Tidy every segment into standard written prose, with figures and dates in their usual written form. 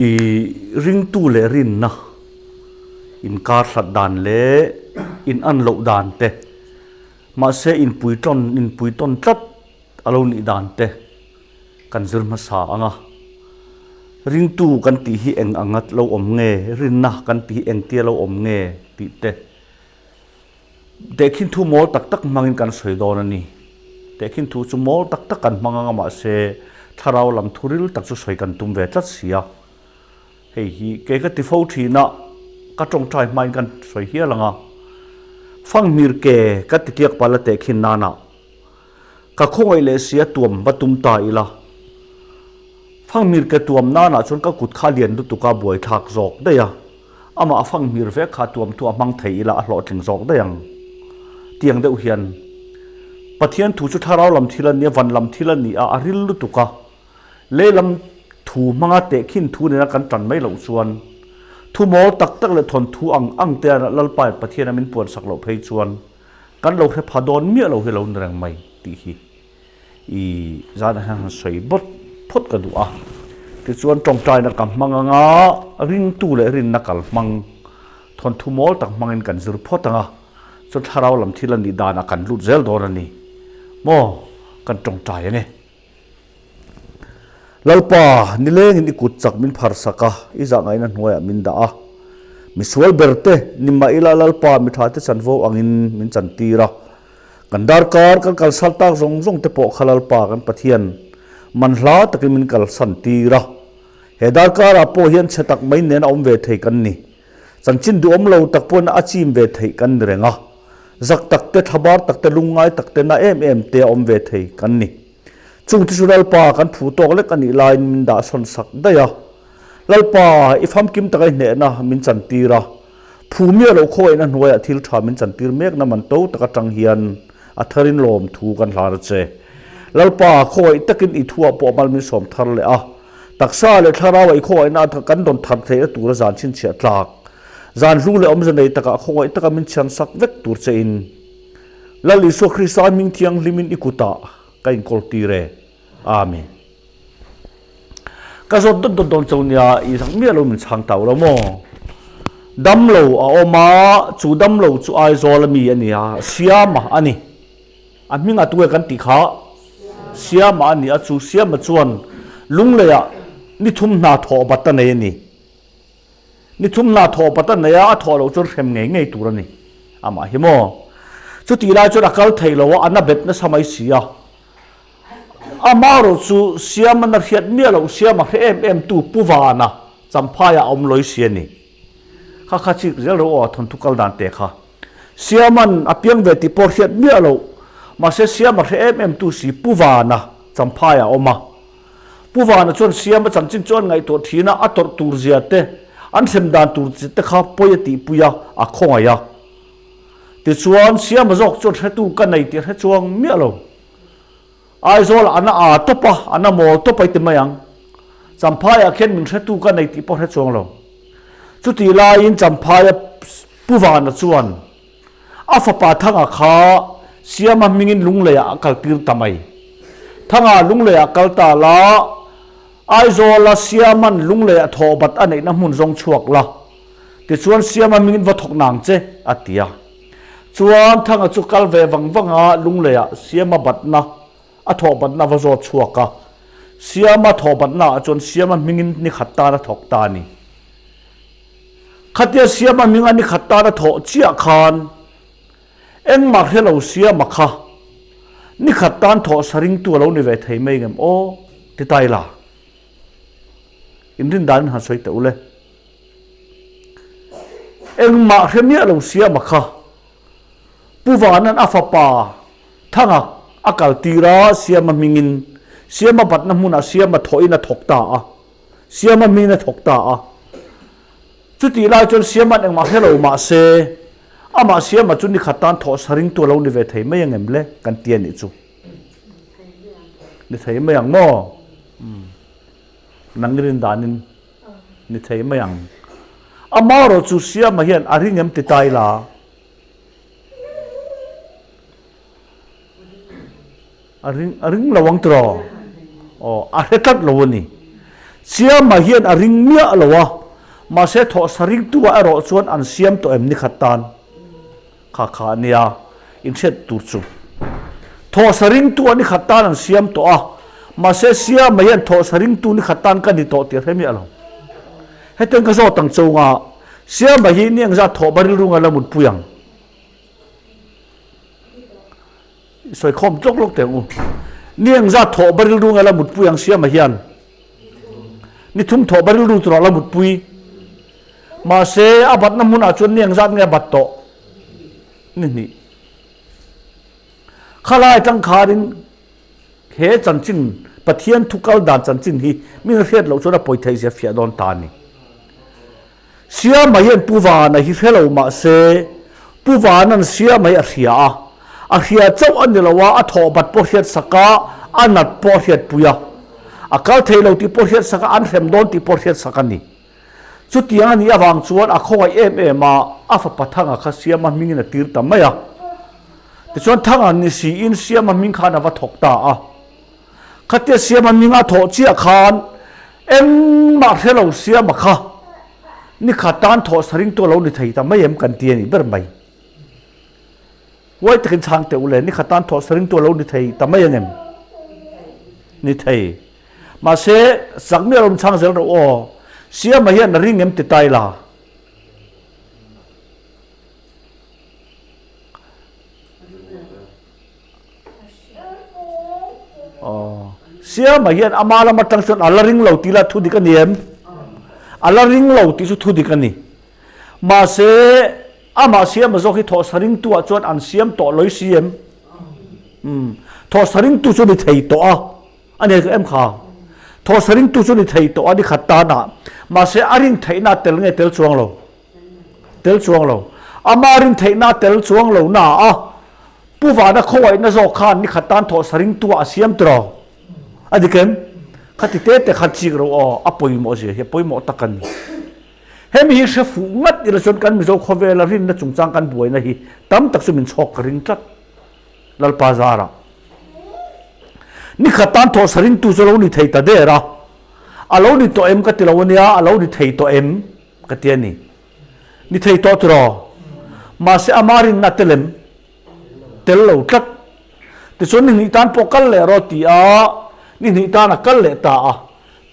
I ringtu leh rinna inkar hlat dan leh in an loh dan te, mahse inpuitawn inpuitawn tlat a lo nih dan te kan zir hmasa ang a. Ringtu kan tih hi eng anga lo awm nge, rinna kan tih hi engtia lo awm nge tih te Tehkhin thu mawl tak tak hmangin kan sawi dawn a ni. Tehkhin thu chu mawl tak tak kan hmang anga mahse thlarau lam thu ril tak chu sawi kan tum ve tlat si a. Hei hi kei ka ti fo thin a, ka tawngtai hmain kan sawi hial ang a. Fanghmir ke ka ti tliak pal a tehkhin nana ka khawngaih leh sia tuam va tum ta ila. Fanghmir ke tuam nanah chuan ka kut kha lian lutuk a buaithlak zawk daih a. Amah a fanghmir vek kha tuam thu a hmang thei ila a hlawhtling zawk daih ang. Tiang deuh hian Pathian thu chu thlarau lam thil a nia, van lam thil a ni a, a ril lutuk a. Lei lam thu hmanga tehkhin thu nena kan tan mai loh chuan thu mawl tak tak leh thawnthu ang ang te a Lalpa in Pathian a min puan sak loh phei chuan kan lo hre pha dawn miah lo hi lo ni reng mai tih hi. I zanah hian han sawi bawt phawt ka duh a, tichuan tawngtaina ka hmang anga ringtu leh rinna kal hmang thawnthu mawl tak hmangin kan zir phawt anga chuan thlarau lam thil a nih danah kan lut zel dawn a ni maw kan tawngtai ange. Lalpa, nilengin i kut chak min phar sak a, i zahngaihna hnuaiah min dah a. Misual berte, ni mah ila Lalpa mi thate chanvo angin min chantir a. Kan darkar kan kalsal tak zawng zawng te pawh kha Lalpa kan Pathian man hla takin min kalsan tir a. He darkarah pawh hian chhe tak mai nen a awm ve thei kan ni. Chanchin duhawm lo tak pawhin a chim ve theih kan ni reng a. Zak tak te, thlabar tak te, lungngai tak te, na em em te a awm ve thei kan ni. Chung te chu Lalpa kan phu tawk lek a nih laiin min dah sawn sak daih a. Lalpa, i famkim taka i hnehna min chantir a. Phu miah loh khawiahna hnuaiah thil tha min chantir mekna man to tak atang hian a tharin lawm thu kan hlar a che. Lalpa, khawiah takin i thuah pawh mal min sawm thar leh a. Taksa leh thlarauah i khawiahna a kan dawn thar theihna tura zan chhinchhiah tlak. Zan hlu leh awmze nei takah khawiah taka min chhian sak vek tur che in Lal Isua Krista hming thianghlimin i kutah ka inkawl tir e. Amen. Ka zawt dawt dawt dawn cho nia, i zak miah lo min chhang tau lo maw? Dam lo a awm a, chu dam lo chu Aizawl a mi a nia, Siama a ni. A hming a tunge kan tih kha? Siama a ni a, chu Siama chuan Lungleiah ni thum hna thawh bat a nei a ni. Ni thum hna thawh bat a nei a, a thawh loh chuan hrem ngei ngei tur a ni. Amah hi maw? Chutih lai chuan a kal thei lo a, a na bet nasa mai si a. Amaherawh chu Siamana hriat miah loh Siama hre em em tu Pu Vana Champhaiah a awm lawi si a ni. Kha kha chik zel ro aw a thawnthu kal dan te kha. Siaman a piang ve tih pawh hriat miah loh mahse Siama hre em em tu si Pu Vana Champhaiah a awm a. Pu Vana chuan Siama chanchin chu an ngaihtuah thin a, a tawrh tur zia te, an hrem dan tur te kha pawi a tihpui a, a khawngaih a. Tichuan Siama zawk chuan hretu ka nei tih hre chuang miah lo. Aizawl ah ana aa tawp a, ana mawl tawp a i ti mai ang. Champhai ah khian min hretu ka nei tih pawh hre chuang lo. Chutih laiin Champhaia Pu Vana chuan a fapa Thanga kha Siama hmingin Lunglei ah a kaltir ta mai. Thanga Lunglei ah kal ta la, Aizawl a Siaman Lunglei ah thawhbat a neihna hmun zawng chhuak la, tichuan Siama hmingin va thawk nang che, a ti a. Chuan Thanga chu kal ve vang vang a, Lungleiah Siama batna, a thawh batna va zawt chhuak a. Siama thawh batna ah chuan Siama hmingin ni khat tan a thawk ta a ni. Khatia Siama hminga ni khat tan a thawh chiah khan engmah hre lo Siama kha ni khat tan thawh sa ringtu a lo ni ve thei mai ngem aw ti ta ila. Inrin danin han sawi teh ule. Engmah hre miah lo Siama kha Pu Vanan a fapa Thanga a kal tir a, Siama hmingin Siama batna hmunah Siama thawhin a thawk ta a, Siama hmingin a thawk ta a. Chutih lai chuan Siama'n engmah hre lo mah se, amah Siama chu nikhat tan thawh sa ringtu a lo ni ve thei mai ang em le kan ti a nih chu. Ni thei mai ang maw? Nang i rin danin ni thei mai ang. Amaherawh chu Siama hian a ring em ti ta ila? A ring a ring lo ang tiraw? Aw, a hre tlat lo a ni. Siama hian a ring miah lo a, mahse thawhsa ringtu-ah erawh chuan an siam tawh em ni khat tan? Kha kha a nia, inhriat tur chu. Thawhsa ringtu-ah ni khat tan an siam tawh a, mahse Siama hian thawhsa ringtu ni khat tan ka ni tawh tih a hre miah lo. Hetiang ka zawt ang chunga Siama hi ni engzat thawh ba rilru ngai la mutpui ang? I sawi khawm tlawk tlawk teh ang u. Ni engzat thawh ba rilru nge la mutpui ang Siama hian? Ni thum thawh ba rilru turah la mutpui. Mahse, a batna hmunah chuan ni engzat nge a bat tawh? Ni hnih. Khalai atang khanin he chanchin, Pathian thu kal dan chanchin hi min hriat loh chuan a pawi theih zia fiah dawn ta a ni. Siama hian Pu Vana hi hre lo mah se, Pu Vana'n Siama hi a hria a, a hria chauh a ni lo a, a thawh bat pawh hriat sak a, a nat pawh a hriatpui a, a kal thei lo tih pawh hriat sak a, an hrem dawn tih pawh hriat sak a ni. Chutiang a nih avang chuan a khawngaih em em a, a fapa Thanga kha Siama hmingin a tir ta mai a. Tichuan Thanga ni siin Siama hming khan a va thawk ta a. Khatia Siama hming a thawh chiah khan engmah hre lo Siama kha nikhat tan thawh saring tu a lo ni thei ta mai em kan ti a nih ber mai. Huai takin chhang teh u le, nikhat tan thawh saring tu a lo ni thei ta mai ang em? Ni thei. Mahse, chak miah lo in chhang zel rawh aw. Siama hian a ring em ti tai la. Siama hian ama lam atang chuan a la ring lo tih lah thu dik a ni em? A la ring lo tih chu thu dik a ni. Mahse, amah Siama zawk hi thawhsa ringtu ah chuan an siam tawh lawih si em? Umm, thawhsa ringtu chu ni thei tawh a, a ni em kha? Thawhsa ringtu chu ni thei tawh a ni khat tan ah, mahse a ring theihna tel nge tel chuang lo? Tel chuang lo. Ama rin theihna tel chuang lo na a, Pu Vana khawngaihna zawk khan nikhat tan thawh saringtu ah a siam tiraw? A dik em? Khati te te khan chik ro aw, a pawimawh zia hi a pawimawh tak a ni. Hemi hi hre fuh ngat ila chuan kan Mizo khawvela rinna chungchang kan buaina hi tam tak chu min chhawk ka ring tlat. Lalpa zarah. Nikhat tan thawh saringtu chu a lo ni thei ta der a, a lo ni tawh em ka ti lo ania, a lo ni thei tawh em? Ka ti a ni. Ni thei tawh tiraw? Mahse ama rinna tel em? Tel lo tlat. Tichuan ni hnih tan pawh kal leh rawh ti a, ni hnih tan a kal leh ta a.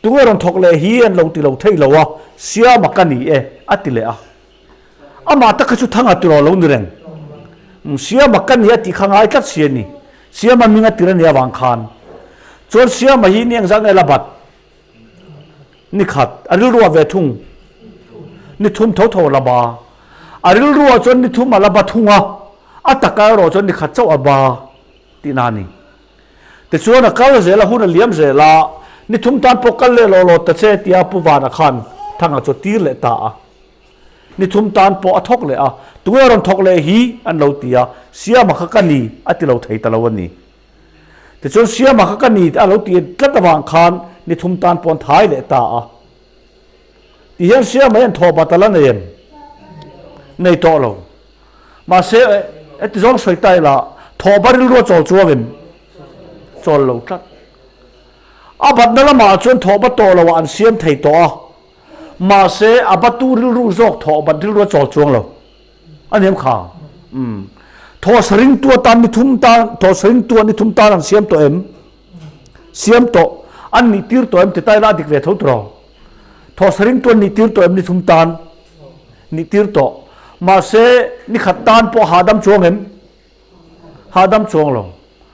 Tunge rawn thawk leh hi an lo ti lo thei lo a, Siama ka ni e, a ti leh a. Amah tak kha chu Thanga tiraw lo ni reng. Siama ka ni a tih kha ngai tlat si a ni. Siama hming a tir a nih avang khan. Chuan Siama hi ni engzah nge la bat? Ni khat, a rilruah ve thung. Ni thum tho tho a la ba. A rilruah chuan ni thum a la ba thung a, a taka erawh chuan ni khat chauh a ba tihna a ni. Tichuan a kal zel a, hun a liam zel a, ni thum tan pawh kal leh law law ta che tia Pu Vana khan Thanga chu a tir leh ta a. Ni thum tan pawh a thawk leh a, tunge rawn thawk leh hi an lo ti a, Siama kha ka ni a ti lo thei ta lo a ni. Tichuan Siama kha ka ni a lo ti tlat avang khan ni thum tan pawn thai leh ta a. Ti hian Siama hian thaw bat a la nei em? Nei tawh lo. Mahse, heti zawng sawi ta ila, thaw ba rilru a chawl chuang em? Chawl lo tlat. A batna lamah chuan thaw ba tawh loah an siam thei tawh a. Mahse, a batu rilru zawk thaw bat rilru a chawl chuang lo. A niam kha. Umm. Thawhsa ringtu atan ni thum tan, thawhsa ringtu ah ni thum tan an siam tawh em? Siam tawh. An nih tir tawh em ti ta ila a dik ve tho tiraw? Thawhsa ringtu an nih tir tawh em ni thum tan? Nih tir tawh. Mahse, ni khat tan pawh hahdam chuang em? Hahdam chuang lo.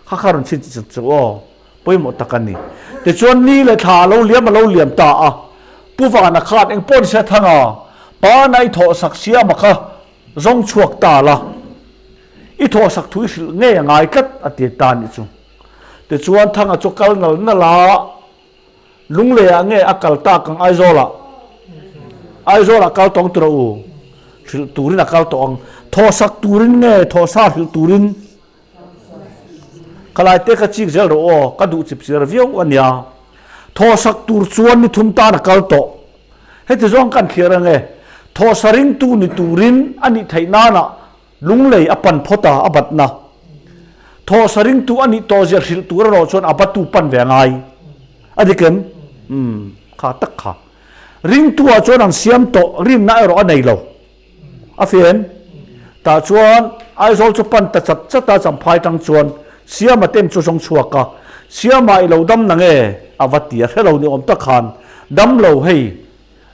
Kha kha rawn chhin chhin chu aw. Pawimawh tak a ni. Tichuan ni leh thla a lo liam a lo liam ta a. Pu Vana khan eng pawh ni se Thanga pa na i thawhsak siama kha zawng chhuak ta la. I thawhsak thu i hrilh ngei a ngai tlat a ti ta nih chu. Tichuan Thanga chu kal nal nal a, Lungleiah nge a kal tak ang Aizawlah? Aizawlah kal tawng tura u. Hrilh turin a kal tawh ang. Thawhsak turin nge thawhsa hrilh turin? Ka laite ka chik zel rawh aw, ka duh chip chiar viau a nia. Thawhsak tur chuan ni thum tan a kal tawh. Heti zawng kan thlir ang e, thawhsa ringtu ni turin a nih theih nanah lunglei a pan phawt a, a batna. Thawhsa ringtu a nih tawh zia hrilh tur erawh chuan a batu pan ve a ngai. A dik em? Umm. Kha tak kha. Ringtu ah chuan an siam tawh, rinna erawh a nei lo. A fi em? Tah chuan Aizawl chu pan ta chat chat a, Champhai tang chuan Siama ten chu zawng chhuak a, Siama i lo dam na nge? A va ti a, hre lo ni awm tak khan, Dam lo hei,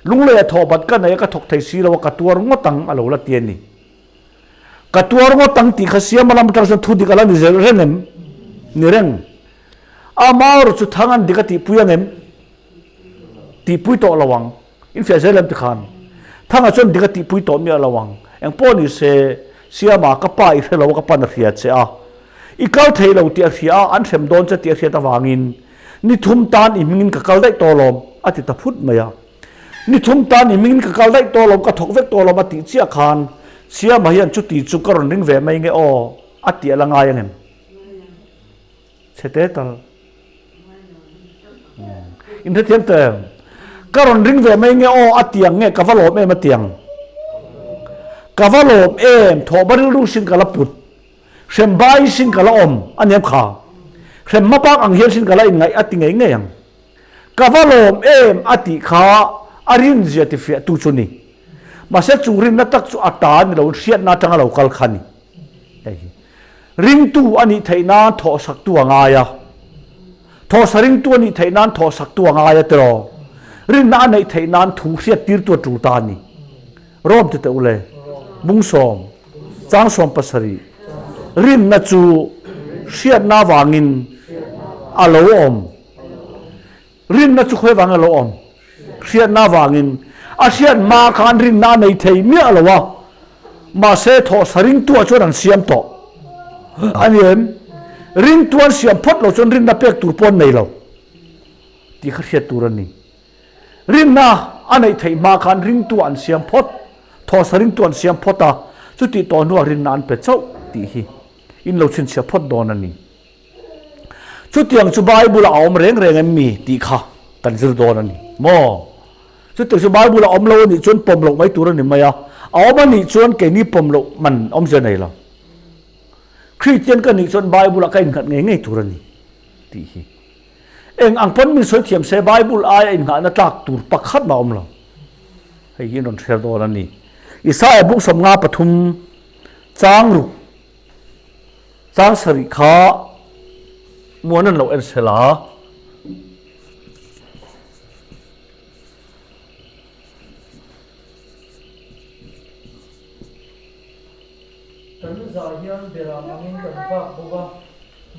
lunglei a thawh bat ka nei a, ka thawk thei si lo a, ka tuar ngawt ang a lo la ti a ni. Ka tuar ngawt ang tih kha Siama lam atang chuan thu dik a la ni zel reng em? Ni reng. Ama erawh chu thang an dik a tihpui ang em? Tihpui tawh lo ang. Infiah zel em tikhan? Thanga chuan dik a tihpui tawh miah lo ang. Eng pawh ni se, Siama, ka pa i hre lo a, ka pan a hria che a. I kal thei lo tih a hria a, an hrem dawn che tih a hriat avangin ni thum tan i hmingin ka kal daih tawh lawm, a ti ta phut mai a. Ni thum tan i hmingin ka kal daih tawh lawm, ka thawk vek tawh lawm a tih chiah khan Siama hian chuti chu ka rawn ring ve mai nge aw, a tih a la ngai ang em? Chhe te tal. In hrethiam tawh em? Ka rawn ring ve mai nge aw a tiang nge ka va lawm em a tiang. Ka va lawm em thawhba rilru sin ka la put. Hrem bai sin ka la awm a niam kha. Hrem hma bak ang hian sin ka la inngaih a ti ngei ngei ang. Ka va lawm em a tih kha a rinzia tifiah tu chu ni. Mahse chung rinna tak chu a ta ni lo hriatna atanga lo kal kha ni. Hei hi. Ringtu a nih theih nan thawhsaktu a ngai a. Thawhsa ringtu a nih theih nan thawhsaktu a ngai a tiraw? Rinna a neih theih nan thu hriattirtu a tul ta a ni. Rom ti teh u le. Bungsawm, Changsawm pasarih, Rinna chu hriatna avangin a lo awm. Rinna chu khawi vang elo awm? Hriatna vangin. A hriat hma khan rinna a nei thei miah lo a, mahse thawhsa ringtuah chuan an siam tawh a ni em? Ringtu an siam phawt lo chuan rinna pek tur pawh an nei lo tih kha hriat tur a ni. Rinna a neih theih hma khan ringtu an siam phawt, thawhsa ringtu an siam phawt a, chutih tawh hnuah rinna an pe chauh tih hi in lo chhinchhiah phawt dawn a ni. Chutiang chu Bible ah a awm reng reng em mi tih kha kan zir dawn a ni maw? Chutiang chu Bible ah awm lo a nih chuan pawm loh mai tur a ni mai a, a awm a nih chuan keini pawm loh man awmzia nei lo. Kristian ka nih chuan Bible ah ka innghat ngei ngei tur a ni tih hi. Eng ang pawn min sawi thiam se Bible aia innghahna tlak tur pakhat mah a awm lo. Hei hi in rawn hriat dawn a ni. Isaiah buk 53 chang ruk. Chang sarih kha muan an lo en sel a. Kan zah hian beram angin kan vak bawk a,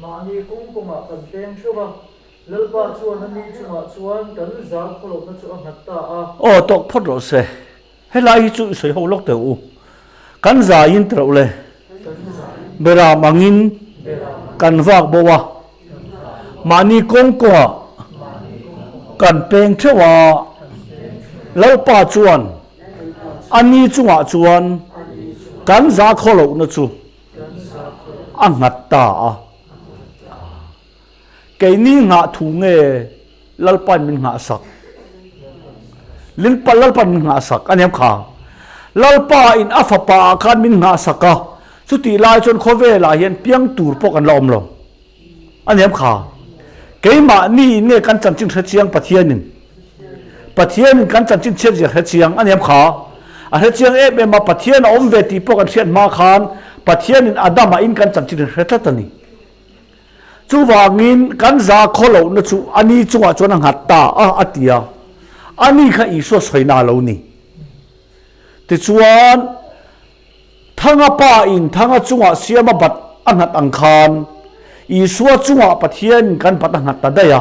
mahni kawng kawngah kan peng theuh a, Lalpa chuan a ni chungah chuan kan zah khawlawpna chu a nghat ta a. Aw tawk phawt rawh se. Helai hi chu i sawi ho lawk teh u. Kan zaiin ti reuh le. Beram angin kan vak bo a. Mahni kawng kawngah kan peng theuh a. Lalpa chuan a ni chungah chuan kan za khaw lohna chu a nghat ta a. Keini nghah thu nge Lalpain min nghahsak? Lilpa Lalpain min nghahsak a niam kha. Lalpa in a fapa ah khan min nghahsak a, chutih lai chuan khawvelah hian piang tur pawh kan la awm lo a niam kha. Keimahni in nge kan chanchin hre chiang Pathianin? Pathianin kan chanchin chhiat zia hre chiang a niam kha. A hre chiang em em a, Pathian a awm ve tih pawh kan hriat hma khan Pathianin Adama in kan chanchin hre tlat a ni. Chuvangin kan za khaw lohna chu a ni chungah chuan a nghat ta a, a ti a. A ni kha Isua sawina a lo ni. Tichuan, Thanga pa in Thanga chungah siama bat a nghat ang khan, Isua chungah Pathianin kan bat a nghat ta daih a.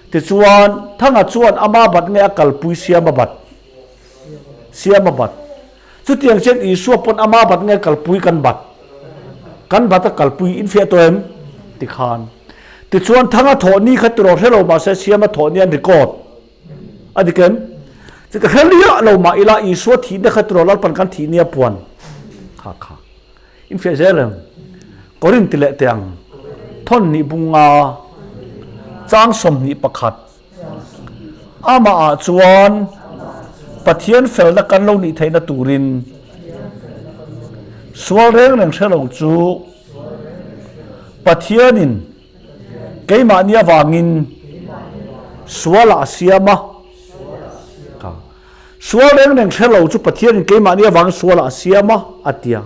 Tichuan, Thanga chuan ama bat nge a kalpui siama bat? Siama bat. Chutiang chuan Isua pawn ama bat nge kalpui kan bat? Kan bat a kalpui infiah tawh em? Tikhan. Tichuan Thanga thawh ni kha tiraw hre lo mahse Siama thawh ni an record a dik em? Chuti hre liah lo mah ila Isua thihna kha tiraw Lalpan kan thih nia puan kha kha infiah zel em? Korinth ti leh teh ang thawn hnih bunga chang 21. Amah ah chuan Pathian felna kan lo nih theihna turin sual reng reng hre lo chu Pathianin keimahni avangin. Sualah a siam a. Kha. Sual reng reng hre lo chu Pathianin keimahni avangin sualah a siam a, a ti a.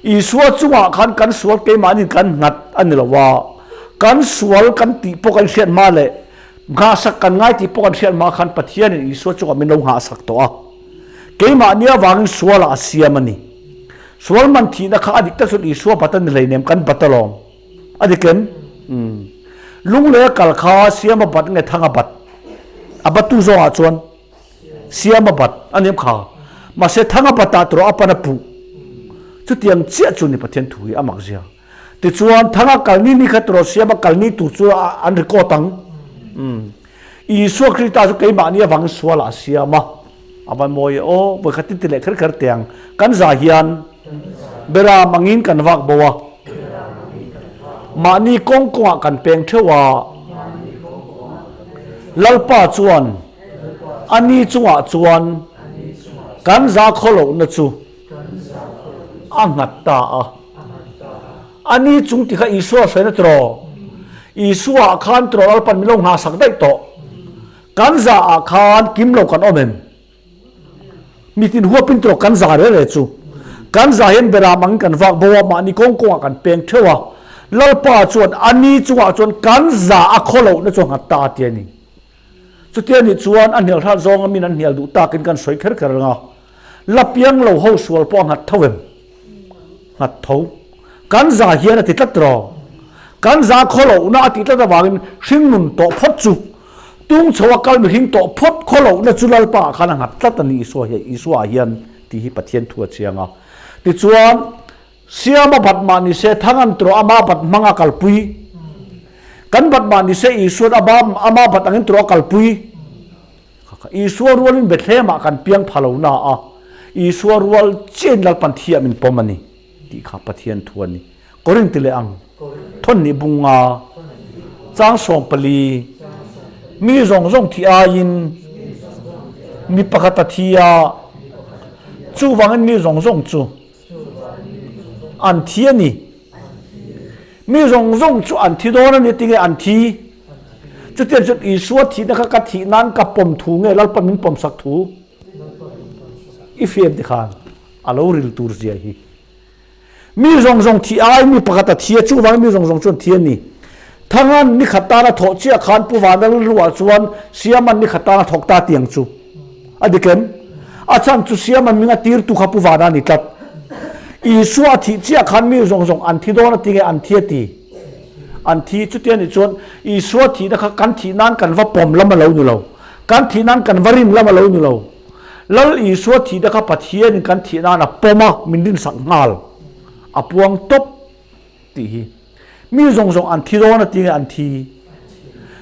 Isua chungah khan kan sual keimahniin kan nghat a ni lo a, kan sual kan tih pawh kan hriat hma leh nghahsak kan ngai tih pawh kan hriat hma khan Pathianin Isua chungah min lo nghahsak tawh a. Keimahni avangin sualah a siam a ni. Sual man thihna kha a dik tak chuan Isua bat a ni hleinem, kan bat alawm. A dik em? Umm. Lunglei a kal kha siam a bat nge thang a bat? A battu zawngah chuan siam a bat a ni em kha? Mahse thang a batah tawh a pan a puh. Chutiang chiah chu ni Pathian thu hi a mak zia. Tichuan thang a kal ni ni kha tawh siam a kal ni tur chu an record ang. Umm. Isua Krista chu keimahni avangin sualah a siam a. A va mawi e aw, vawikhat tin ti leh kher kher teh ang. Kan za hian beram angin kan vak bo a, mahni kawng kawngah kan peng theuh a. Lalpa chuan a ni chungah chuan kan za khaw lohna chu a nghat ta a. A ni chung ti kha Isua hruaina tiraw? Isua ah khan tiraw Lalpan min lo nghahsak daih tawh. Kan za ah khan kim lo kan awm em? Mitin huapin tawh kan za re re chu. Kan za hian beram angin kan vak bo a, mahni kawng kawngah kan peng theuh a. Lalpa chuan a ni chungah chuan kan za a khaw lohna chu a nghat ta a ti a ni. Chutia nih chuan a hnial hrat zawnga min an hnial duh takin kan sawi kher kher reng a. La piang lo ho sual pawh a nghat tho em? Nghat tho. Kan za hian a ti tlat rawh. Kan za khaw lohna a tih tlat avangin hringnun tawh phawt chu tung chho a kal mihring tawh phawt khaw lohna chu Lalpa ah khan a nghat tlat a ni Isua hian Isua ah hian tih hi Pathian thu a chiang a. Tichuan Siama bat mah ni se thang an tawh ama bat hmang a kalpui. Kan bat mah ni se Isuan ama bat angin tawh a kalpui. Isua rualin Bethlehem-ah kan piang pha lo na a, Isua rual chiahin Lalpan thiah min pawm a ni tih kha Pathian thu a ni. Korinth ti leh ang, thawn nih bung nga, chang 14, mi zawng zawng thih aiin mi pakhat a thi a, chuvangin mi zawng zawng chu an thi a ni. Mi zawng zawng chu an thi dawn a ni tinge an thi? Chutiang chuan Isua thihna kha ka thih nan ka pawm thu nge Lalpa min pawm sak thu i fiam ti khan a lo ril tur zia hi. Mi zawng zawng thih ai mi pakhat a thi a chuvangin mi zawng zawng chu an thi a ni. Thangan ni khat tan a thawh chiah khan Pu Vana rilruah chuan Siaman ni khat tan a thawk ta tiang chu a dik em? A chhan chu Siaman ming a tirtu kha Pu Vana a ni tlat. Isua a thih chiah khan mi zawng zawng an thi dawn a ti nge an thi a ti? An thi chuti a nih chuan Isua thihna kha kan thih nan kan va pawm lam a lo ni lo. Kan thih nan kan va rin lam a lo ni lo. Lal Isua thihna kha Pathianin kan thih nan a pawm a, min rinsak nghal. A puang tawp tih hi. Mi zawng zawng an thi dawn a ti nge an thi?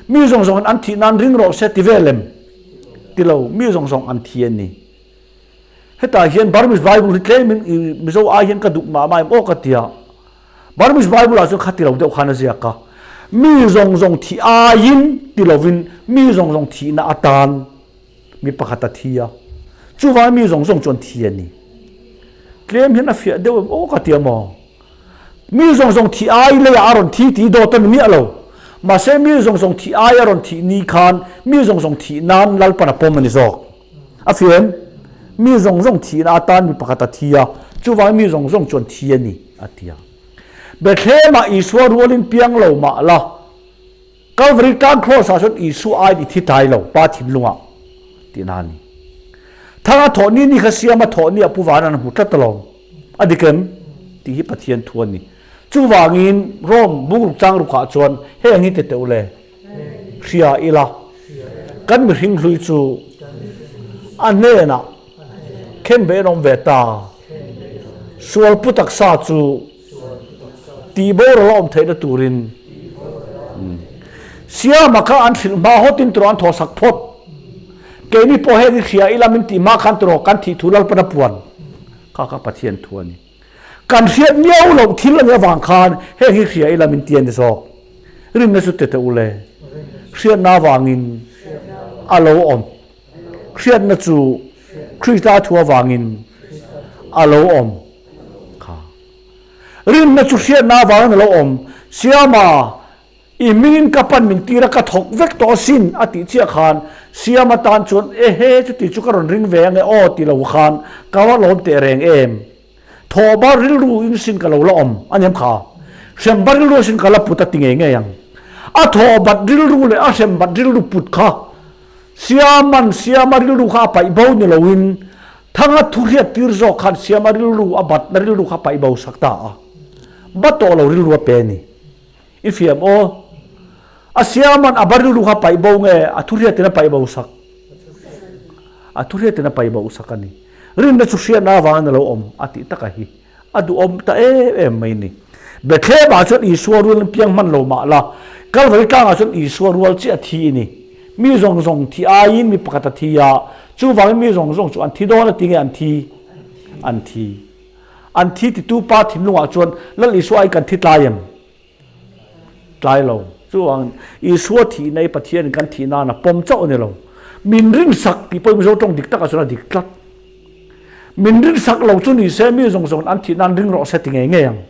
Mi zawng zawngin an thih nan ring rawh se ti vel em? Ti lo, mi zawng zawng an thi a ni. Hetah hian Burmese Bible hi tlemin Mizo ai hian ka duh mah mah em aw ka ti a. Burmese Bible ah chuan kha ti lo deuh khan a ziak a. Mi zawng zawng thih aiin ti lovin mi zawng zawng thihna atan mi pakhat a thi a. Chuvangin mi zawng zawng chu an thi a ni. Tlem hian a fiah deuh em aw ka ti a maw? Mi zawng zawng thih ai leiah a rawn thi tih dawt a ni miah lo. Mahse mi zawng zawng thih ai a rawn thih ni khan mi zawng zawng thih nan Lalpan a pawm a ni zawk. A fiam, mi zawng zawng thihna atan mi pakhat a thi a, chuvangin mi zawng zawng chuan thi a ni, a ti a. Bethlehem-ah Isua rualin piang lo mah la, Kalvari tlang kraws-ah chuan Isua aiin i thi tlai lo, Pa thinlungah, tihna a ni. Thang a thawh ni ni kha siam a thawh ni a Pu Vana'n a hmu tlat alawm. A dik em? Tih hi Pathian thu a ni. Chuvangin Rome bungruk chang rukah chuan heng hi ti teh u le. Hria ila, kan mihring hlui chu a hnenah khenbeh an awm ve ta. Sual pu taksa chu tihboral a awm theihna turin Siama kha an hrilh hma hawtin turaw an thawhsak phawt. Keini pawh heng hi hria ila min tih hma khan turaw kan thih thu Lalpan a puan kha kha Pathian thu a ni. Kan hriat miau loh thil a nih avang khan heng hi hria ila min ti a ni zawk. Rinna chu tete u le. Hriatna avangin a lo awm. Hriatna chu Krista thu avangin a lo awm kha. Rinna chu hriatna avangin a lo awm. Siama. I hmingin ka pan min tir a, ka thawk vek tawh asin, a tih chiah khan Siama tan chuan, Ehe, chuti chu ka rawn ring ve ange aw ti lo khan ka va lawm teh reng em? Thawhba rilru in sin ka lo la awm a niam kha. Hremba rilru asin ka la put a ti ngei ngei ang. A thawhbat rilru leh a hrembat rilru put kha Siaman Siama rilru kha a paih bo ni loin Thanga thuhriat tir zawk khan Siama rilru a batna rilru kha a paih bo sak ta a. Ba tawh lo rilru a pe a ni. I fiam aw. A Siaman a ba rilru kha a paih bo nge a thuhriatin a paih bo sak? A thuhriatin a paih bo sak a ni. Rinna chu hriatna avangin a lo awm a tih taka hi a duhawm ta em em mai ni. Bethlehem-ah chuan Isua rual an piang hman lo mah la, Kalvari tlangah chuan Isua rual chiah a thi i ni. Mi zawng zawng thi aiin mi pakhat a thi a, chuvangin mi zawng zawng chu an thi dawn a ti nge an thi? An thi. An thi titu pa thinlungah chuan Lal Isua ai kan thi tlai em? Tlai lo. Chuvangin Isua thihna hi Pathianin kan thih nan a pawm chauh a ni lo. Min rinsak tih pawhin Mizo tawng dik takah chuan a dik tlat. Min rinsak lo chu ni se mi zawng zawngin an thih nan ring rawh se ti ngei ngei ang.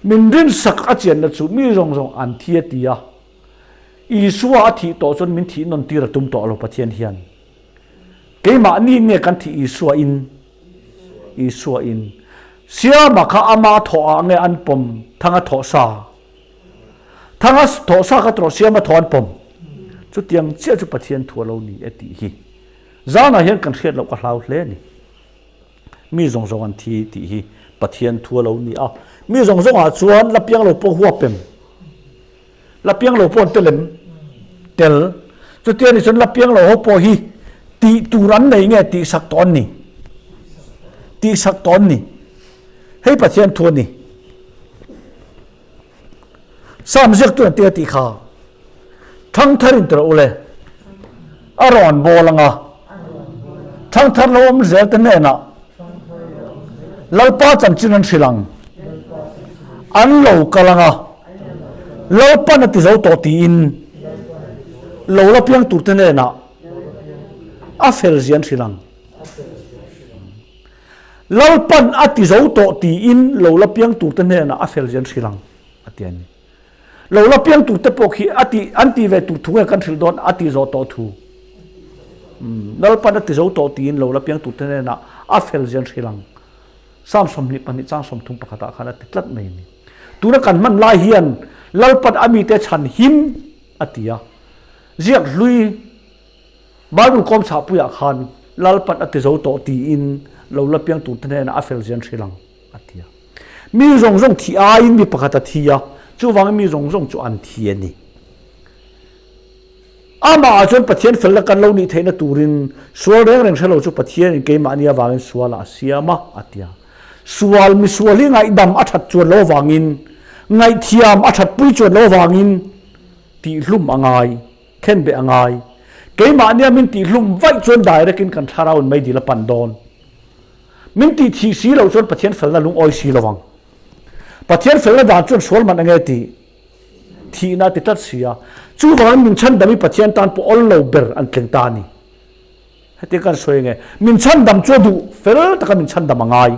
Min rinsak a chianna chu mi zawng zawng an thi a ti a. Isua a thih tawh chuan min thih nawn tir a tum tawh lo Pathian hian. Keimahni nge kan thih Isua in? Isua in. Siama kha ama thawh ah nge an pawm Thanga thawh sa? Thanga thawh sa kha tawh Siama thawh an pawm. Chutiang chiah chu Pathian thu a lo ni e tih hi. Zanah hian kan hriat loh ka hlau hle a ni. Mi zawng zawng an thi tih hi Pathian thu a lo ni a. Mi zawng zawngah chuan la piang lo pawh huap em? La piang lo pawh an tel em? Tel. Chutia ni chuan la piang lo ho pawh hi tih tur an nei nge tihsak tawh an ni? Tihsak tawh an ni. Hei Pathian thu a ni. Sam ziaktu an tia tih kha thangthar in tirh ule a rawn bawl anga thangthar lo awm zel te hnenah Lalpa chanchin an hrilh ang. An lo kal anga Lalpan a ti zo tawh tiin lo la piang tur te hnenah a fel zia an hrilh ang. Lalpan a ti zo tawh tiin lo la piang tur te hnenah a fel zia an hrilh ang a ti a ni. Lo la piang tur te pawh khi a ti an ti ve tur thu nge kan hrilh dawn a ti zawh tawh thu. Lalpan a ti zo tawh tiin lo la piang tur te hnenah a fel zia an hrilh ang. Psalm 22 chang 31 ah khan a ti tlat mai a ni. Tuna kan hman lai hian Lalpan a mite chhan him a ti a. Ziak hlui Bible kawm chhahpuiah khan Lalpan a ti zo tawh tiin lo la piang tur te hnenah a fel zia an hrilh ang a ti a. Mi zawng zawng thi aiin mi pakhat a thi a, chuvangin mi zawng zawng chu an thi a ni. Amah ah chuan Pathian felna kan lo nih theihna turin sual reng reng hre lo chu Pathianin keimahni avangin sualah a siam a, a ti a. Sual misual hi ngaihdam a that chuan lo avangin, ngaihthiam a thatpui chuan lo avangin tihhlum a ngai, khenbeh a ngai. Keimahnia min tihhlum vaih chuan direct in kan thlarauin meidil a pan dawn. Min tih thih si loh chuan Pathian felna lungawi si lo ang. Pathian felna dan chuan sual man enge tih thihna a ti tlat si a. Chuvangin min chhandam hi Pathian tan pawh awl lo ber an tleng ta a ni. Hetiang kan sawi enge min chhandam chu a duh fel taka min chhandam a ngai.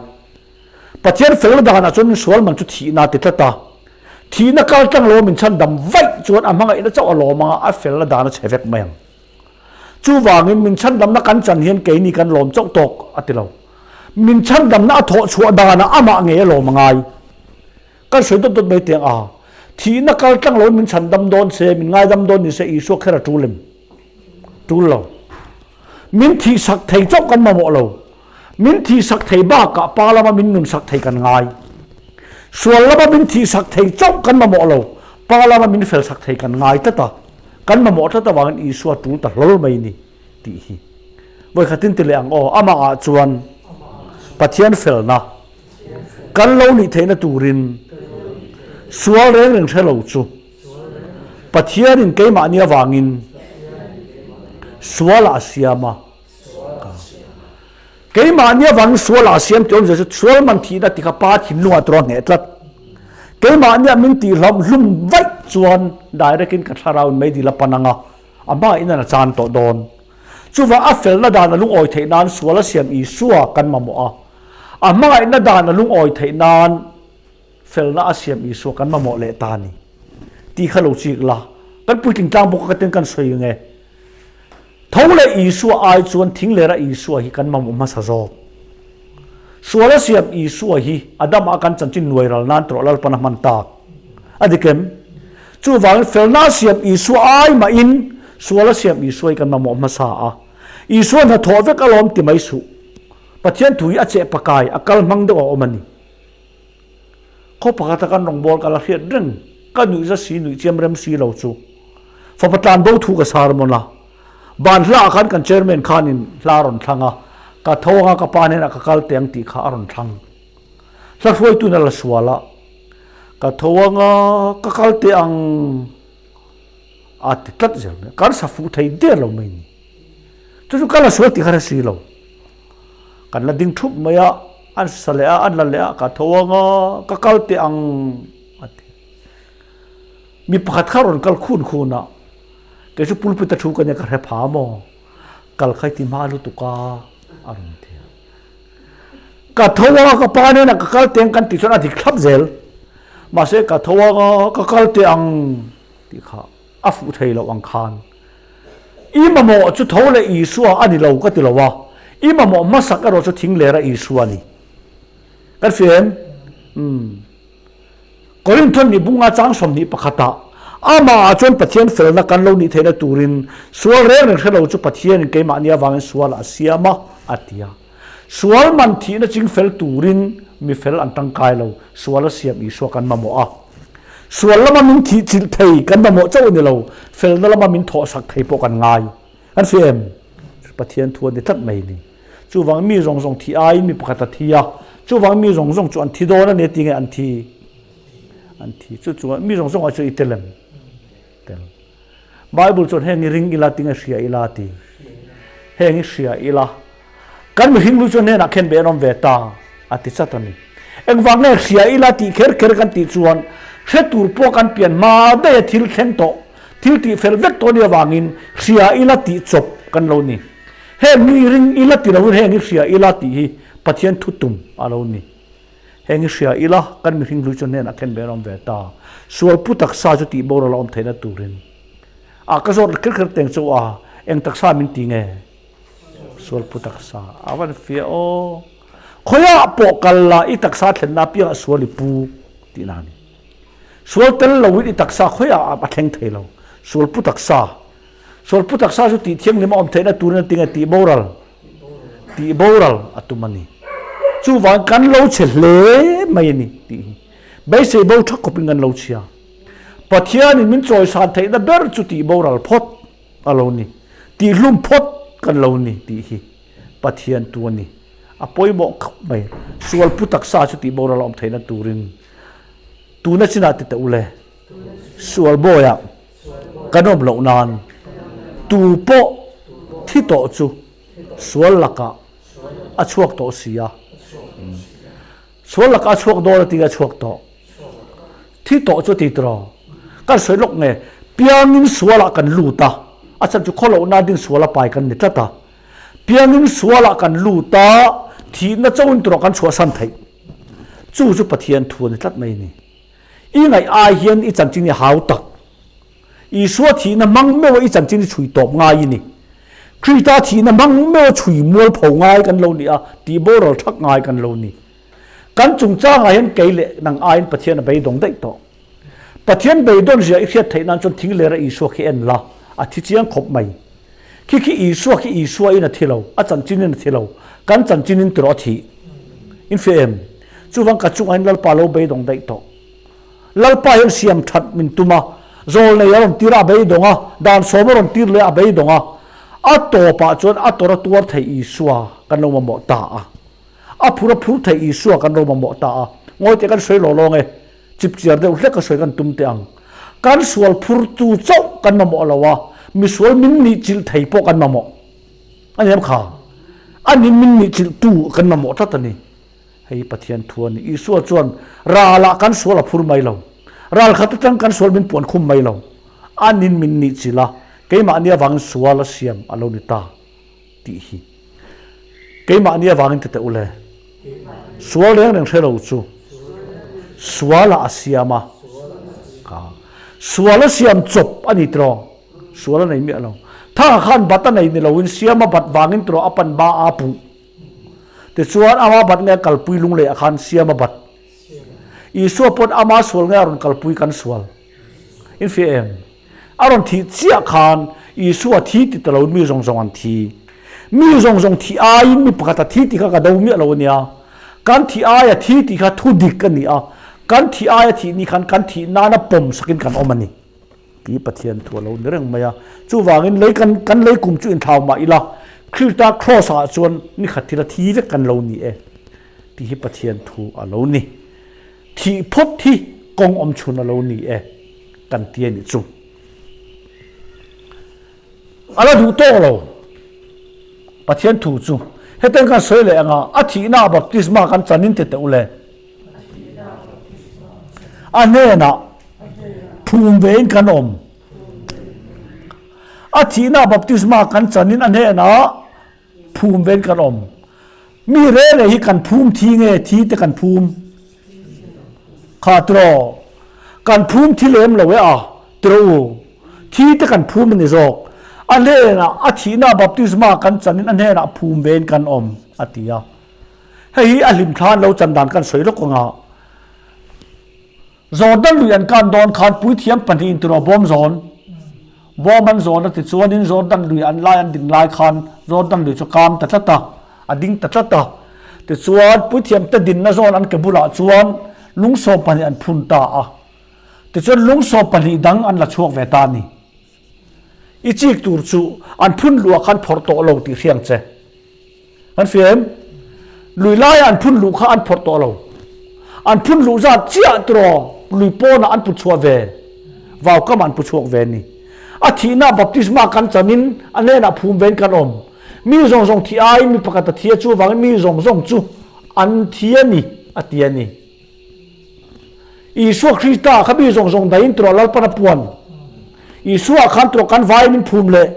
Pathian felna danah chuan min sual man chu thihna a ti tlat a. Thihna kal tlang lo a min chhandam vaih chuan a hmangaihna chauh a lawm anga a felna dan a chhe vek mai ang. Chuvangin min chhandamna kan chan hian keini kan lawm chauh tawk a ti lo. Min chhandamna a thawh chhuah danah amah ngei a lawm a ngai. Kan sawi dawt dawt mai teh ang a, thihna kal tlang loin min chhandam dawn se, min ngaidam dawn ni se Isua kher a tul em? Tul lo. Min thihsak thei chauh kan mamawh lo. Min thihsak thei bakah pa lama min nunsak thei kan ngai. Sual lama min thihsak thei chauh kan mamawh lo, pa lama min felsak thei kan ngai tlat a. Kan mamawh tlat avangin Isua tul ta hlawl mai ni tih hi. Vawikhatin ti leh ang aw, amah ah chuan Pathian felna kan lo nih theihna turin sual reng reng hre lo chu Pathianin keimahni avangin sualah a siam a. Keimahni avangin sualah a siam tih awmzia chu sual man thihna ti kha Pa thinlungah tur a hneh tlat. Keimahnia min tihhlauh hlum vaih chuan direct in ka thlarauin meidil a pan ang a, a hmain a chan tawh dawn. Chuvang a felna dan a lungawi theih nan sual a siam Isua kan mamawh a, a hmangaihna dan a lungawi theih nan felna a siam Isua kan mamawh leh ta a ni. Tih kha lo chik la. Kan puitling tlang bawk a ka ten kan sawi nge. Tho leh Isua ai chuan thing lera Isua hi kan mamawh hmasa zawk. Suala siam Isua hi Adama a kan chanchin nuai ral nan tawh Lalpan a hman tak. A dik em? Chuvangin felna siam Isua ai mahin suala siam Isua hi kan mamawh hmasa a. Isua hnathawh vek alawm ti mai suh. Pathian thu hi a cheh pakai, a kal hmang deuh a awm a ni. Khaw pakhata kan rawngbâwl ka la hriat reng, ka nuih za si nuih chiam rem si lo chu. Fapa tlan bo thu ka sar mawn a. Ban hlaah khan kan chairman khanin hla a rawn thlang a, ka tho anga ka pa hnenah ka kal teh ang tih kha a rawn thlang. Hla hruaituin a la sual a, ka tho anga ka kal teh ang a ti tlat zel mai a, kan sa fuh thei der lo mai ni. Chu chu ka la sual tih kha hre si lo. Kan la ding thup mai a, an sa leh a, an la leh a, ka tho ang a, ka kal teh ang a ti. Mi pakhat kha rawn kal khun khun a, kei chu pulpit a thu ka nia ka hre pha maw, kal kha i ti hma lutuk a, a rawn ti a. Ka tho ang a, ka pa hnenah ka kal teh ang kan tih chuan a dik thlap zel. Mahse ka tho ang a, ka kal teh ang tih kha. A fuh thei loh ang khan. I mamawh chu tho leh Isua a ni lo ka ti lo a, i mamawh hmasak erawh chu thing lera Isua a ni. Kan hria em? Umm. Korinthon nih bunga chang 21 ah, Amah ah chuan Pathian felna kan lo nih theihna turin sual reng reng hre lo chu Pathianin keimahni avangin sualah a siam a, a ti a. Sual man thihna ching fel turin mi fel an tangkai lo, sual a siam Isua kan mamawh a. Sual lama min thih chilh thei kan mamawh chauh a ni lo, felna lama min thawhsak thei pawh kan ngai. Kan hria em? Pathian thu a ni tlat mai ni. Chuvang mi zawng zawng thih aiin mi pakhat a thi a, chuvang mi zawng zawng chu an thi dawn a ni a ti nge an thi? An thi. Chu chuan mi zawng zawng ah chuan i tel em? Tel. Bible chuan heng i ring ila tinge hria ila ti. Heng i hria ila. Kan mihring lu chuan hnenah khen be an awm ve ta a ti chat a ni. Engvang nge hria ila tih kher kher kan tih chuan hre tur pawh kan pian hma daih a thil thleng tawh, thil tih fel vek tawh ni avangin hria ila tih chawp kan lo ni. Heng i ring ila ti loin heng i hria ila tih hi Pathian thu tum a lo ni. Heng i hria ila kan mihring hlui chu hnenah khen ve an awm ve ta. Sual pu taksa chu tih boral a awm theihna turin a ka zawt kher kher teng chu a eng taksa min ti nge? Sual pu taksa a van fiah aw. Khawiah pawh kal la i taksa thlenna apiangah sual i pu tihna a ni. Sual tel loin i taksa khawiah a thleng thei lo. Sual pu taksa. Sual pu taksa chu tih thianghlim a awm theihna turin a ti nge tih boral. Tih boral a tum a ni. Chuvang kan lo chhe hle mai a ni tih hi. Beisei bo tha khawpin kan lo chhia. Pathianin min chawisan theihna ber chu tih boral phawt a lo ni. Tih hlum phawt kan lo ni tih hi Pathian tu a ni. A pawimawh khawp mai. Sual pu taksa chu tih boral a awm theihna turin tuna chinah ti teh u le. Sual bawiah kan awm loh nan tu pawh thi tawh chu sual lakah a chhuak tawh si a. Sual lakah a chhuak dawn a ti a chhuak tawh. Thi tawh chu ti tiraw? Kan sawi lawk nge, piangin sualah kan lut a, a chhan chu khawlohna ding suala pai kan ni tlat a. Piangin sualah kan lut a, thihna chauhin tiraw kan chhuahsan theih. Chu chu Pathian thu a ni tlat mai a ni. I ngaih ai hian i chanchin hi hau tak. Isua thihna hmang meuh a i chanchin hi chhui tawp ngai i ni. Krista thihna hmang meuh a chhui mualpho ngai kan lo ni a, tih boral thak ngai kan lo ni. Kan chungchangah hian kei leh nang aiin Pathian a beidawng daih tawh. Pathian beidawn zia i hriat theih nan chuan thing lera Isua khi en la, a thi chiang khawp mai. Khi khi Isua khi Isua in a thi lo, a chanchin in a thi lo, kan chanchin in tiraw a thih. In hria em? Chuvang ka chungah hian Lalpa lo beidawng daih tawh. Lalpa hian siam that min tum a, zawl nei a rawn tir a, a beidawng a, dan sawm a rawn tir leh a, a beidawng a. A tawpah chuan a tawrh a tuar thei Isua kan lo mamawh ta a. A phur a phur thei Isua kan lo mamawh ta a, ngawi teh kan sawi law lawng e, chip chiar deuh hlek a sawi kan tum teh ang. Kan sual phur tu chauh kan mamawh lo a, misual min nih chilh thei pawh kan mamawh. A ni em kha? A ni min nih chilh tu kan mamawh tlat a ni. Hei Pathian thu a ni. Isua chuan ralah kan sual a phur mai lo. Ral khat atang kan sual min puan khum mai lo. A nin min nih chilh a, keimahni avangin sual a siam a lo ni ta. tih hi keimahni avangin ti teh u le. Sual reng reng hre lo chu sualah a siam a. Ka. Sual a siam chawp a ni tiraw? Sual a nei miah lo. Thanga khan bat a nei ni loin Siama bat vangin tiraw a pan ba a puh. Tichuan ama bat nge a kalpui lunglei ah khan Siama bat. Isua pawn ama sual nge a rawn kalpui kan sual. In fiah em? A rawn thih chiah khan Isua thi ti ta loin mi zawng zawng an thi. Mi zawng zawng thih aiin mi pakhat a thi tih kha ka do miah lo a nia. Kan thih aia thi tih kha thu dik a ni a, kan thih aia thih ni khan kan thih nana pawm sakin kan awm a ni tih Pathian thu a lo ni reng mai a. Chuvangin lei kan kan lei kum chu inthlau mah ila, Krista Kraws ah chuan ni khat thila thi vek kan lo ni e tih hi Pathian thu a lo ni. Thih phawt hi kawng awm chhun a lo ni e kan ti a nih chu. A la duh tawk lo. Pathian thu chu hetiang kan sawi leh anga a thihna baptisma kan chan in ti teh u le. A hnenah phum ve in kan awm. A thihna baptisma kan chan in a hnenah Phum ven kan awm. Mi re re hi kan phum thi nge thi te kan phum? Kha tiraw. Kan phum thi lem lo e a, tiraw u. Thi te kan phum a ni zawk. A hnenah a thihna baptisma kan chanin a hnenah phum ven kan awm a ti a. Hei hi a hlimthla an lo chan dan kan sawi lawk anga. Jordan lui an kan dawn khan puithiam pahnihin tiraw bawm zawn bawm an zawn a ti chuanin Jordan lui an lai an ding lai khan Jordan lui chu kam ta tlat a, a ding ta tlat a. Tichuan puithiam te dinna zawn an ke bulah chuan lungsawm pahnih an phun ta a. Tichuan lungsawm pahnih dang an la chhuak ve ta a ni. I chik tur chu an phun luh ah khan phawrh tawh lo tih hriang che. An fiam. Lui laia an phun luh kha an phawrh tawh lo. An phun luh zat chiah tiraw lui pawnah an put chhuah ve. Vau kamah an pu chhuak ve a ni. A thihna baptisma kan chanin a hnenah phum vein kan awm. Mi zawng zawng thih aiin mi pakhat a thi a, chuvangin mi zawng zawng chu an thi a ni, a ti a ni. Isua Krista kha mi zawng zawng daiin tiraw Lalpan a puan. Isua khan tiraw kan vaiin min phum leh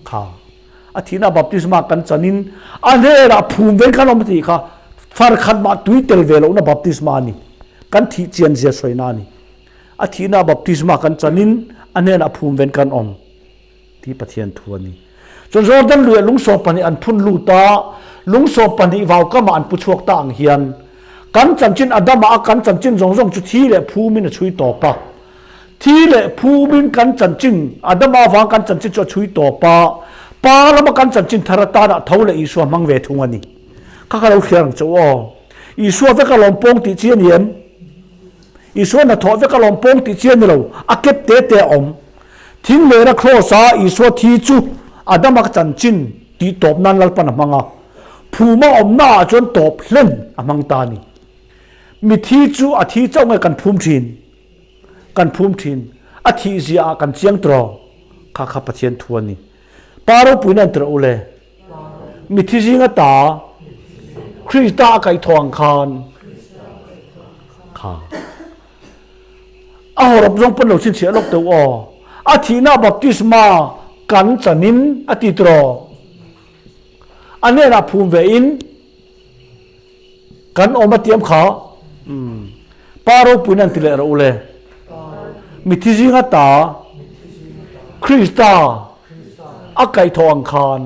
kha. A thihna baptisma kan chanin a hnenah phum vein kan awm tih kha far khat mah tui tel ve lohna baptisma a ni. Kan thih chian zia sawina a ni. A thihna baptisma kan chanin a hnenah phum vein kan awm tih Pathian thu a ni. Chuan Jordan luiah lungsawm pahnih an phun lut a, lungsawm pahnih vaukamah an pu chhuak ta ang hian kan chanchin Adama a kan chanchin zawng zawng chu thi leh phumin a chhui tawp a. Thi leh phumin kan chanchin, Adama avang kan chanchin chu a chhui tawp a, Pa lama kan chanchin thar atana tho leh Isua hmang ve thung a ni. Kha ka lo hria ang che u aw. Isua vek a lawm pawng tih chi a ni em? Isua hnathawh vek a lawm pawng tih chi a ni lo, a kep te te a awm. Thing lera kraws a Isua thi chu Adama chanchin tih tawp nan Lalpan a hmang a, phuma awmna ah chuan tawp hlen a hmang ta a ni. Mithi chu a thi chauh nge kan phum thin? Kan phum thin. A thih zia ah kan chiang tawh. Kha kha Pathian thu a ni. Pa ropuina an tirh u le. Mithi zing ata Krista a kaihthawh ang khan kha a hawrawp zawng pawn lo chhinchhiah lawk teuh aw. A thihna baptisma kan chanin a ti tawh. A hnenah phum ve in Kan awm a tiam kha Pa ropuiin an ti leh rawh u le. Mithi zinga ta Krista a kaihthawh ang khan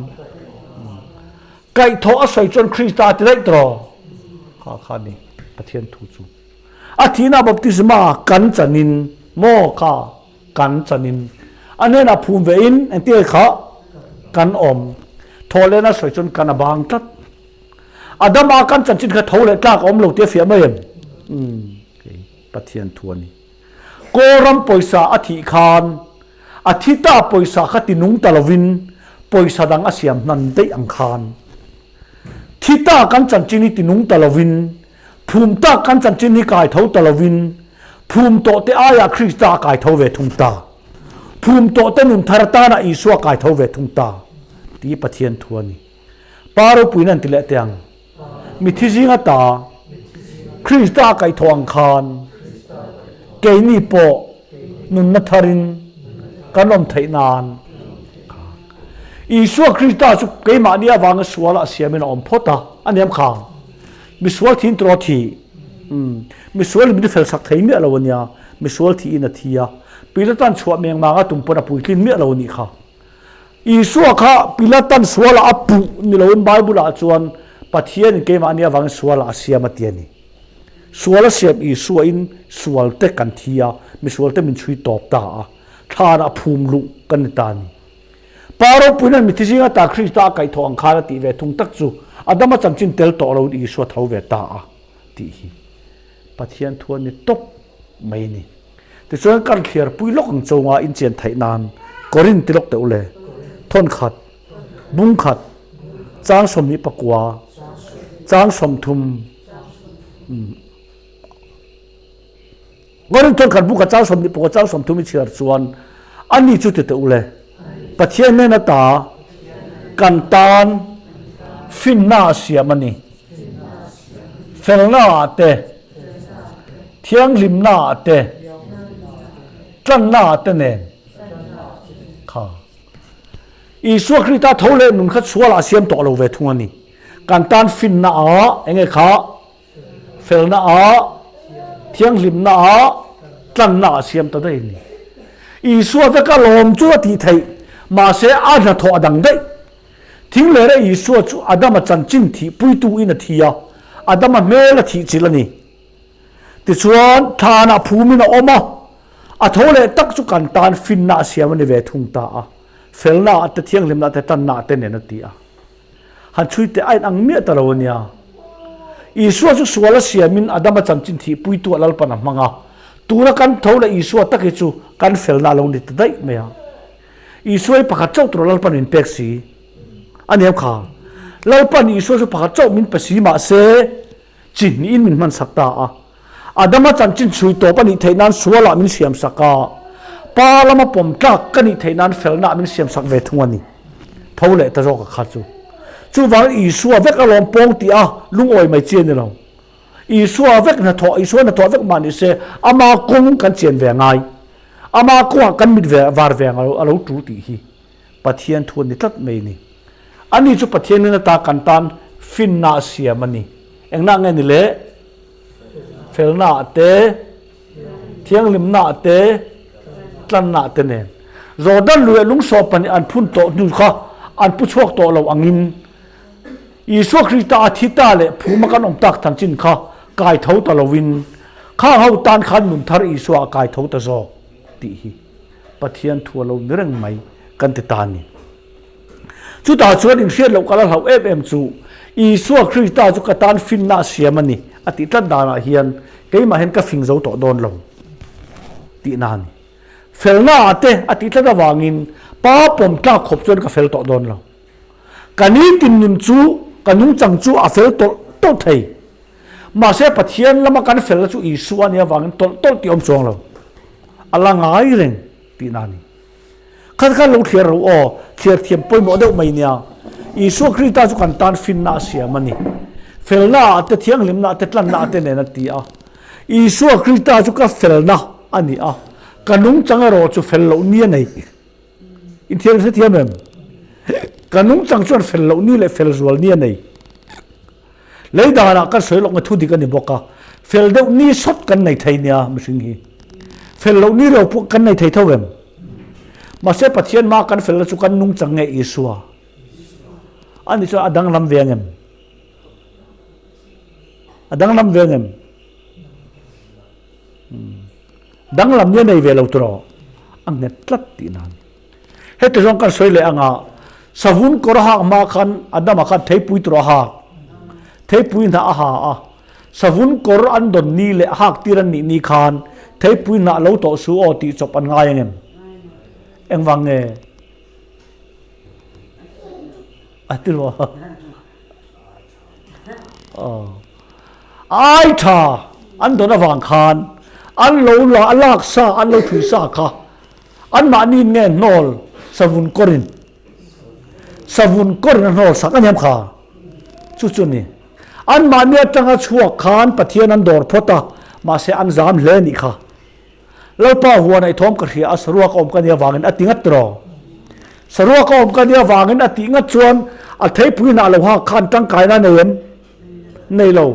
kaihthawh a sawi chuan Krista a ti daih tawh. Kha kha ni Pathian thu chu. A thihna baptisma kan chanin maw kha kan chanin a hnenah phum ve in engtin kha kan awm. Thawhlehna sawi chuan kan a bang tlat. Adama kan chanchin kha tho leh tlak a awm lo tih a fiah mai em? Umm, kei Pathian thu a ni. Kawlram pawisa a thih khan a thi ta pawisa kha ti nung ta lovin pawisa dang a siam hnan daih ang khan thi ta kan chanchin hi ti nung ta lovin phum ta kan chanchin hi kai tho ta lovin phum tawh te aiah Krista a kai tho ve thung ta. Phum tawh te nun thar atana Isua kai tho ve thung ta tih Pathian thu a ni. Pa ropuiin an ti leh teh ang. Mithi zinga ta Krista a kaihthawh ang khan keini pawh nunna tharin kan awm theih nan Isua Krista chu keimahni avanga sualah siamin a awm phawt a, a niam kha. Misual thiin tiraw thi? Misual in min fel sak thei miah lo a nia, misual thiin a thi a. Pilatan chhuah meng manga tum pawn a puitlin miah lo nih kha. Isua kha Pilatan sualah a puh ni loin Bible-ah chuan Pathianin keimahni avangin sualah a siam a ti a ni. Sual a siam Isua in sual te kan thi a, misual te min chhui tawp ta a, thlanah phum luh kan ni ta a ni. Pa ropuiin an mithi zinga ta Krista a kaihthawh ang khan a tih ve thung tak chu Adama chanchin tel tawh loin Isua tho ve ta a tih hi Pathian thu a ni tawp mai a ni. Tichuan kan thliar pui lawk ang chunga inchian theih nan Korin ti lawk teh u le, thawnkhat, bungkhat, chang 24, chang 30, Korin thawnkhat bungkhat chang 24, chang 30 i chhiar chuan ani chu ti teh u le, Pathian hnena ta kan tan finna a siam a ni. Felna ah te, thianghlimna ah te, tlanna ah te nen kha Isua Krista tho leh nun kha chhualah a siam tawh lo ve thung a ni. Kan tan finna ah enge kha felna ah, thianghlimna ah, tlanna ah siam ta daih a ni. Isua veka lawm chu a tih theih, mahse a hnathawh a dang daih. Thing leh Isua chu Adama chanchin thih puitu in a thi a, Adama hmel a thih chilh a ni. Tichuan, thlanah phumin a awm a, a tho leh tak chu kan tan finna a siam a ni ve thung ta a, felna ah te, thianghlimna te, tanna ah te nen a ti a. Han chhui teh a inang miah ta lo a nia. Isua chu sual a siamin Adama chanchin thih puitu ah Lalpan a hmang a, tuna kan tho leh Isua tak hi chu kan felna a lo ni ta daih mai a. Isua hi pakhat chauh tur Lalpan min pek si a ni kha. Lalpan Isua chu pakhat chauh min pe si mahse chi hnihin min hman sak ta a. Adama chanchin chhui tawp a nih theih nan sualah min siam sak a, Pa lama pawm tlak ka nih theih nan felnaah min siam sak ve thung a ni. Tho leh ta zawk a kha chu. Chuvangin Isua vek alawm pawng tih a lungawi mai chi a ni lo. Isua vek hnathawh, Isua hnathawh vek mah ni se ama kawng kan chian ve a ngai. Ama kawngah kan mit ve var ve ang a lo tul tih hi Pathian thu a ni tlat mai a ni. Ani chu Pathian in ata kan tan finna a siam a ni. Engnak nge ni le? Felna ah te, thianghlimna ah te, tlanna ah te nen. Jordan lui ah lungsawm pahnih an phun tawh hnu kha an pu chhuak tawh lo angin Isua Krista a thi ta leh phuma kan awm tak chanchin kha kai tho ta loin khang ho tan khan nun thar Isua a kai tho ta zawk tih hi Pathian thu a lo ni reng mai kan ti ta a ni. Chutah chuan inhriat loh ka la hlauh em em chu Isua Krista chu ka tan finna a siam a ni a tih tlat danah hian keimah hian ka fing zo tawh dawn lo tihna a ni. Felna ah te a tih tlat avangin pa pawm tlak khawp chuan ka fel tawh dawn lo. Ka nitin nun chu ka nungchang chu a fel tawlh tawlh thei. Mahse Pathian lama kan felna chu Isua a nih avangin tawlh tawlh tih a awm chuang lo. A la ngai reng tihna a ni. Khat khan lo thliar ro aw, thliar thiam pawimawh deuh mai nia. Isua Krista chu kan tan finna a siam a ni. Felna ah te, thianghlimna ah te, tlanna ah te nen a ti a. Isua Krista chu ka felna a ni a, ka nungchang erawh chu fel loh ni a nei. Inthiam hre thiam em? Ka nungchang chuan fel loh ni leh fel zual ni a nei. Lei danah kan sawi lawk nge thu dik a ni bawk a, fel deuh ni sawt kan nei thei nia mihring hi. Fel loh ni reu pawh kan nei thei tho em? Mahse Pathian hmaa kan felna chu kan nungchang nge Isua? Ani chuan a danglam ve ang em? A danglam ve ang em? Danglam ni a nei ve lo tawh a nghet tlat tih nan. Heti zawng kan sawi leh anga savun kawr a hak hma khan Adama khan theipui tur a hak. Theipui hnah a ha a. Savun kawr an dawn ni leh a hak tir an nih ni khan theipui hnah lo tawh su aw tih chawp an ngai angem? Engvang nge? A ti lo. Ai tha an dawn avang khan an lo la a lak sa an lo thui sa kha anmahni nge hnawl savun kawrin savun kawrin a hnawl sak a niam kha chu chu ni anmahni atanga chhuak khan Pathian an dawr phawt a mahse an zam hle nih kha. Lalpa huan aih thawm ka hria a, saruak a awm ka nia vangin a ti ngat tiraw? Saruak a awm ka nia vangin a tih ngat chuan a theipui hnah lo hak khan tangkaina a nei em? Nei lo.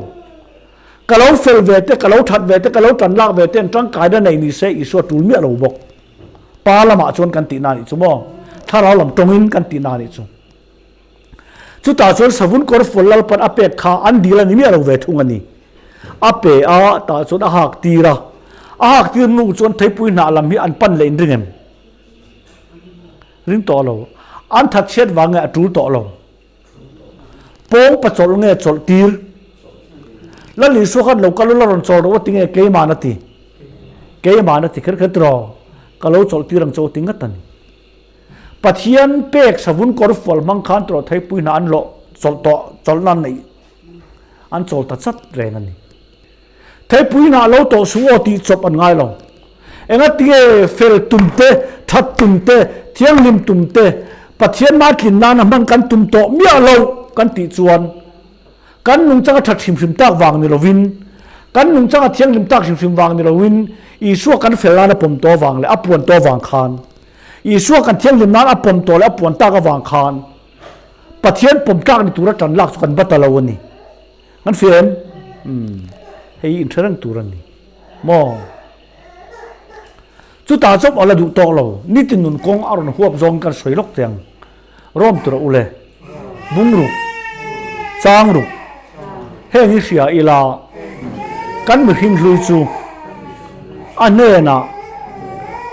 Ka lo fel ve te, ka lo that ve te, ka lo tan lak ve te an tangkaina nei ni se Isua tul miah lo bawk. Pa lamah chuan kan tihna a nih chu maw? Thlarau lam tawngin kan tihna a nih chu. Chutah chuan savun kawr fual Lalpan a pek kha an dil a ni miah lo ve thung a ni. A pe a, tah chuan a hak tir a. A hak tir hnu chuan theipui hnah lam hi an pan leh in ring em? Ring tawh lo. An that chhiat vang nge a tul tawh lo. Pawng pa chawlh nge chawlh tir? Lal Isua khan lo kal ula rawn chawl rawh u ti nge Keiman a ti? Keiman a ti kher kher tiraw? Ka lo chawlh tir ang che u ti ngat a ni. Pathian pek savun kawr fual hmang khan tiraw theipui hna an lawh chawlh tawh chawlhna an neih an chawl ta chat reng a ni. Theipui hnah lo tawh suh aw tih chawp an ngai lo. Engatinge fel tum te, that tum te, thianghlim tum te, Pathian mah tlin nana hman kan tum tawh miah lo kan tih chuan kan nungchang a that hrim hrim tak vang ni lovin, kan nungchang a thianghlim tak hrim hrim vang ni lovin Isua kan fel nana pawm tawh vang leh a puan tawh vang khan Isua kan thianghlim nan a pawm tawh leh a puan tak avang khan Pathian pawm tlak ni tura tan lak chu kan bat ta lo a ni. Kan fia em? Umm, hei hi inhre reng tur a ni. Maw? Chutah chawp a la duh tawk lo. Nitin nun kawng a rawn huap zawngin kan sawi lawk teh ang. Rawm tura u le. Bung ruk. Chang ruk. Heng hi hria ila kan mihring hlui chu a hnenah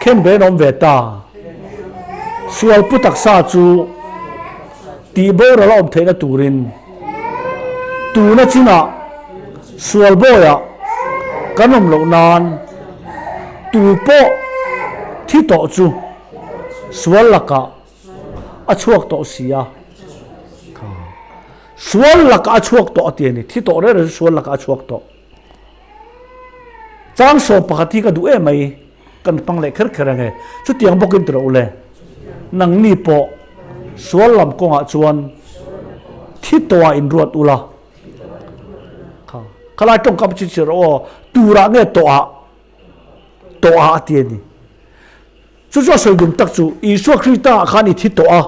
khenben awm ve ta. Sual pu taksa chu tih boral a awm theihna turin tuna chinah sual bawiah kan awm loh nan tu pawh thi tawh chu sual lakah a chhuak tawh si a. Sual lakah a chhuak tawh a ti a ni. Thi tawh reng reng chu sual lakah a chhuak tawh. Chang 11 hi ka duh em mai, kan hmang leh kher kher ange. Chutiang bawkin ti rawh u le, nangni pawh sual lam kawngah chuan thi tawhah inruat ula. Kha, khalai tawngkam chi chi rawh aw, turah nge tawhah, tawhah a ti a ni. Chu chu a sawi dum tak chu, Isua Krista ah khan i thi tawh a,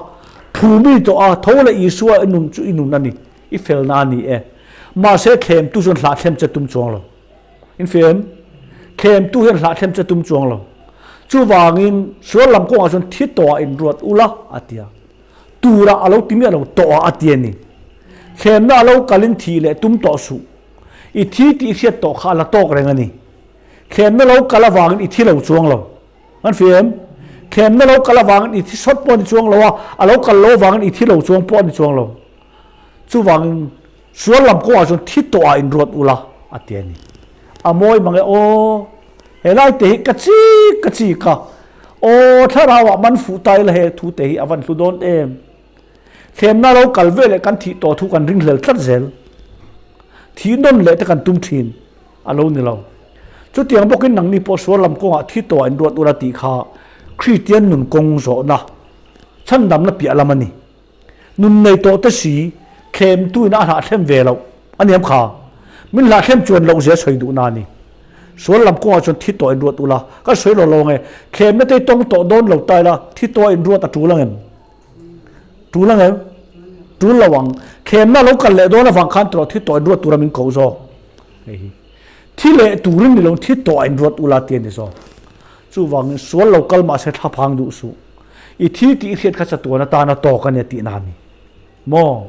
phumi tawh a, tho leh Isua i nun chu i nun a ni, i felna a ni e. Mahse thlemtu chuan hlahthlem che tum chuang lo. In fem? Thlemtu hian hlahthlem che tum chuang lo. Chuvangin sual lam kawngah chuan thi tawh ah inruat ula a ti a. Turah a lo ti miah lo, tawh ah a ti a ni. Thlemna a lo kalin thih leh tum tawh suh. I thi tih hriat tawh kha a la tawk reng a ni. Thlemna lo kal avangin i thi lo chuang lo. An fi em? Thlemna lo kal avangin i thi sawt pawh a ni chuang lo a, a lo kal lo avangin i thi lo chuang pawh a ni chuang lo. Chuvangin sual lam kawngah chuan thi tawhah inruat ula a ti a ni. A mawi mang e aw, helai te hi ka chik ka chik a, aw thlarauah man fuh ta ila he thu te hi a van hlu dawn em. Thlemna lo kal ve leh kan thih tawh thu kan ringhlel tlat zel. Thih nawn leh te kan tum thin. A lo ni lo. Chutiang bawkin nangni pawh sual lam kawngah thi tawh in ruat ula tih kha Kristian nun kawng zawhna, chhandamna piah lam a ni. Nun nei tawh te si thlemtuin a hlahthlem ve loh a ni em kha? Min hlahthlem chuan loh zia sawi duhna a ni. Sual lam kawngah chuan thi tawh in ruat ula, ka sawi lo lo ang e, thlemna te hi tawng tawh dawn lo ta ila thi tawh in ruat a tul ang em? Tul ang em? Tul lo ang. Thlemna lo kal leh dawn avang khan tawh thi tawh in ruat tura min koh zawk. Hei hi. Thi leh turin ni lo thi tawh in ruat ula ti a ni zawk. Chuvangin sual lo kal mahse thlaphang duh suh. I thi tih i hriat kha chatuan atana tawk a nia tihna a ni. Maw?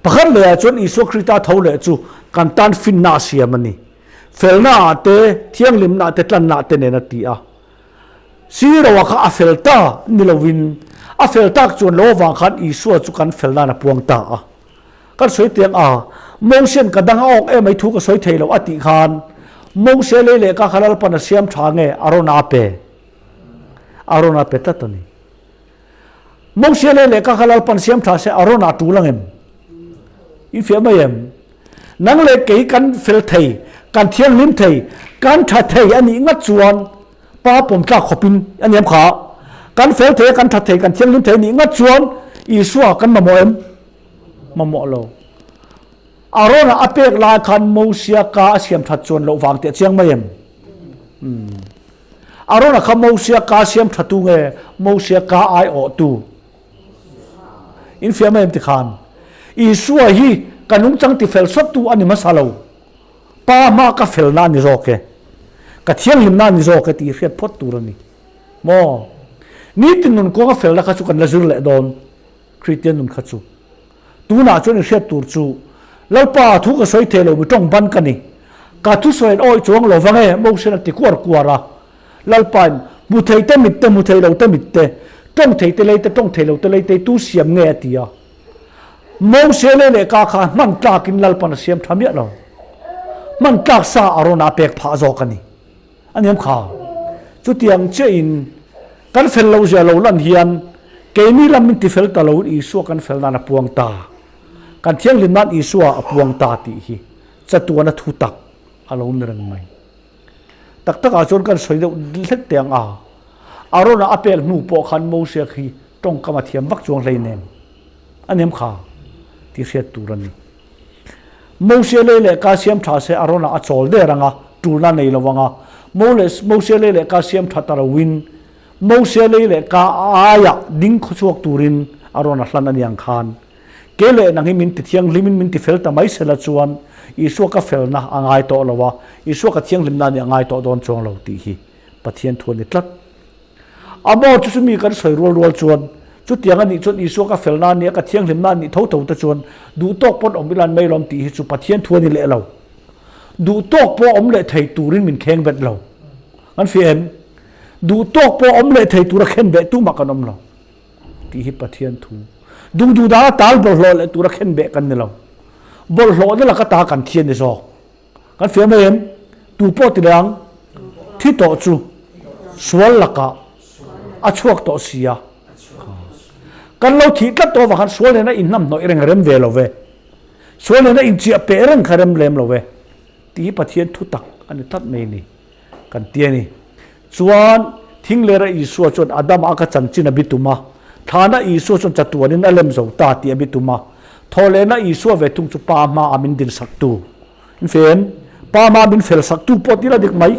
Pakhat lehah chuan Isua Krista tho leh chu kan tan finna a siam a ni. Felna ah te, thianghlimna ah te, tlanna ah te nen a ti a. Siroa kha a fel ta ni lovin a fel tak chuan lo avang khan Isua chu kan fel nan a puang ta a. Kan sawi tiang a, Mosian ka dang a awk emai thu ka sawi thei lo a tih khan Mose lei leh ka kha Lalpan a siam tha nge Arona a pe? Arona a pe tlat a ni. Mose lei leh ka kha Lalpan siam tha se Arona a tul ang em? In fiah mai em? Nang leh kei kan fel thei, kan thianghlim thei, kan tha thei a nih ngat chuan Pa pawm tlak khawpin a niam kha. Kan fel thei a, kan tha thei, kan thianghlim thei a nih ngat chuan Isua kan mamawh em? Mamawh lo. Arona a pek lai khan Mosia ka a siam that chuan loh vang tih a chiang mai em? Umm. Arona kha Mosia ka siam thatu nge Mosia ka aiawhtu? In fiah mai em ti khan? Isua hi ka nungchang tifel sawttu a ni hmasa lo. Pa hma ka felna a ni zawk e, ka thianghlimna a ni zawk e tih hriat phawt tur a ni. Maw? Nitin nun kawnga felna kha chu kan la zir leh dawn, Kristian nun kha chu. Tunah chuan i hriat tur chu, Lalpa, thu ka sawi thei lo, mi tawng ban ka ni. Ka thusawi an awih chuang lo vang e, Moses-a'n a ti kuar kuar a. Lalpain, Hmu thei te mit te, hmu thei lo te mit te, tawng thei te lei te, tawng thei lo te lei te hi tu siam nge? a ti a. Moses lei leh ka kha hman tlakin Lalpa'n a siam tha miah lo. Hman tlak sa a rawn a pek phah zawk a ni. A niam kha. Chutiang chiahin kan fel lo zia lo lan hian keini lam min tifel ta loin Isua kan fel nan a puang ta. Kan thianghlim nan Isua a puang ta tih hi chatuana thu tak a lo ni reng mai. Tak takah chuan kan sawi deuh hlek teh ang a, Arona a pek hnu pawh khan Moses hi tawngkam a thiam vak chuang hleinem. A niam kha tih hriat tur a ni. Moses lei leh ka siam tha se Arona a chawl der ang a, tulna nei lo ang a. Moses lei leh ka siam tha ta loin Moses lei leh ka aiah ding khawchhuak turin Arona hlan a ni ang khan. Ke leh nang hi min ti thianghlimin min ti fel ta mai sela chuan Isua ka felna a ngai tawh lo a, Isua ka thianghlimna a nih a ngai tawh dawn chuang lo tih hi Pathian thu a ni tlat. A maw chu chumi kan sawi rual rual chuan chutiang a nih chuan Isua ka felna a nih a, ka thianghlimna a nih tho tho te chuan duh tawk pawn awm ila an mai lawm tih hi chu Pathian thu a ni leh lo. Duh tawk pawh awm leh thei turin min kheng bet lo. Kan fiah em? Duh tawk pawh awm leh thei tura khen beh tumah kan awm lo. Tih hi Pathian thu. Duh duh dana tal bawlhhlawh leh tura khen beh kan ni lo. Bawlhhlawhna laka ta kan thi a ni zawk. Kan fiah mai em? Tu pawh ti leh ang, thi tawh chu sual lakah a chhuak tawh si a. Kan lo thih tlat tawh avang khan sual nena inhnamhnawih reng rem ve lo ve. Sual nena inchiah peh reng kha rem lem lo ve. Tih hi Pathian thu tak a ni tlat mai a ni. Kan ti a ni. Chuan thinglera Isua chuan Adama a ka chanchin a bi tum a, thlana Isua chuan chatuanin a lem zo ta tih a bi tum a, thawhlehna Isua ve thung chu Pa hmaah min dinsaktu. In fel, Pa hmaah min felsaktu pawh tih la dik mai.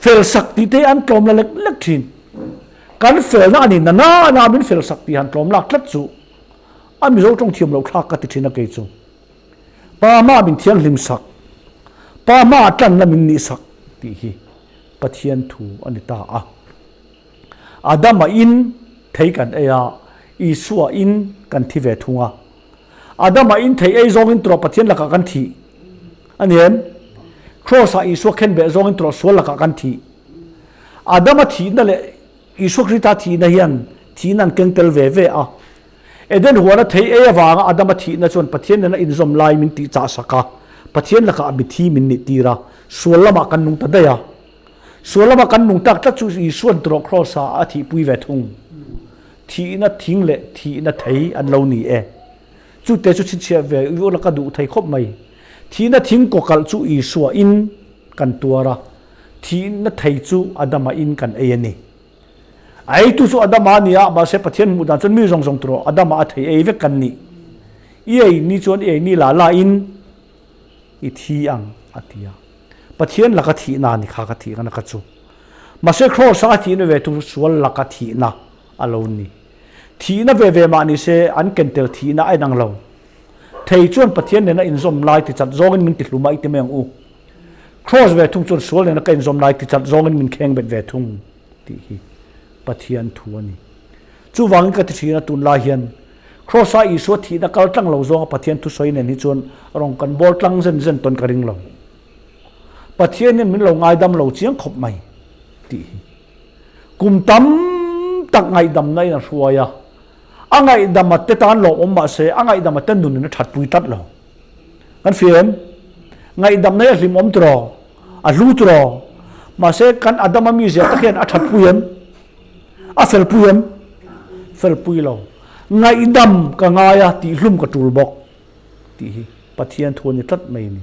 Felsak tih te hi an tlawm la lek lek thin. Kan felna a ni na na na min felsak tih han tlawm lak tlat chu a Mizo tawng thiam loh thlak ka ti thin a kei chu. Pa hmaah min thianghlim sak, Pa hmaah tlanna min nih sak tih hi Pathian thu a ni ta a. Adama in thei kan ei a, Isua in kan thi ve thung a. Adama in thei ei zawngin tawh Pathian lakah kan thih a ni em? Kraws-ah Isua khenbeh zawngin tawh sual lakah kan thih. Adama thihna leh Isua Krista thihna hian thihna an keng tel ve ve a. Eden huana thei ei avanga Adama thihna chuan Pathian nena inzawm lai min tih chah sak a, Pathian lakah mithi min nih tir a, sual lamah kan nung ta daih a. Sual lama kan nung tak tlat chu Isua'n tawh Kraws-ah a thihpui ve thung. Thihna thing leh thihna thei an lo ni e. Chute chu chhinchhiah ve ula ka duh thei khawp mai. Thihna thing kawkalh chu Isua in kan tuar a, thihna thei chu Adama in kan ei a ni. A eitu chu Adama a ni a, mahse Pathian hmuh dan chuan mi zawng zawng tur Adama a thei ei vek kan ni. I ei ni chuan i ei ni la la in i thi ang a ti a. Pathian laka thihna a ni kha ka thih kana ka chu. Mahse Kraws a thihna ve chu sual laka thihna a lo ni. Thihna ve ve mah ni se an ken tel thihna a inang lo. Thei chuan Pathian nena inzawm lai ti chat zawngin min ti hlum a i ti mai ang u. Kraws ve thung chuan sual nena ka inzawm lai ti chat zawngin min kheng bet ve thung. tih hi Pathian thu a ni. Chuvangin ka ti thin a, tunlai hian Kraws-a Isua thihna kal tlang lo zawnga Pathian thusawi nen hi chuan rawng kan bawl tlang zen zen tawn ka ring lo. Pathian hian min lo ngaidam lo chiang khawp mai tih hi kum tam tak ngaihdamna in a hruai a, a ngaihdama te tan lawmawm mah se a ngaihdama te nunin a thatpui tlat lo. Kan fia em? Ngaihdamna hi a hlimawm tiraw? A hlu tiraw? Mahse kan Adama mizia tak hian a thatpui em? A felpui em? Felpui lo. Ngaihdam ka ngai a, tihhlum ka tul bawk tih hi Pathian thu a ni tlat mai a ni.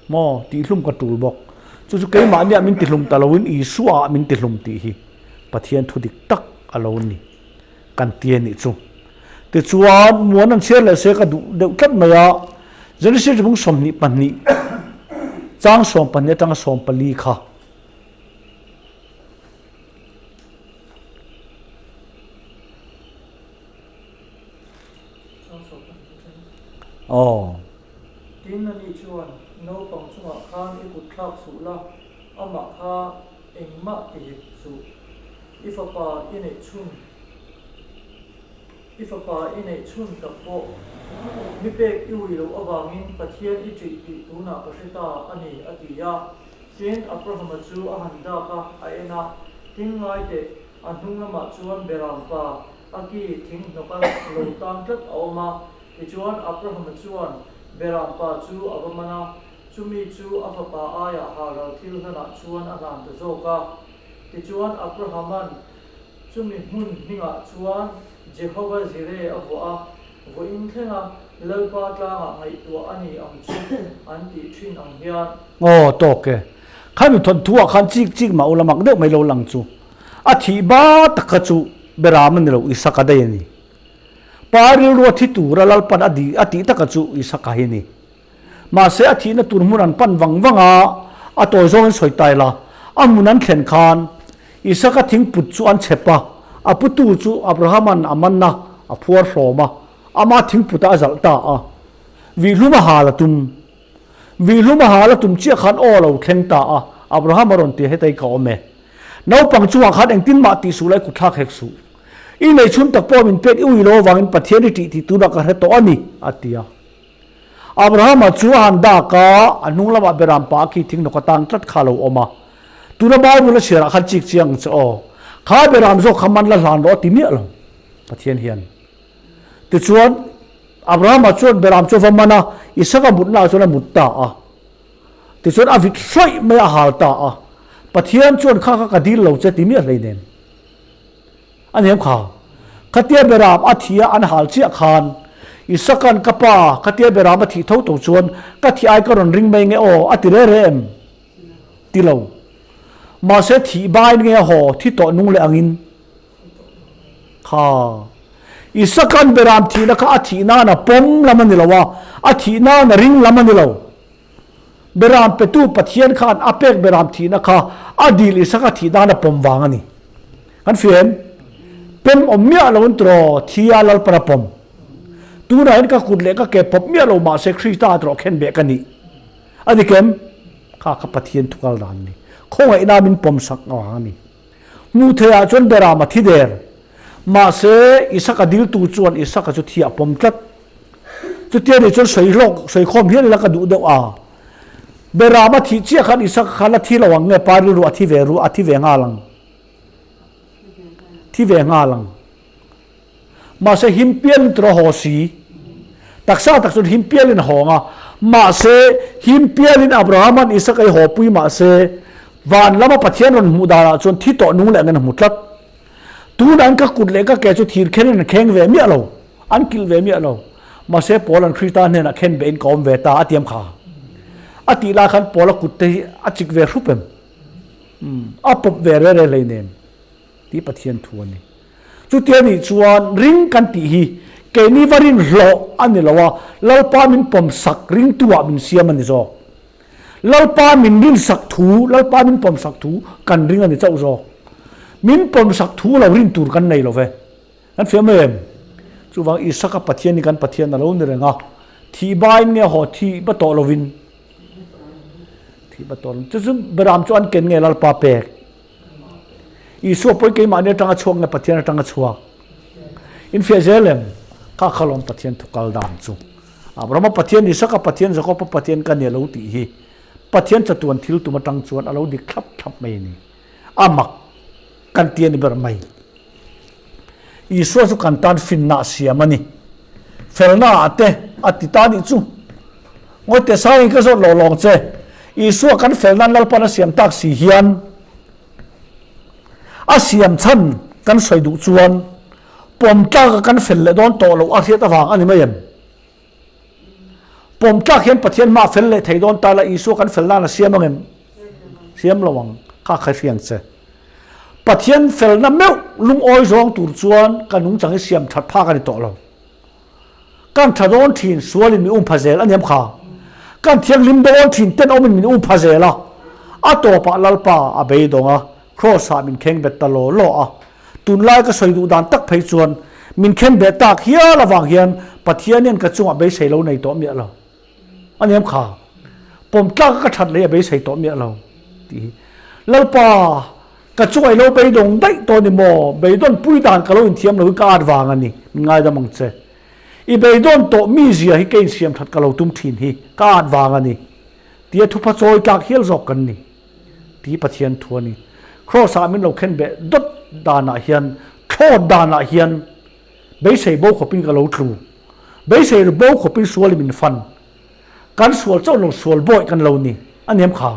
Maw? Tihhlum ka tul bawk. Chu chu keimahniah min tihlum ta loin Isua ah min tihlum tih hi Pathian thu dik tak a lo ni. Kan ti a nih chu. Tichuan, muan an chhiar leh se ka duh deuh tlat mai a, Genesis bung 22 chang 12 atanga 14 kha. Aw. Tin, ani chuan naupang chungah khan i kut thlak suh la, amah kha engmah ti hek suh. I fapa i neih chhun, i fapa i neih chhun tak pawh mi pek i ui loh avangin Pathian i ṭih tih tunah ka hre ta a ni, a ti a. Tin, Abrahama chu a han dak a, a en a, Tin ngai teh, a hnung lamah chuan Beram pa, a ki thing hnawka lo tang tlat a awm a. Tichuan, Abrahama chuan Beram pa chu a va man a, chumi chu a fapa aiah halral thil hlanah chuan a hlan ta zawk a. Tichuan, Abrahama'n chumi hmun hmingah chuan Jehova Jireh a vuah a, vawiin thlenga Lalpa tlangah ngaihtuah a ni ang chu an tih thin ang hian. Aw, tawk e. Khami thawnthu ah khan chik chik mah ula mak deuh mai lo lang chu. A thih ba tak kha chu Beram a ni lo, Isaka daih a ni. Pa rilru a thi tura Lalpan a di a tih taka chu Isaka hi a ni. Mahse a thihna tur hmun an pan vang vang a, a tawi zawngin sawi ta ila, a hmun an thlen khan Isaka thingput chu an chhep a, a putu chu Abrahama'n a man a, a phuar hlawm a, ama thingputah a zalh ta a. Vihlum a hal a tum. Vihlum a hal a tum chiah khan aw a lo thleng ta a, Abraham a rawn ti a, Hetei ka awm e. Naupang chungah khan engtin mah tih suh la i kutthlak hek suh. I neihchhun tak pawh min pek i ui lo avangin Pathian i ṭih tih tunah ka hre tawh a ni, a ti a. Abrahama chu a han dak a, a hnung lamah Beram pa a khi thing hnawk atang tlat kha a lo awm a. Tuna Bible a chhiarah khan chik chiang ang che aw. Kha Beram zawk kha man la hlan rawh a ti miah lo, Pathian hian. Tichuan, Abrahama chuan Beram chu a va man a, Isaka mutnaah chuan a mut ta a. Tichuan a vit hrawih mai a, a hal ta a. Pathian chuan kha kha ka dil lo che ti miah hleinem. A nem kha. Khatia Beram a thi a an hal chiah khan Isaka'n ka pa khatia Beram a thih tho tho chuan ka thih ai ka rawn ring mai nge aw a ti re re em? Ti lo. Mahse thih bain nge a haw thi tawh nung leh angin kha. Isaka'n Beram thihna kha a thih nan a pawm lam a ni lo a, a thih nan a ring lam a ni lo. Beram petu Pathian khan a pek Beram thihna kha a dil Isaka thih dan a pawm vang a ni. Kan fia em? Pem awm miah lo in tiraw thi a Lalpan a pawm. Tunah hian ka kut leh ka ke pawp miah lo mahse Krista a tiraw khen beh ka nih. A dik em? Kha kha Pathian thukal dan a ni. Khawngaihna min pawm sak vang a ni. Hmuh theih ah chuan Beram a thi der. Mahse Isaka diltu chuan Isaka chu thi a pawm tlat. Chutia nih chuan sawi hlawk, sawi khawm hial ila ka duh deuh a. Beram a thih chiah khan Isaka khan a thi lo ang nge pa rilru a thi ve ru, a thi ve nghal ang. Thi ve nghal ang. Mahse him pialin tur a haw si. Taksa tak chuan him pialin a hawng a. Mahse him pialin Abrahama'n Isaka i haw pui mahse van lama Pathian rawn hmuh danah chuan thi tawh nung leh angin a hmu tlat. Tunah hian ka kut leh ka ke chu thir khenin an kheng ve miah lo, an kilh ve miah lo. Mahse Paula'n Krista hnenah khen behin ka awm ve ta a tiam kha. A tih lai khan Paula kut te hi a chik ve hrup em? Umm, a pawp ve re re hleinem tih Pathian thu a ni. Chutia nih chuan ring kan tih hi keini va rin hlawh a ni lo a, Lalpa min pawm sak ringtu ah min siam a ni zawk. Lalpa min rinsak thu, Lalpa min pawmsak thu kan ring a ni chauh zawk. Min pawmsak thu lo rin tur kan nei lo ve. Kan fiah mai em? Chuvang Isaka Pathian hi kan Pathian a lo ni reng a, thih bain nge haw thih ba tawh lovin? Thih ba tawh lovin. Chu chu Beram chu an ken nge Lalpa pek? Isua pawhin keimahni atanga chhuak nge Pathian atanga chhuak? Infiah zel em? Kha khalawm Pathian thu kal dan chu. Abrahama Pathian, Isaka Pathian, Jakoba Pathian ka ni a lo tih hi Pathian chatuan thil tum atang chuan a lo dik thlap thlap mai a ni. A mak kan ti a ni ber mai. Isua chu kan tan finna a siam a ni. Felna ah te a ti ta nih chu. Ngawite sangin ka zawt lo lawng che. Isua kan fel nan Lalpan a siam tak si hian a siam chhan kan sawi duh chuan pawm tlak a kan fel leh dawn tawh loh a hriat avang a ni mai em? Pawm tlak hian Pathian hma a fel leh thei dawn ta la Isua kan fel nan a siam ang em? Siam lo ang, kha kha hriang che. Pathian felna meuh lungawi zawng tur chuan ka nungchang hi siam that phak a ni tawh lo. Kan tha dawn thin sualin min um pha zel a niam kha. Kan thianghlim dawn thin tenawmin min um pha zel a. A tawpah Lalpa a beidawng a, Kraws-ah min kheng bet ta law law a. Tunlai ka sawi duh dan tak phei chuan min khen beh tak hial avang hian Pathian hian ka chungah beisei lo nei tawh miah lo. A niam kha. Pawm tlak a ka that lei a beisei tawh miah lo tih hi. Lalpa! Ka chuai lo beidawng daih tawh ni maw? Beidawn pui dan ka lo inthiam lo hi ka at vang a ni, min ngaidam ang che. I beidawn tawh mi zia hi ka insiam that ka lo tum thin hi ka at vang a ni. Tia thupha chawi tlak hial zawk kan ni. Ti Pathian thu a ni. Kraws ah min lo khen beh dawt danah hian, thlawt danah hian beisei bo khawpin ka lo tlu. Beisei bo khawpin sual i min fan. Kan sual chauh lo sual bawih kan lo ni. A niam kha.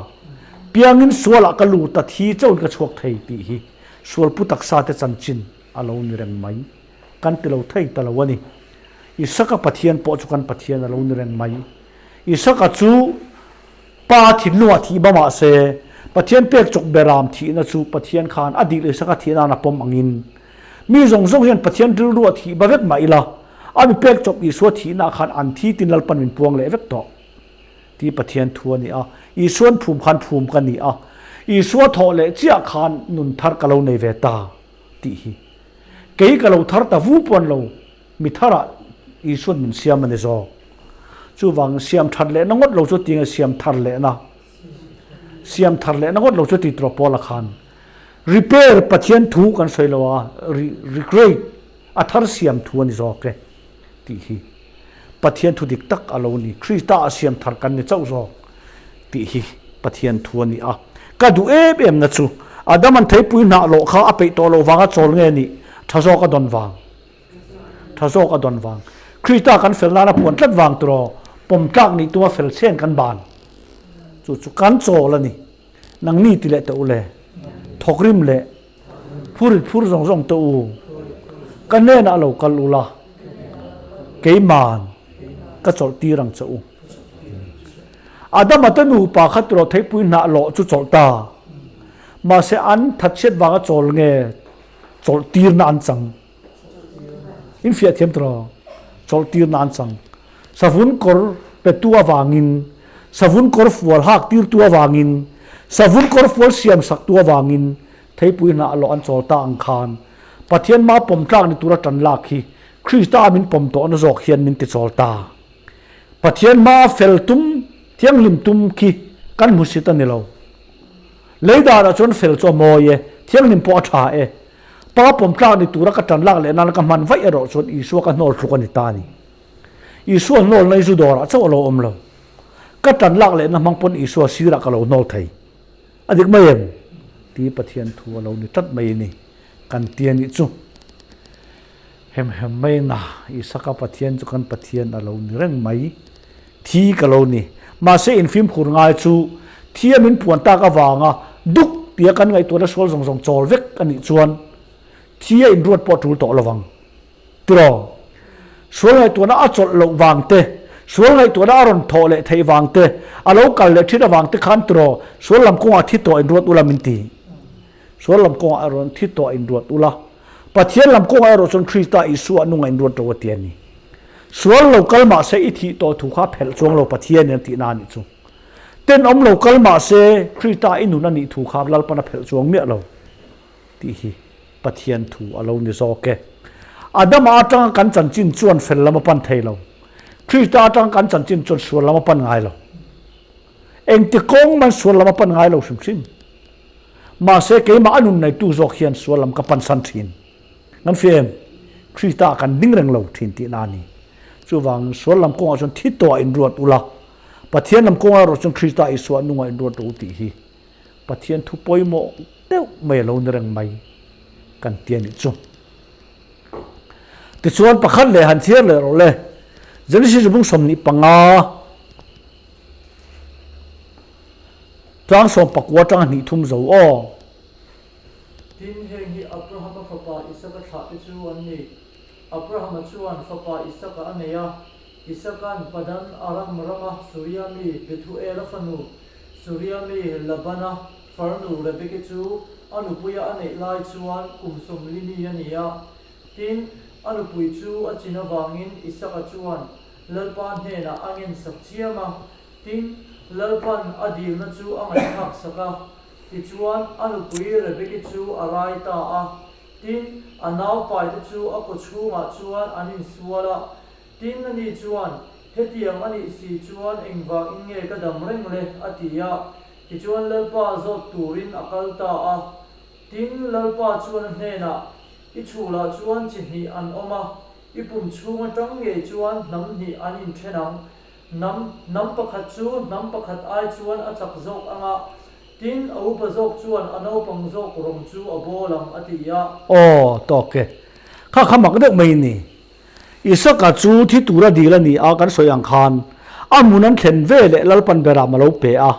Piangin sualah ka lut a, thi chauhin ka chhuak thei tih hi sual pu taksa te chanchin a lo ni reng mai. Kan ti lo thei ta lo a ni. Isaka Pathian pawh chu kan Pathian a lo ni reng mai. Isaka chu Pa thinlungah thih ba mah se, Pathian pek chawk beram thihna chu Pathian khan a dil Isaka thih nan a pawm angin, mi zawng zawng hian Pathian rilruah thih ba vek mah ila, a mi pek chawp Isua thihna khan an thi tin Lalpan min puang leh vek tawh tih Pathian thu a ni a. Isuan phum khan phum ka ni a, Isua thawh leh chiah khan nun thar ka lo nei ve ta tih hi. Kei ka lo thar ta vu pawn lo. Mi tharah Isuan min siam a ni zawk. Chuvangin siam that lehna ngawt lo chu tinge siam thar lehna? Siam thar lehna ngawt lo chu ti tawh Paula khan repair Pathian thu kan sawi lo a, recreate a thar siam thu a ni zawk e tih hi Pathian thu dik tak a lo ni. Krista a siam thar kan ni chauh zawk tih hi Pathian thu a ni a. Ka duh em em na chu Adam-a'n theipui hnah lawh kha a peih tawh loh vanga chawl nge nih tha zawk a dawn vang. Tha zawk a dawn vang. Krista kan fel nana puan tlat vang tiraw pawm tlak nih tuma fel chen kan ban. Chu chu kan chawl a ni. Nangni ti leh teh u le. Thawkrim leh phurit phur zawng zawng teh u. Ka hnenah lo kal ula keiman ka chawlh tir ang che u. Adama te nupa kha tiraw theipui hnah lawh chu chawlh ta. Mahse an thatchhiat vanga chawl nge chawlh tirna an chang. In fiah thiam tawh chawlh tirna an chang. Savun kawr petu avangin, savun kawr fual hak tirtu avangin, savun kawr fual siam saktu avangin theipui hnah lawh an chawl ta ang khan Pathian ma pawm tlak ni tura tan lak hi Krista min pawm tawhna zawk hian min ti chawl ta. Pathian hmaa fel tum, thianghlim tum khi kan hmusit a ni lo. Lei danah chuan fel chu a mawi e, thianghlim pawh a tha e. Pa pawm tlak ni tura ka tan lak leh nana ka hman vaih erawh chuan Isua ka hnawl thluk a ni ta a ni. Isua hnawlna hi zu dawrah chauh a lo awm lo. Ka tan lak lehna hmang pawn Isua sirah ka lo hnawl thei. A dik mai em? Ti Pathian thu a lo ni tlat mai a ni. Kan ti a nih chu. Hem hem mai na, Isaka Pathian chu kan Pathian a lo ni reng mai. Thi ka lo ni. Mahse infimkhur ngai chu thi a min puan tak avanga duk tia kan ngaihtuahna sual zawng zawng chawl vek a nih chuan thi a inruat pawh a tul tawh lovang. Tiraw? Sual ngaihtuahna a chawlh loh vang te, sual ngaihtuahna a rawn thawh leh theih vang te, a lo kal leh thin avang te khan tiraw sual lam kawngah thi tawh inruat ula min ti. Sual lam kawngah erawh thi tawh inruat ula, Pathian lam kawngah erawh chuan Krista Isua nunga inruat ro a ti a ni. Sual lo kal mah se i thih tawh thu kha a phelh chuang lo Pathianin a tihna a nih chu. Tenawm lo kal mah se Krista i nun a nih thu kha Lalpan a phelh chuang miah lo tih hi Pathian thu a lo ni zawk e. Adama atanga kan chanchin chuan fel lam a pan thei lo. Krista atanga kan chanchin chuan sual lam a pan ngai lo. Engti kawng man sual lam a pan ngai lo hrim hrim. Mahse keimah a nun neitu zawk hian sual lam ka pansan thin. Kan fia em? Krista ah kan ding reng lo thin tihna a ni. Chuvangin sual lam kawngah chuan thi tawhah inruat ula, Pathian lam kawngah erawh chuan Krista Isua nungah inruat rawh u tih hi Pathian thu pawimawh deuh mai a lo ni reng mai kan ti a nih chu. Tichuan pakhat leh han chhiar leh rawh le. Genesis bung 25. Tlang 14 atanga hnih thum zo aw. Tin, heng hi Abrahama fapa Isaka thlahte chu an ni. Abrahama chuan fapa Isaka a nei a, Isaka'n Padan Aram rama Suria mi Bethuela fanu, Suria mi Labana farnu Rebeki chu a nupuia a neih lai chuan kum 40 mi a ni a. Tin, a nupui chu a chin avangin Isaka chuan Lalpa hnenah a ngensak chiam a, Tin, Lalpan a dilna chu a ngaihthlak sak a, tichuan a nupui Rebeki chu a rai ta a. Tin, a naupaite chu a kawchhungah chuan an insual a. Tin, ani chuan, Hetiang a nih si chuan engvangin nge ka dam reng le? a ti a. Tichuan Lalpa zawt turin a kal ta a. Tin, Lalpa chuan a hnenah, I chhulah chuan chi hnih an awm a, i pum chhung atang ngei chuan hnam hnih an inthen ang. Hnam, hnam pakhat chu hnam pakhat ai chuan a chak zawk ang a, tin, a upa zawk chuan a naupang zawk rawng chu a bawl ang, a ti a. Aw, tawk e. Kha kha mak deuh mai ni. Isaka chu thi tura dil a ni a, kan sawi ang khan a hmun an thlen ve leh Lalpan Beram a lo pe a.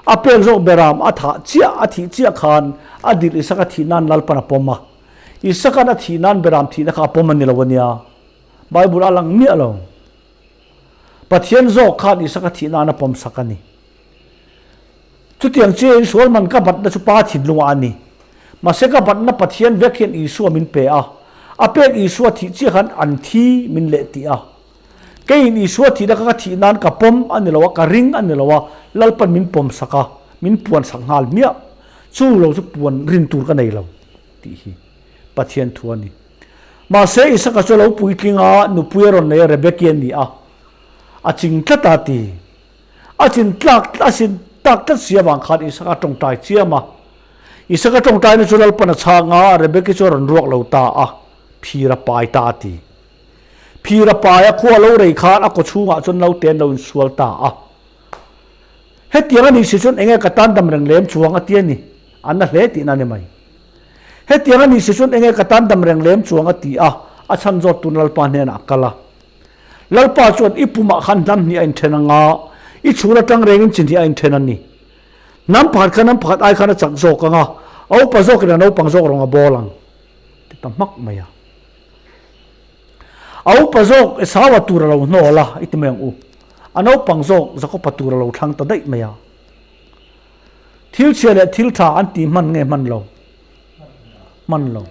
A pek zawk Beram a thah chiah, a thih chiah khan a dil Isaka thih nan Lalpan a pawm a. Isaka'n a thih nan Beram thihna kha a pawm a ni lo a nia. Bible a lang miah lo. Pathian zawk khan Isaka thih nan a pawm sak a ni. Chutiang chiahin sual man ka batna chu Pa thinlungah a ni. Mahse ka batna Pathian vek hian Isua min pe a, a pek Isua thih chiah khan an thi min leh tih a. Keiin Isua thihna kha ka thih nan ka pawm a ni lo a, ka ring a ni lo a, Lalpan min pawm sak a, min puan sak nghal hmiah. Chu lo chu puan rin tur ka nei lo tih hi Pathian thu a ni. Mahse Isaka chu a lo puitling a, nupui a rawn nei a, Rebeki a ni a, a ching tlat a ti. A chin tlak a sin tak tlat si avang khan Isaka tawngtai chiam a. Isaka tawngtaina chu Lalpan a chhang a, Rebeki chu a rawn ruak lo ta a, phir a pai ta a ti. Phir a pai a, khua lo rei khan a kawchhungah chuan naute an lo insual ta a. Hetiang a nih si chuan enge ka tan dam reng lem chuang a ti a ni, a na hle tihna a ni mai. Hetiang a nih si chuan enge ka tan dam reng lem chuang a ti a, a chhan zawt tun Lalpa hnenah a kal a. Lalpa chuan i pumah khan hnam hnih a inthen ang a, i chhul atang rengin chi hnih a inthen a ni. Hnam pakhat kha hnam pakhat ai khan a chak zawk ang a, a upa zawkin a naupang zawk rawng a bawl ang, ti ta hmak mai a. A upa zawk Esaua tur a lo hnawl a, i ti mai ang u. A naupang zawk Jakopa tur a lo thlang ta daih mai a. Thil chhia leh thil tha an ti hman nge hman lo? Hman lo.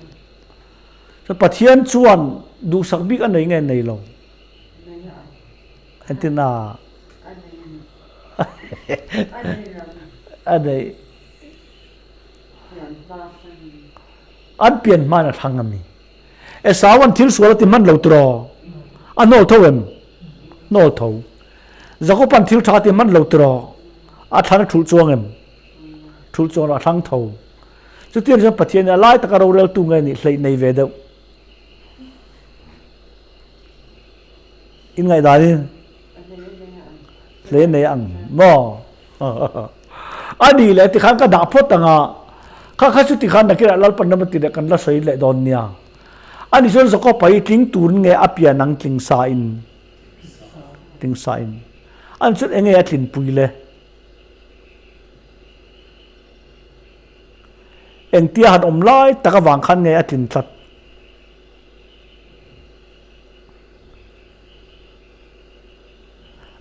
Chuan Pathian chuan duhsak bik a nei nge nei lo? Entin a? A nei. An pian hmain a thlang a mi. Esau an thil sual a ti hman lo tiraw? A hnawl tho em? Hnawl tho. Jakob an thil tha a ti hman lo tiraw? A thlan a thulh chuang em? Thulh chuang lo, a thlang tho. Chutiang chuan Pathian hi a lai taka roreltu nge nih hleih nei ve deuh. In ngaihdanin hle nei ang maw? A nih leh tikhan ka dah phawt ang a, kha kha chu tikhan nakinah Lalpan ram a ti leh kan la sawi leh dawn nia. A nih chuan Jakob-a hi tling turin nge a pian ang tling sa in? Tling sa in. A nih chuan enge a tlinpui le? Engtia han awm lai tak avang khan nge a tlin tlat?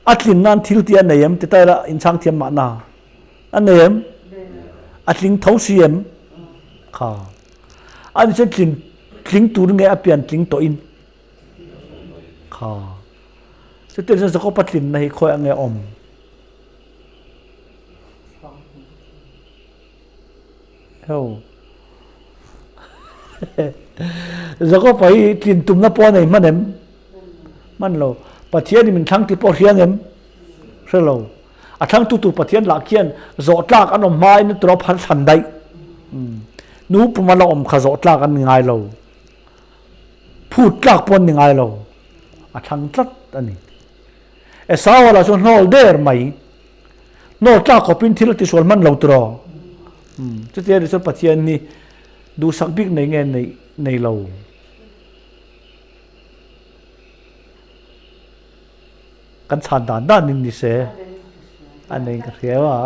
A tlin nan thil tih a nei em? Ti ta ila inchhang thiam mahna. A nei em? A tling tho si em? Kha. A ni chuan tlin tling tur nge a pian tling tawh in? Kha. Chutiang chuan Jakob-a tlinna hi khawi ang nge a awm? Ho. Jakob hi tlin tumna pawh a nei hman em? Hman lo. Pathian in min thlang ti pawh hria ngem? Hre lo. A thlang tu tur Pathian lah khian zawh tlak an awm hma in a tura phar thlan daih. Nu puma la awm kha zawh tlak an ni ngai lo. Phut tlak pawh an ni ngai lo. A thlang tlat a ni. Esau lah chu hnawl der mai. Hnawl tlak khawpin thil a tisual hman lo tiraw? Chutia ni chuan Pathian hi duhsak bik nei nge nei nei lo? Kan chhan dan dan in ni se. A nei ka hria a.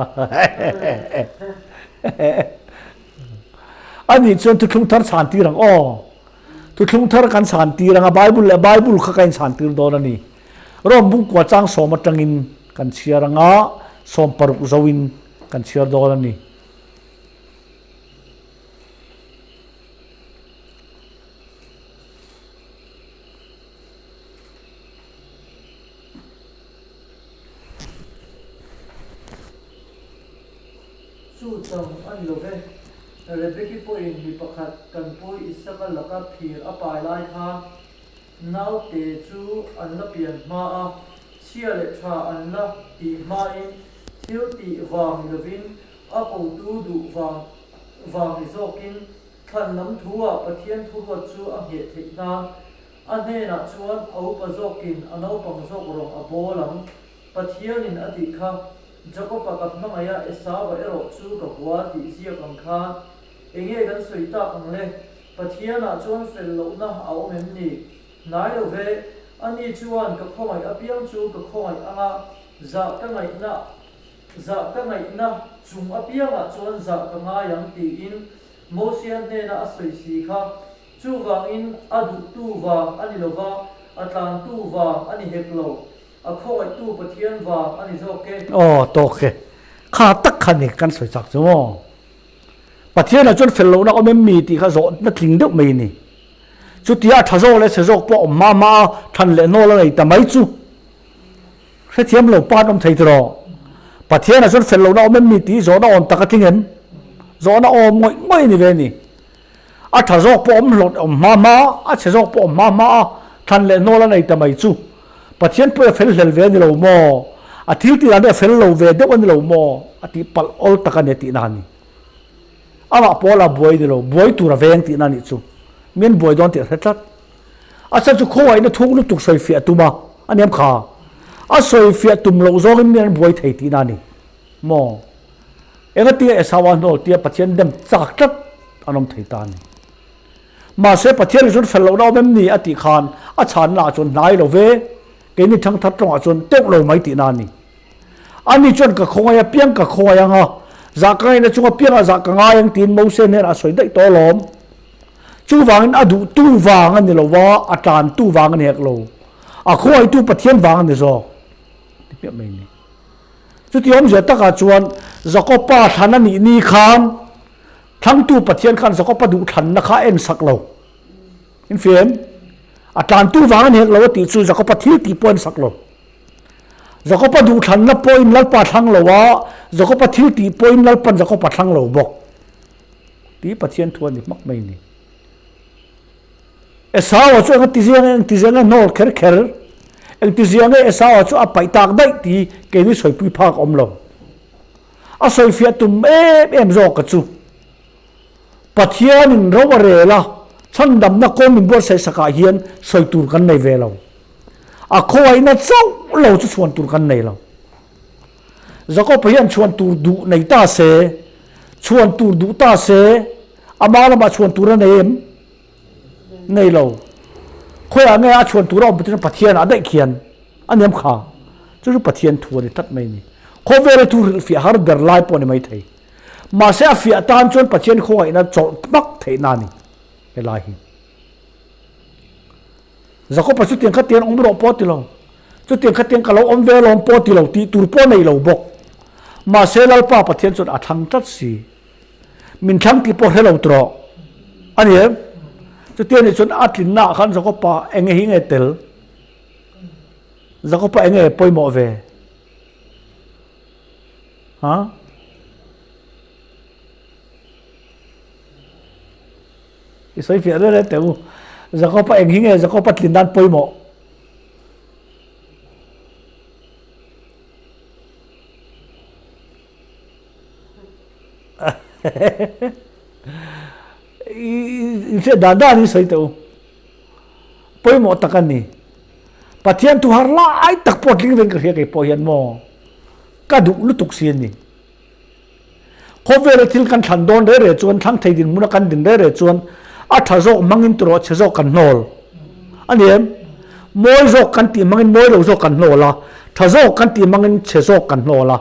Ani chuan thuthlung thar chhan tir ang aw. Thuthlung thar kan chhan tir ang a Bible leh Bible kha ka in chhan tir dawn a ni. Rom bungkua chang sawm atangin kan chhiar anga 16 zoin kan chhiar dawn a ni. Chu chang a ni lo ve. Rebeki pawhin mi pakhat kan pu Isaka laka phir a pai lai khan Naute chu an la pian hma a, chhia leh tha an la tih hmain thil tih vang ni lovin a kotu duh vang vang ni zawkin thlan lam thu-ah Pathian thuruat chu a ngheh theih nan a hnenah chuan a upa zawkin a naupang zawk rawng a bawl ang. Pathianin a tih kha, Jakob-a ka hmangaih a, Esau-a erawh chu ka hua tih ziak ang khan enge kan sawi tak ang le? Pathianah chuan fel lohna a awm em ni? Hnai lo ve, ani chuan ka khawngaih apiang chu ka khawngaih ang a, zah ka ngaihna zah ka ngaihna chung apiangah chuan zah ka ngai ang tiin Mosia hnena a sawi si kha. Chuvangin a duhtu vang a ni lo va, a tlantu vang a ni hek lo, a khawngaihtu Pathian vang a ni zawk e. Aw, tawk e. Kha tak kha ni kan sawi chak chu maw? Pathianah chuan fel lohna awm em mi tih kha zawhna tling deuh mai a ni. Chutia a tha zawk leh chhe zawk pawh awm hma hma a than leh hnawl a nei ta mai chu hrethiam lo pa an awm thei tiraw? Pathianah chuan fel lohna awm em mi tih zawhna awm tak a tling em? Zawhna awm ngawih ngawih a ni ve a ni. A tha zawk pawh awm hlawt awm hma hma a, a chhe zawk pawh awm hma hma a than leh hnawl a nei ta mai chu Pathian pawh a fel hlel ve a ni lo maw? A thil tih dan hi a fel lo ve deuh a ni lo maw? A tih palh awl tak a ni a tihna a ni. Amah pawl a buai ni lo, buai tur a veng tihna a nih chu. Mi an buai dawn tih a hre tlat. A chhan chu khawngaihna thuk lutuk sawifiah tum a, a niam kha. A sawifiah tum loh zawngin mi an buai thei tihna a ni. Maw? Engatinge Esau-a hnawl tia Pathian dem chak tlat an awm thei ta a ni. Mahse Pathian hi chuan fel lohna awm em ni a tih khan a chhanna ah chuan hnai lo ve, keini thangthar tawngah chuan teuh lo mai tihna a ni. Ani chuan ka khawngaih apiang ka khawngaih ang a, zah ka ngaihna chung apiangah zah ka ngai ang tiin Mose hnenah a sawi daih tawh alawm. Chuvangin a duhtu vang a ni lo va, a tlantu vang a ni hek lo. A khawngaihtu Pathian vang a ni zawk ti hmiah mai a ni. Chuti awmzia takah chuan Jakoba thlan a nih ni khan Thlangtu Pathian khan Jakoba duhthlanna kha a ensak lo. Infiam? A tlantu vang a ni hek lo a tih chu Jakoba thil tih pawh a ensak lo. Jakoba duhthlanna pawhin Lalpa thlang lo a, Jakoba thil tih pawhin Lalpan Jakoba thlang lo bawk. Tih Pathian thu a ni hmak mai a ni. Esau-a chu eng a ti ziang e, eng ti ziang e hnawl kher kher, eng ti ziang e Esau-a chu a paih tak daih tih keini sawipui phak a awm lo. A sawifiah tum em em zawk ka chu. Pathianin ro a rel a, chhandamna kawng min buatsaih sakah hian sawi tur kan nei ve lo. A khawngaihna chauh lo chu chhuan tur kan nei lo. Jakob-a hian chhuan tur duh nei ta se, chhuan tur duh ta se, ama lamah chhuan tur a nei em? Nei lo. Khawiah nge a chhuan tur a awm patin Pathianah daih khian a niam kha. Chu chu Pathian thu a ni tlat mai a ni. Khawvela thu hrilhfiah har ber lai pawh a ni maithei. Mahse a fiah tan chuan Pathian khawngaihna chawlh hmak theihna a ni helai hi. Jakob-a chutiang kha tian awm rawh pawh a ti lo. Chutiang kha tiang ka lo awm ve alawm pawh a ti lo tih tur pawh a nei lo bawk. Mahse Lalpa Pathian chuan a thlang tlat si. Min thlang tih pawh hre lo tawh a ni em? Chutiang nih chuan a tlinna ah khan Jakob-a enge hi nge tel? Jakob-a enge pawimawh ve? Ha? I sawi fiah reng reng teh u. Jakob-a eng hi nge Jakob-a tlin nan pawimawh? I hriat dan dan i sawi teh u. Pawimawh tak a ni. Pathian thu har lai tak pawh tling vein ka hria kei pawh hian maw ka duh lutuk si a ni. Khawvela thil kan thlan dawn reh reh chuan thlang thei dinhmuna kan din reh reh chuan a tha zawk hmangin tawrh chhe zawk kan hnawl a ni em? Mawi zawk kan tih hmangin mawi lo zawk kan hnawl a, tha zawk kan tih hmangin chhe zawk kan hnawl a.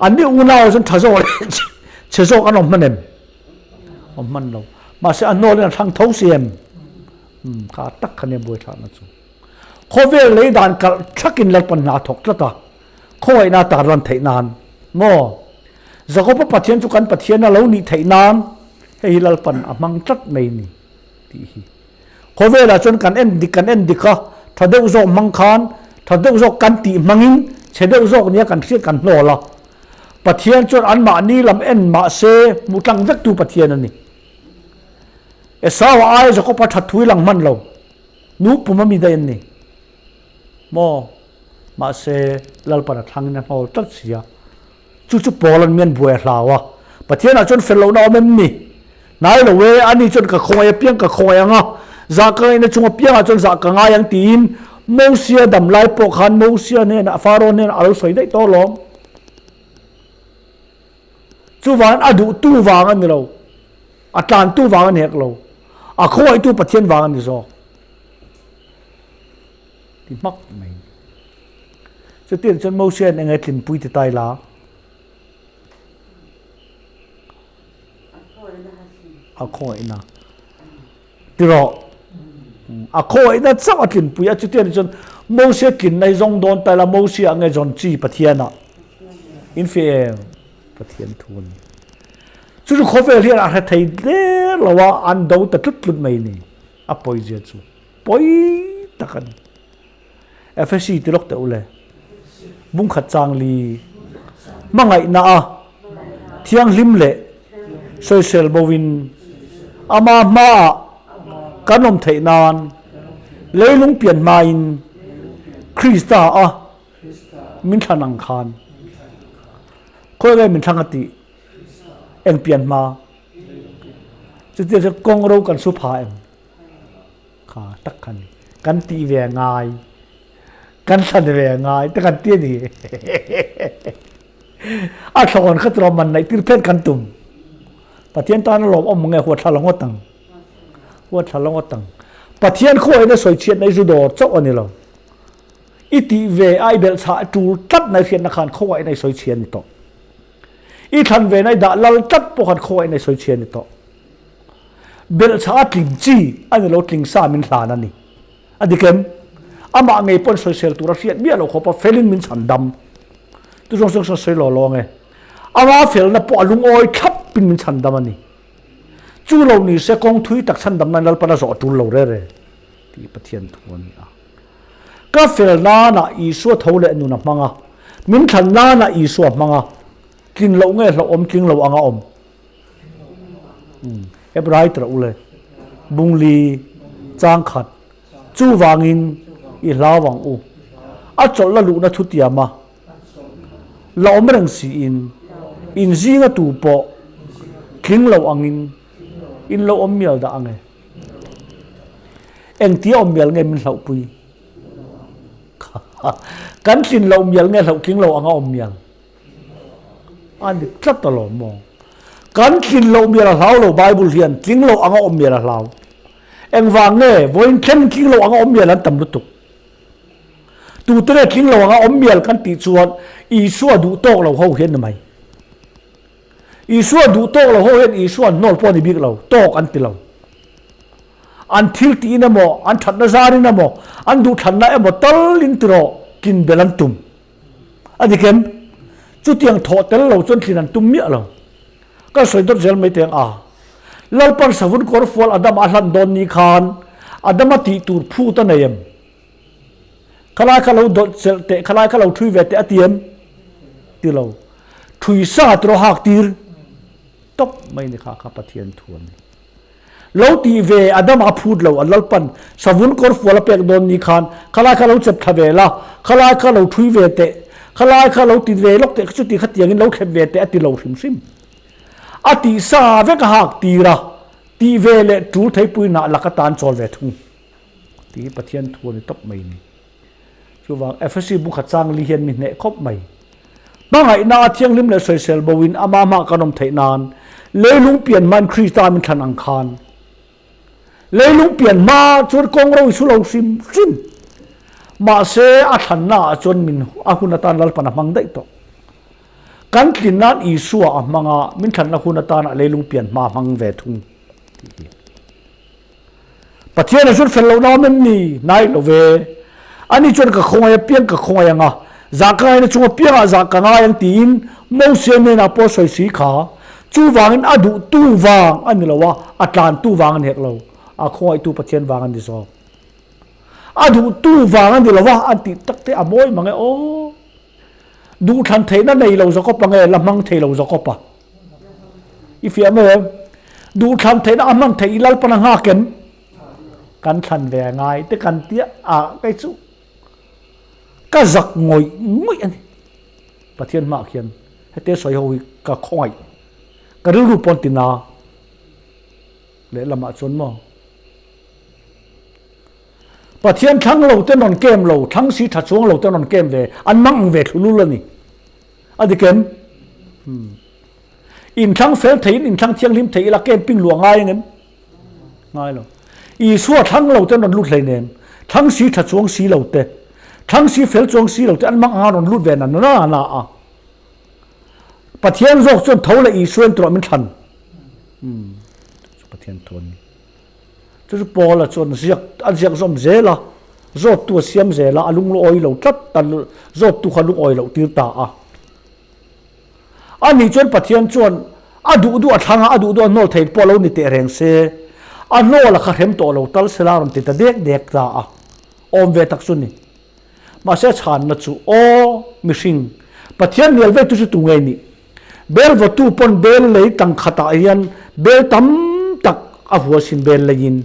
An ni unau chuan tha zawk leh chhe zawk an awm hman em? Awm hman lo. Mahse a hnawlin a thlang tho si em? Umm kha tak kha nia buaithlakna chu. Khawvel lei dan kalh thakin Lalpan hna a thawk tlat a, khawngaihna tar lan theih nan maw? Jakoba Pathian chu kan Pathian a lo nih theih nan hei hi Lalpan a hmang tlat mai ni tih hi. Khawvelah chuan kan en dik kan en dik a, tha deuh zawk hmang khan tha deuh zawk kan tih hmangin chhe deuh zawk nia kan hriat kan hnawl a. Pathian chuan anmahni lam en mah se hmuh tlang vektu Pathian a ni. Esau-a aia Jakob-a that thu i lang hman lo. Nu pum a mi daih an ni. Maw? Mahse, Lalpan a thlangin a hnawl tlat si a. Chu chu Paul-a'n mian buai a hlau a. Pathianah chuan fel lohna a awm em ni? Hnai lo e, ani chuan ka khawngaih apiang ka khawngaih ang a, zah ka ngaihna chung apiangah chuan zah ka ngai ang tiin Mosia dam lai pawh khan Mosia hnenah, Pharaoh hnenah a lo sawi daih tawh alawm. Chuvangin a duhtu vang a ni lo, a tlantu vang a ni hek lo, a khawngaihtu Pathian vang a ni zawk. Ti hmak mai. Chutiang chuan Mosia in enge tlinpui ti ta ila? A khawngaihna. Ti rawh. A khawngaihna chauh a tlinpui a, chutiang chuan Mosia tlinna hi zawng dawn ta ila Mosia nge zawn chi Pathianah in fiah em? Pathian thu a ni. Chu chu khawvel hian a hre thei der lo a, an do ta tlut tlut mai ni. A pawizia chu pawi tak a ni. Efesi ti lawk teh u le. Bungkhat chang li hmangaihna a thianghlim leh sawisel bo in ama hmaah kan awm theih nan leilung pian hmain Krista a min thlan ang khan khawi nge min thlang a tih eng pian hma chutia chu kawng ro kan su pha em? Kha tak kha ni. Kan tih ve a ngai. Kan thlan ve a ngai te kan ti a ni. A thlawn kha tura man naih tir phet kan tum. Pathian tan a lawm awm nge huat thla lo ngawt ang. Huat thla lo ngawt ang. Pathian khawiin a sawi chhiat na i zu dawr chauh a ni lo. I tih ve a i belh chhah tul tlat na i hriatna khan khawiin a i sawi chhia a ni tawh. I thlan ve na i dah lal tlat pawh khan khawiin a i sawi chhia a ni tawh. Belhchhah a tling chi a ni lo, tling sa min hlan a ni. A dik em? Amah ngei pawn sawisel tur a hriat miah lo khawp a, felin min chhan dam. Chu zawng zawng chuan sawi law law ang e. Ama felna pawh a lungawi thlapin min chhan dam a ni. Chu lo ni se kawng thui tak chhan dam nan Lalpan a zawh a tul lo re re tih Pathian thu a ni a. Ka fel nanah Isua tho leh nun a hmang a, min thlan nanah Isua hmang a, tlin loh nge hlauhawm tling lo anga awm. Hebrai tirh u le, Bungli changkhat, chuvangin i hlau ang u. A chawlhna luhna thutiama la awm reng siin in zinga tu pawh tling lo angin in lo awm mial dah ang e. Engtia awm mial nge min hlauhpui? Kan tlin loh mial nge hlauh tling lo anga awm mial? A ni tlat alawm maw? Kan tlin loh mial a hlau lo Bible hian tling loh anga awm mial a hlau. Engvang nge vawiin thleng tling loh anga awm mial an tam lutuk. Tute nge tling lo anga awm mial kan tih chuan Isua duh tawk lo ho hian ni mai. Isua duh tawk lo ho hian Isua an hnawl pawh a ni bik lo, tawk an ti lo. An thil tiin emaw, an thatna zarin emaw, an duhthlanna emaw talin tirawh tlin belh an tum. A dik em? Chutiang thawh tel lo chuan thlin an tum miah lo. Ka sawi dawt zel mai teng a. Lalpan savun kawr fual Adama a hlan dawn ni khan Adama tih tur phut a nei em? Khalai kha lo dawlh chelh teh, khalai kha lo thui ve teh a ti em? Ti lo. Thui sa tiraw hak tir tawp mai ni kha kha Pathian thu a ni. Lo tih ve a dam a phut lo, a Lalpan savun kawr fual a pek dawn ni khan khalai kha lo chep thla ve la, khalai kha lo thui ve teh, khalai kha lo ti ve lawk teh, chuti khatiangin lo thlep ve teh a ti lo hrim hrim. A tih sa vek a hak tir a, tih ve leh tul theipui nah lak atan chawl ve thung tih hi Pathian thu a ni tawp mai ni. Chuvang Efesi bu khat chang li hian mi hneh khawp mai. Hmangaihna a thianghlim leh sawisel bo in ama hmah kan awm theih nan leilung pian hma in Krista min thlan ang khan leilung pian hma chuan kawng ro i su lo hrim hrim. Mahse a thlanna ah chuan min a hun atan Lalpan a hmang daih tawh. Kan tlin nan Isua a hmang a, min thlanna hun atan a leilung pian hma a hmang ve thung tih hi. Pathian a zut fel loh na awm em ni? Hnai lo ve. Ani chuan ka khawngaih apiang ka khawngaih ang a, zah ka ngaihna chung apiangah zah ka ngai ang tiin Mosia hnenah pawh a sawi si kha. Chuvangin a duhtu vang a ni lo a, a tlantu vang a ni hek lo, a khawngaihtu Pathian vang a ni zawk. A duhtu vang a ni lo a, an tih tak te a mawi mang e aw. Duhthlan theihna nei lo Jakob-a nge la hmang thei lo Jakob-a? I fiah mai em? Duhthlan theihna a hman theih i Lalpan a nghak em? Kan thlan ve a ngai te kan tia a kei chu ka zak ngawih ngawih a ni. Pathian hmaah khian hete sawi ho hi ka khawngaih, ka rilru pawn ti na. Lehlamah chuan maw? Pathian thlang lo ten rawn kem lo, thlang si tha chuang lo ten rawn kem ve, an mang ang ve thlulul a ni. A dik em? Hmm. Inthlang fel theiin inthlang thianghlim thei ila kem ping luah ngai angem? Ngai lo. Isua thlang lo ten rawn lut hleinem, thlang si tha chuang si lo te, thlang si fel chuang si lo te an mang anga rawn lut ve na na na a. Pathian zawk chuan tho leh Isua in turah min thlan. Hmm. Chu Pathian thu a ni. Chu chu Paula chuan ziak a ziak zawm zel a, zawttu a siam zel a, a lungawi lo tlat a, zawttu kha lungawi loh tir ta a. Ani chuan Pathian chuan a duh duh a thlang a, a duh duh a hnawl thei pawh lo ni teh reng se, a hnawl a kha hrem tawh lo tal sela a rawn ti ta dek dek ta a. Awm ve tak chu ni. Mahse a chhanna chu, Aw, mihring, Pathian hnial veitu chu tu nge nih? Bel vawtu pawn bel lei tang khatah hian bel tam tak a vua sin bel leiin,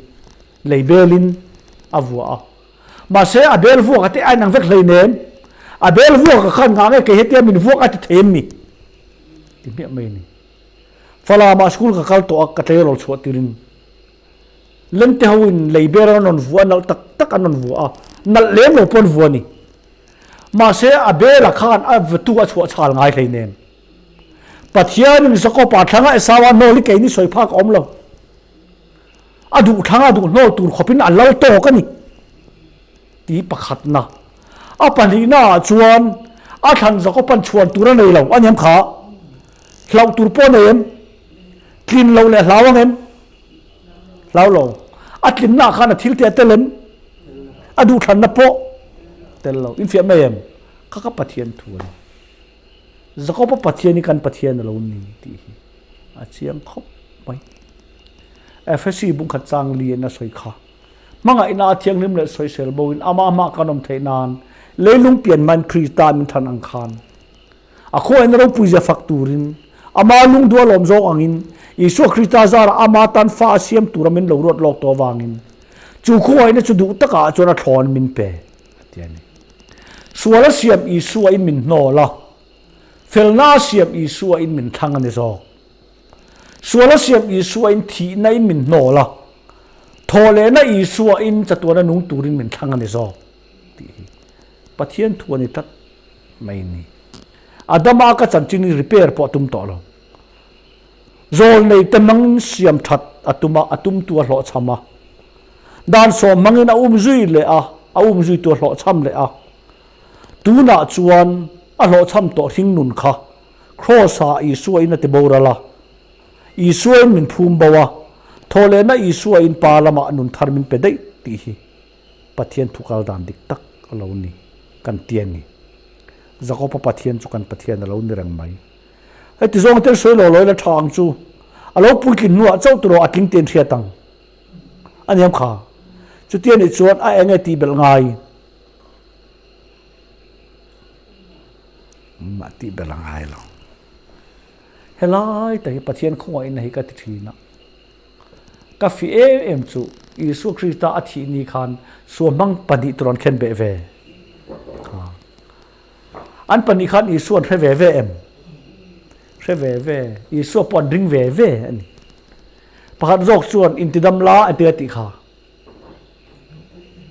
lei belin a vua a. Mahse a bel vuak a te a inang vek hleinem. A bel vuak a khan ngah nge kei hetia min vuak a ti thei em ni? Ti hmiah mai a ni. Falamah school ka kal tawh a, ka tleirawl chhuah tirin Lente ho in lei ber an rawn vua a, nalh tak tak an rawn vua a, nalh lem lo pawh an vua a ni. Mahse a bela khan a vatu a chhuah chhal ngai hleinem. Pathianin Jakob-a thlanga Esau-a hnawl hi keini sawi phak a awm lo. A duh thlanga duh hnawl tur khawpin a lal tawk a ni tih pakhatna. A pahnihnaah chuan a thlan Jakob-a'n chhuan tur a nei lo a niam kha. Hlauh tur pawh a nei em? Tlin loh leh hlau ang em? Hlau lo. A tlinna ah khan a thil te a tel em? A duhthlanna pawh tel lo. Infiah mai em? Kha ka Pathian thu a ni. Jakob-a Pathian hi kan Pathian a lo ni tih hi a chiang khawp mai. Efesi bungkhat chang li in a sawi kha. Hmangaihna a thianghlim leh sawisel bo in amah hmah kan awm theih nan leilung pian hmain Krista min than ang khan A khuain ropuizia fak turin, ama lungduh a lawm zawk angin, Isua Krista zarah ama tan fa a siam tura min lo ruat lawk tawh avangin, chu khuaina chu duh takah chuan a thlawn min pe, a ti a ni. Sual a siam Isua in min hnawl a, felna a siam Isua in min thlang a ni zawk. Sual a siam Isua in thihna in min hnawl a, thawhlehna Isua in chatuana nung turin min thlang a ni zawk, tih hi Pathian thu a ni tlat. mai ni. Adama ka chanchin hi repair pawh a tum tawh lo. Zawl nei te hmangin siam that a tum a, a tumtu a hlawhchham a. Dan sawm hmangin a um zui leh a, a um zuitu a hlawhchham leh a. Tunah chuan a hlawhchham tawh hring nun kha Kraws-ah Isua in a ti boral a. Isua in min phum bo a, thawhlehna Isua in Pa lamah nun thar min pe daih tih hi. Pathian thu kal dan dik tak a lo ni kan ti a ni. Jakob-a Pathian chu kan Pathian a lo ni reng mai. Heti zawng ten sawi lo lawi la tha ang chu. A lo puitlin hnuah chauh turaw a tling ten hriat ang. A niam kha. Chutia nih chuan a eng nge tih belh ngai? Mah tih belh a ngai lo. Helai tak hi Pathian khawngaihna hi ka ti thin a. Ka fi em em chu Isua Krista a thih ni khan suamhmang pahnih tur an khen beh ve. An pahnih khan Isua an hre ve ve em? Hre ve ve. Isua pawh an ring ve ve a ni. Pakhat zawk chuan intidam la a ti a tih kha.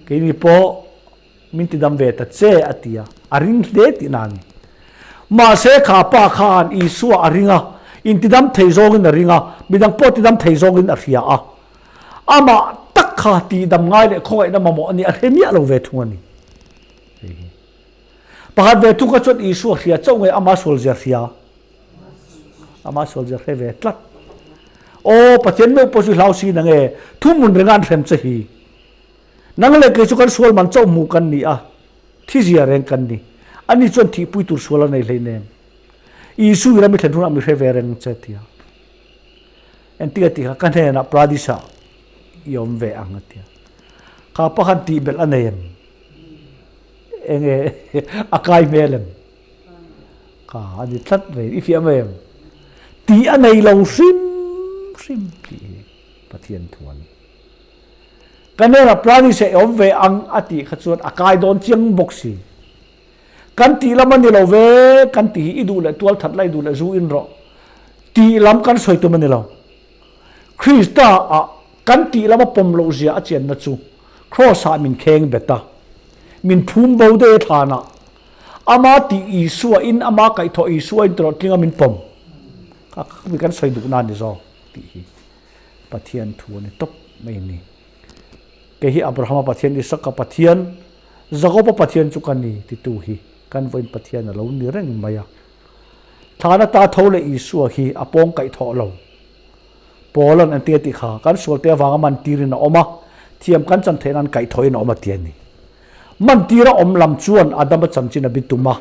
Keini pawh Min ti dam ve ta che, a ti a, a ring hle tihna a ni. Mahse, kha pa khan Isua a ring a, intidam thei zawngin a ring a, midang pawh tidam thei zawngin a hria a. Amah tak kha tihdam ngai leh khawngaihna mamawh a ni, a hre miah lo ve thung a ni. Hei hi. Pakhat ve thung kha chuan Isua hria chauh nge ama sualzia hria? Ama sualzia hre ve tlat. Aw, Pathian meuh pawh chu hlau si nange, thuhmun renga an hrem che hi. Nang leh kei chu kan sual man chauh hmuh kan ni a, thi zia reng kan ni. Ani chuan thihpui tur sual a nei hleinem. Isu i ram i thlen hunah mi hre ve reng che tia. Engtik a tih kha ka hnenah Pradis-ah i awm ve ang a tia. Kha pa khan tih belh a nei em? Enge a kai hmel em? Kha a ni tlat mai, i fiah mai em? Tih a nei lo hrim hrim tih hi Pathian thu a ni. Ka hnenah Pranis a awm ve ang a tih kha chuan a kai dawn chiang bawk si. Kan tih lam a ni lo ve, kan tih hi i duh leh tual that la i duh leh zu in rawh tih lam kan sawi tum a ni lo. Krista ah. Kan tih lama pawm loh zia a chianna chu Kraws-ah min kheng bet a, min phum bo daih a thlanah Ama tih Isua in ama kaihthawh Isua in tawrh tlinga min pawm kha kha mi kan sawi duhna a ni zawk tih hi Pathian thu a ni tawp mai a ni. Kei hi Abrahama Pathian, Isaka Pathian, Jakoba Pathian chu ka ni titu hi kan vawiin Pathian a lo ni reng mai a. Thlan ata tho leh Isua hi a pawng kaihthawh lo. Paula'n an ti a tih kha, kan sualte avanga mantirin a awm a, thiam kan chan theih nan kaihthawhin a awm a ti a ni. Mantira awm lam chuan Adama chanchin a bi tum a,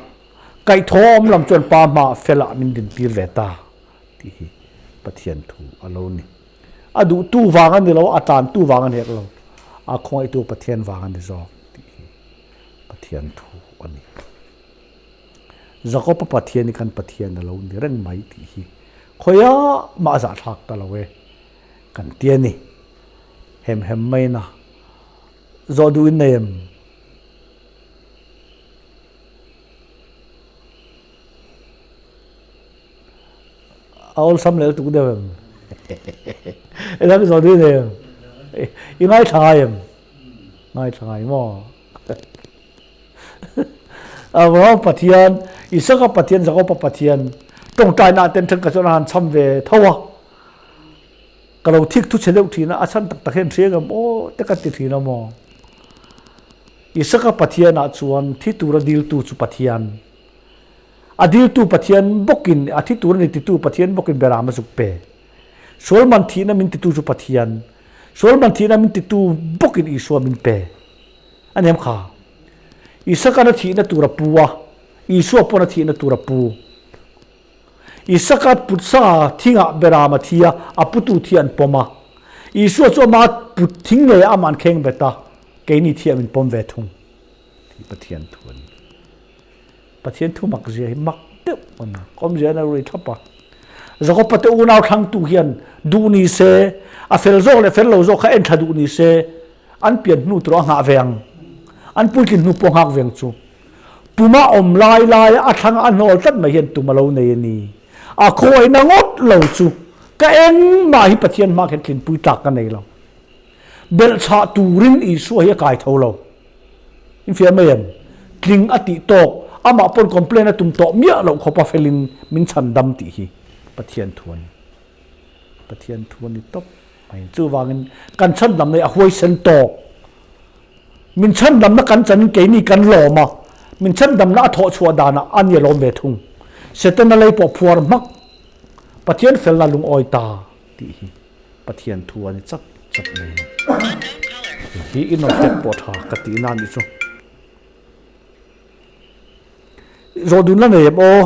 kaihthawh a awm lam chuan Pa hmaah felah min dintir ve ta tih hi Pathian thu a lo ni. A duhtu vang a ni lo, a tantu vang a ni hek lo, a khawngaihtu Pathian vang a ni zawk tih hi Pathian thu a ni. Jakob-a Pathian hi kan Pathian a lo ni reng mai tih hi khawiah mah a zahthlak ta lo e kan ti a ni. Hem hem mai na zawh duh in nei em? A awlsam leh lutuk deuh em? Engah zawh duh i nei em? I ngaithla ngai em? Ngaithla ngai maw? Abraham Pathian, Isaka Pathian, Jakoba Pathian tawngtaina ten thenkhat chuan a han cham ve tho a. Ka lo thik thu chhe deuh thin a, a chhan tak tak hian hria ngam aw te ka ti thin a maw. Isaka Pathianah chuan thi tura diltu chu Pathian. A diltu Pathian bawkin, a thi tur a ni titu Pathian bawkin Beram a zuk pe. Sual man thihna min titu chu Pathian. Sual man thihna min titu bawkin Isua min pe. A nem kha. Isaka'n a thihna tur a pu a, Isua pawn a thihna tur a pu. Isaka put sa thingah Beram a thi a, a putu thi an pawm a. Isua chu ama put thing ngei ah amah an kheng bet a, keini thi ah min pawm ve thung. Tih Pathian thu a ni. Pathian thu mak zia hi mak deuh a ni. Awmzia in a rui thlap a. Jakob-a te unau thlangtu hian duh ni se, a fel zawk leh fel lo zawk kha en thla duh ni se, an pian hnu tur a nghah ve ang. An puitlin hnu pawh nghak ve ang chu. Puma awm lai laia a thlanga a hnawl tlat mai hian tum a lo nei a ni. A khawiahna ngawt lo chu ka engmah hi Pathian hma khian tlinpui tlak ka nei lo. Belhchhah turin Isua hi a kai tho lo. In fiah mai em? Tling a tih tawk, amah pawn complain a tum tawh miah loh khawpa felin min chhan dam tih hi Pathian thu a ni. Pathian thu a ni tawp mai. Chuvangin kan chhandamna hi a huaisen tawk. Min chhandamna kan chanin keini kan lawm a, min chhandamna a thawh chhuah danah a ni a lawm ve thung. Setana lei pawh phuar hmak. Pathian felna lungawi ta tih hi. Pathian thu a ni chat chat mai a ni. Hi i nawm tek pawh tha ka tih na nih chu. Zawh dun la nei em aw?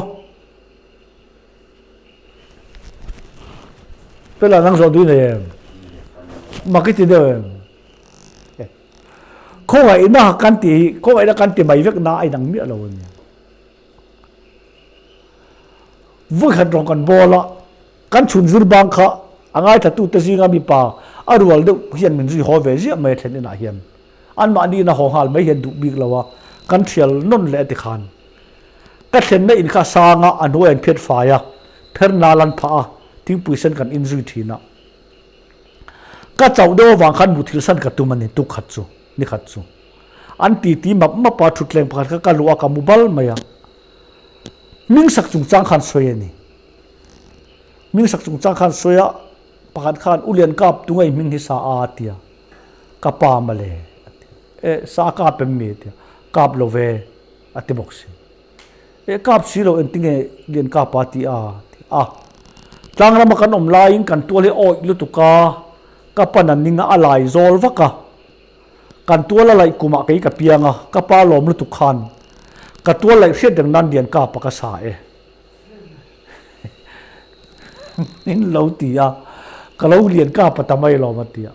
Pela nang zawh dun nei em? Mak i ti deuh em? Khawngaihna kan ti hi, khawngaihna kan ti mai vek na a inang miah lo a nia. Vawikhat rawng kan bawl a, kan chhun zir bang kha a ngaithlatute zinga mipa a rual deuh hian min zui haw ve ziah mai a thlen inah hian anmahni ina haw nghal mai hian duh bik lo a, kan thial nawn leh a ti khan. Ka thlenna in kha a sang a, a hnuai an phiat fai a, pher nal an phah a, thingpui sen kan inzui thin a. Ka chauh deuh avang khan muthilh san ka tum a ni tuk khat chu, ni khat chu. An titi map map a, thutthleng pakhat kha ka luh a, ka mu bal mai a. Hmingsak chungchang khan sawi a ni. Hmingsak chungchang khan sawi a, pakhat khan U Lian Kap tunge i hming hi sa a a ti a, ka pa mawle a ti a. E, sa a kap em mi a ti a, kap lo ve a ti bawk si. E, kap si lo engtinge Lian Kap a ti a a ti a. Tlangrama kan awm laiin kan tual hi a awih lutuk a, ka pan a ning a, a lai zawl vak a. Kan tual a laih kumah kei ka piang a, ka pa lawm lutuk khan ka tual laih hriat reng nan lian kapa ka sa e. Min lo ti a, ka lo lian kapa ta mai lawm a ti a.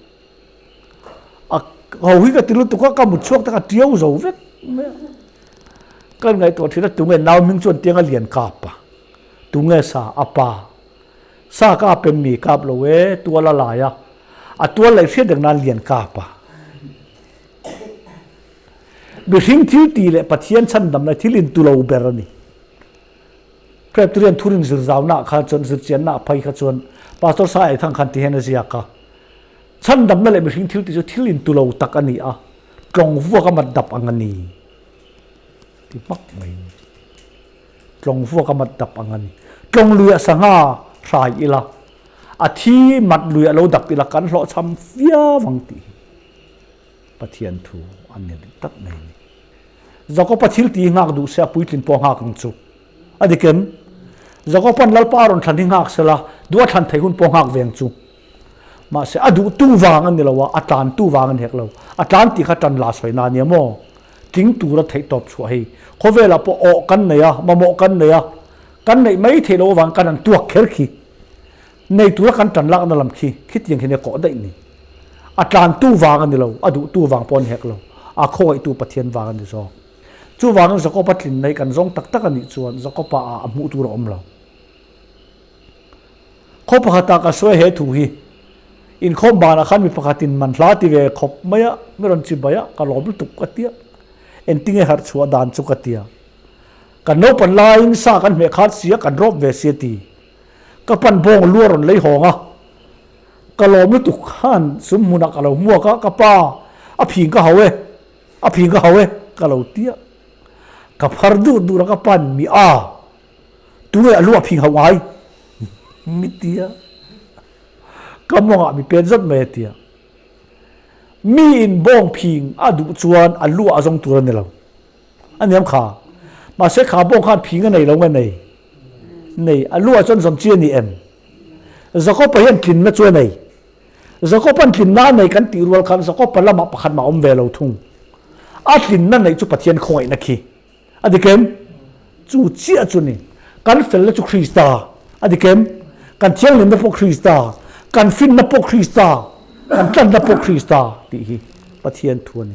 A ho hi ka ti lutuk a, ka mut chhuak tak a tiau zo vek mai a. Kan ngaihtuah thin a, tunge nau hming chuan tiang a lian kapa, tunge sa a pa. Sa kap em mi kap lo e, tual a lai a, a tual laih hriat reng nan lian kap a. Mihring thil ti leh Pathian chhandamna thil in tu lo ber a ni. Presbyterian thurin zir zaunaah khan chuan zirchiannaah phei kha chuan Pastor Sa Ei Thang khan ti hian a ziak a. Chhandamna leh mihring thil tih chu thil intu lo tak a ni a, tlawng vuak a mat dap ang a ni ti hmak mai a ni. Tlawng vuak a mat dap ang a ni. Tlawng luiah sangha hrai ila, a thi mat luiah lo dap ila kan hlawhchham viau ang tih hi Pathian thu a ni dik tak mai a ni. Jakob-a thil tih hi nghak duh se a puitlin pawh a nghak ang chu. A dik em? Jakob-a'n Lalpa a rawn thlan hi nghak sela, duh a thlan theih hun pawh a nghak ve ang chu. Mahse, a duhtu vang a ni lo a, a tlantu vang a ni hek lo. A tlan tih kha tan la sawi na a nia maw? Tling tura theih tawp chhuah hei. Khawvelah pawh awh kan nei a, mamawh kan nei a, kan neih mai theih loh avang kan han tuak kher khi. Nei tura kan tan lakna lam khi, khitiang khi nia kawh daih ni. A tlantu vang a ni lo, a duhtu vang pawh a ni hek lo. A khawngaihtu Pathian vang a ni zawk. Chuvangin Jakob-a tlinna hi kan zawng tak tak a nih chuan Jakob-a ah a hmuh tur a awm lo. Khaw pakhatah ka sawi he thu hi. Inkhawm banah khan mi pakhatin man hla ti ve khawp mai a, mi rawn chi bai a, ka lawm lutuk ka tia. Engtinge harh chhuah dan chu ka tia. Kan naupan laiin sa kan hmeh khat si a, kan rawp ve si a ti. Ka pan bawng lu a rawn lei hawng a, ka lawm lutuk khan sum hmunah ka lo hmuak a, ka pa a phing ka hau e, a phing ka hau e ka lo tia. Ka phar dur dur a, ka pan mi a. Tunge a lu a phing hauh ngai? Mi tia. Ka mawngah mi pen zat mai a tia. Mi in bawng phing a duh chuan a lu ah a zawng tur a ni lo. A niam kha. Mahse kha bawng khan phing a nei lo nge nei? Nei. A lu ah chuan zawm chi a ni em? Jakob-a hian tlinna chu a nei. Jakob-a'n tlinna a nei kan tih rual khan Jakob-a lamah pakhat mah a awm ve lo thung. A tlinna neih chu Pathian khawngaihna khi. A dik em? Chu chiah chu ni. Kan felna chu Krista. A dik em? Kan thianghlimna pawh Krista. Kan finna pawh Krista. Kan tlanna pawh Krista tih hi Pathian thu a ni.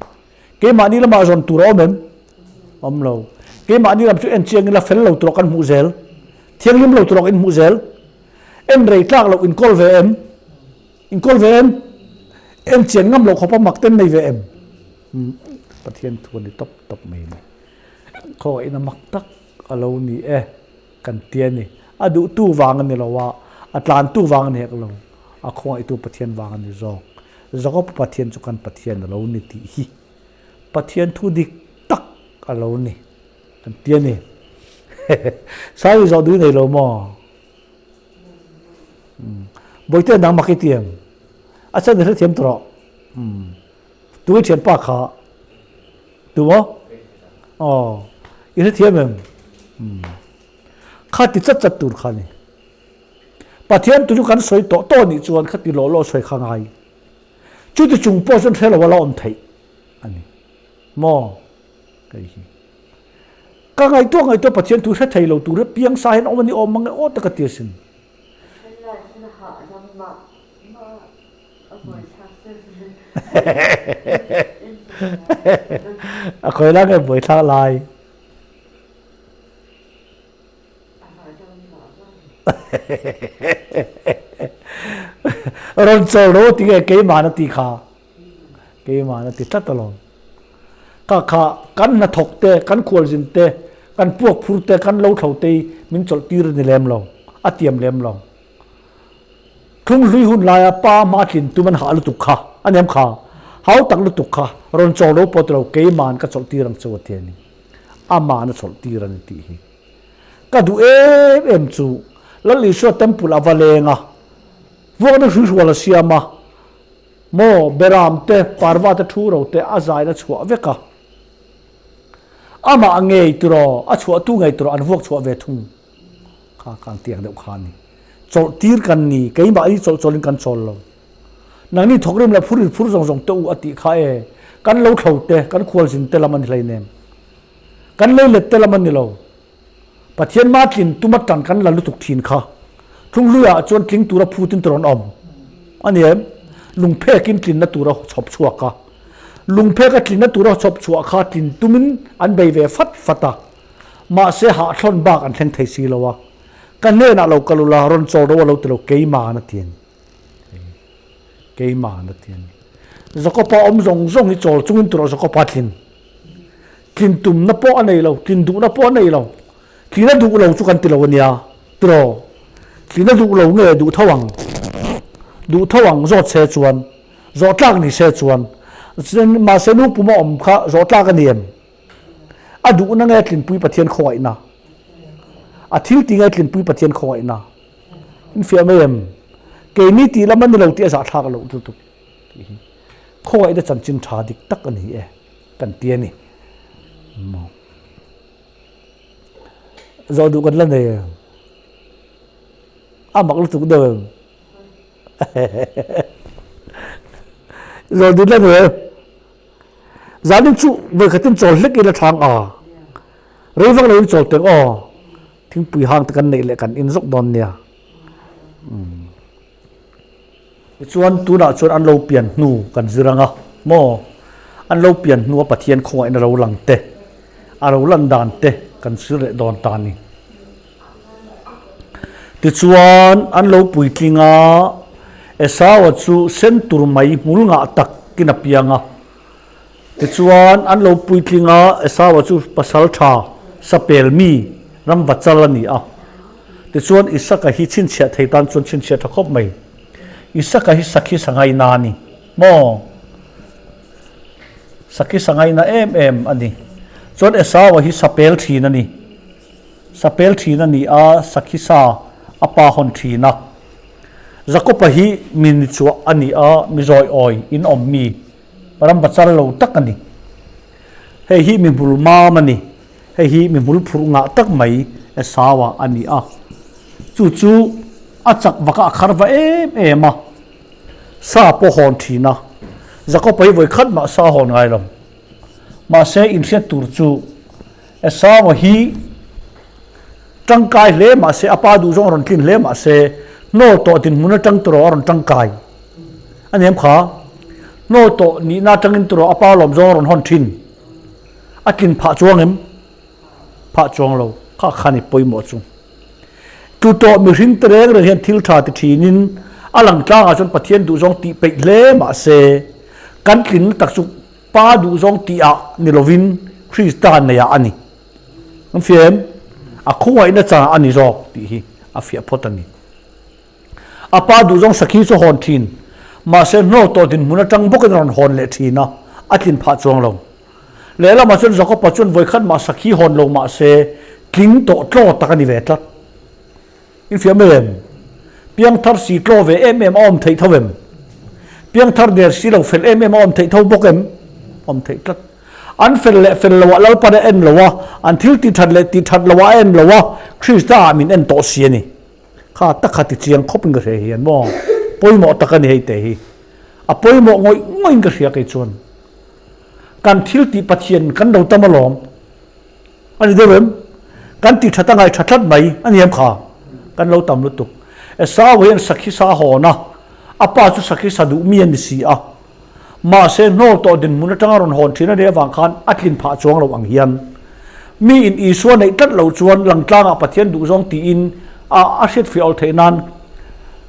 Keimahni lamah zawn tur a awm em? Awm lo. Keimahni lam chu en chiang ila fel lo tur kan hmuh zel. Thianghlim lo tur in hmuh zel. En rei tlak loh inkawl ve em? Inkawl ve em? En chian ngam loh khawpa mak ten nei ve em? Pathian thu a ni tawp tawp mai a ni. Khawngaihna mak tak a lo ni e kan ti a ni. A duhtu vang a ni lo a, a tlantu vang a ni hek lo, a khawngaihtu Pathian vang a ni zawk. Jakob Pathian chu kan Pathian a lo ni tih hi Pathian thu dik tak a lo ni kan ti a ni. Sawi zawh duh i nei lo maw? Bawihte nangmah i ti em? A chhan i hrethiam tawh rawh. Tu i thianpa kha tu maw? Aw, i hrethiam em? Kha ti chat chat tur kha ni. Pathian tu chu kan sawi tawh tawh nih chuan kha ti lawh lawh sawi kha ngai. Chuti chung pawh chuan hre lo a la awm theih a ni. Maw? Kei hi. Ka ngaihtuah ngaihtuah Pathian thu hre thei lo tur hi piang sa hian awm a ni awm mang e aw tak a ti asin. A khawi lai nge buaithlak lai? Rawn chawl ro ti nge keimah na ti kha? Keimah na ti tlat alawm. Kha kha kan hnathawk te, kan khualzin te, kan puak phur te, kan lo thlo te hi min chawlh tir a ni lem lo, a tiam lem lo. Thlunghlui hun laia pa hma tlin tum an hah lutuk kha, a niam kha, hau tak lutuk kha, rawn chawl lo pawh ti lo, keima'n ka chawlh tir ang chu a ti a ni. Ama'n a chawlh tir a ni tih hi. Ka duh em em chu, Lal Isua temple a va leng a, vuakna hruihrual a siam a, maw, Beram te, Parva te thu ro te a zaina chhuah vek a. Amah ngei tiraw, a chhuahtu ngei tiraw an vuak chhuah ve thung. Kha kang tiang deuh kha a ni. Chawlh tir kan ni, keimah hi chawlh chawlhin kan chawl lo. Nangni thawkrim leh phur inphur zawng zawng te u a tih kha e, kan lo thlo te, kan khualzin te lam a ni hleinem. Kan lei let te lam a ni lo. Pathian mah tlin tuma tan kan la lutuk thin kha. Thlunghluiah chuan tling tura phutin te rawn awm a ni em? Lungphekin tlinna tura chhawp chhuak a. Lungpheka tlinna tura chhawp chhuah kha tlin tumin an bei ve fat fat a. Mahse hahthlawn bak an thleng thei si lo a. Ka hnenah lo kal ula, rawn chawl ro a lo ti lo, keimah a ti a ni. Keimah a ti a ni. Jakopa awm zawng zawng hi chawl chungin tur ah Jakopa tlin. Tlin tumna pawh a nei lo, tlin duhna pawh a nei lo. Tlin a duh lo chu kan ti lo a nia, tiraw? Tlin a duh lo nge duh tho ang? Duh tho ang zawt se chuan. Zawh tlak ni se chuan. Mahse nu puma awm kha zawh tlak a ni em? A duhna nge tlinpui Pathian khawngaihna? A thil ti nge tlinpui Pathian khawngaihna? In fiah mai em? Keini tih lam a ni lo tih a zahthlak loh lutuk tih hi khawngaihna chanchin tha dik tak a ni e kan ti a ni. Zawh duh kan la nei em? A mak lutuk deuh em? Zawh duh la nei em? Zanin chu vawikhatin chawl hlek ila thlang a, rei vak loin chawl teng aw, thingpui hang te kan neih leh kan in zawk dawn nia. Tichuan tunah chuan an lo pian hnu kan zir ang a maw, an lo pian hnua Pathian khawngaihna lo lang te, a lo lan dan te kan zir leh dawn ta a ni. Tichuan an lo puitling a, Esaua chu sen tur mai hmul ngah takin a piang a. Tichuan an lo puitling a, Esaua chu pasal tha, sapel mi, ramva chal a ni a. Tichuan Isaka hi chhinchhiah thei tan chuan chhinchhiah tha khawp mai. Isaka hi sakhi sangaina a ni maw? Sakhi sangaina em em a ni. Chuan Esaua hi sapel thin a ni. Sapel thin a ni a, sakhi sa a pa hawn thin a. Jakopa hi mi ni chuah a ni a, mi zawi awi in awm mi, ram va chal lo tak a ni. Hei hi mi hmul mam a ni, hei hi mi hmul phurh ngah tak mai Esau-a a ni a. Chu chu a chak vaka a khar va em em a, sa pawh hawn thin a. Jakopa hi vawi khat mah sa hawn ngai lo. Mahse inhriat tur chu Esau hi tangkai hle mahse a pa duh zawng a rawn tlin hle mahse hnawl tawh dinhmun atang turaw a rawn tangkai a ni em kha? Hnawl tawh nihna atangin turaw a pa lawm zawng a rawn hawn thin a tlin phah chuang em? Phah chuang lo kha kha ni pawimawh chu. Tlu tawh mihring te reng reng hian thil tha ti thinin a lang tlangah chuan Pathian duh zawng tih peih hle mahse kan tlinna tak chu Pa duhzawng tihah ni lovin Krista neiah a ni. An fiah em? A khawngaihna changah a ni zawk tih hi a fiah phawt a ni. A pa duhzawng sakhi chu hawn thin, mahse hnawl tawh dinhmun atang bawkin a rawn hawn leh thin a, a tlin phah chuang lo. Lehlamah chuan Jakoba chuan vawikhat mah sakhi hawn lo mahse tling tawh tlaw tak a ni ve tlat. In fiah mai em? Piangthar si tlaw ve em em a awm theih tho em? Piangthar der si lo fel em em a awm theih tho bawk em? Awm theih tlat. An fel leh fel loah Lalpan a en lo a, an thil tih that leh tih that loah a en lo a, Krista ah min en tawh si a ni. Kha tak kha ti chiang khawp in ka hria hian maw? Pawimawh tak a ni hei te hi. A pawimawh ngawih ngawih in ka hria kei chuan. Kan thil tih Pathian kan lo tam alawm. A ni deuh em? Kan ti that a ngai tha tlat mai a ni em kha? Kan lo tam lutuk. Esau hian sakhi sa a hawn a, a pa chu sakhi sa duh mi a ni si a. Mahse hnawl tawh dinhmun atanga rawn hawn thin a nih avang khan a tlin phah chuang lo ang hian mi in Isua neih tlat lo chuan langtlangah Pathian duhzawng tiin a a hriatfiah awl theih nan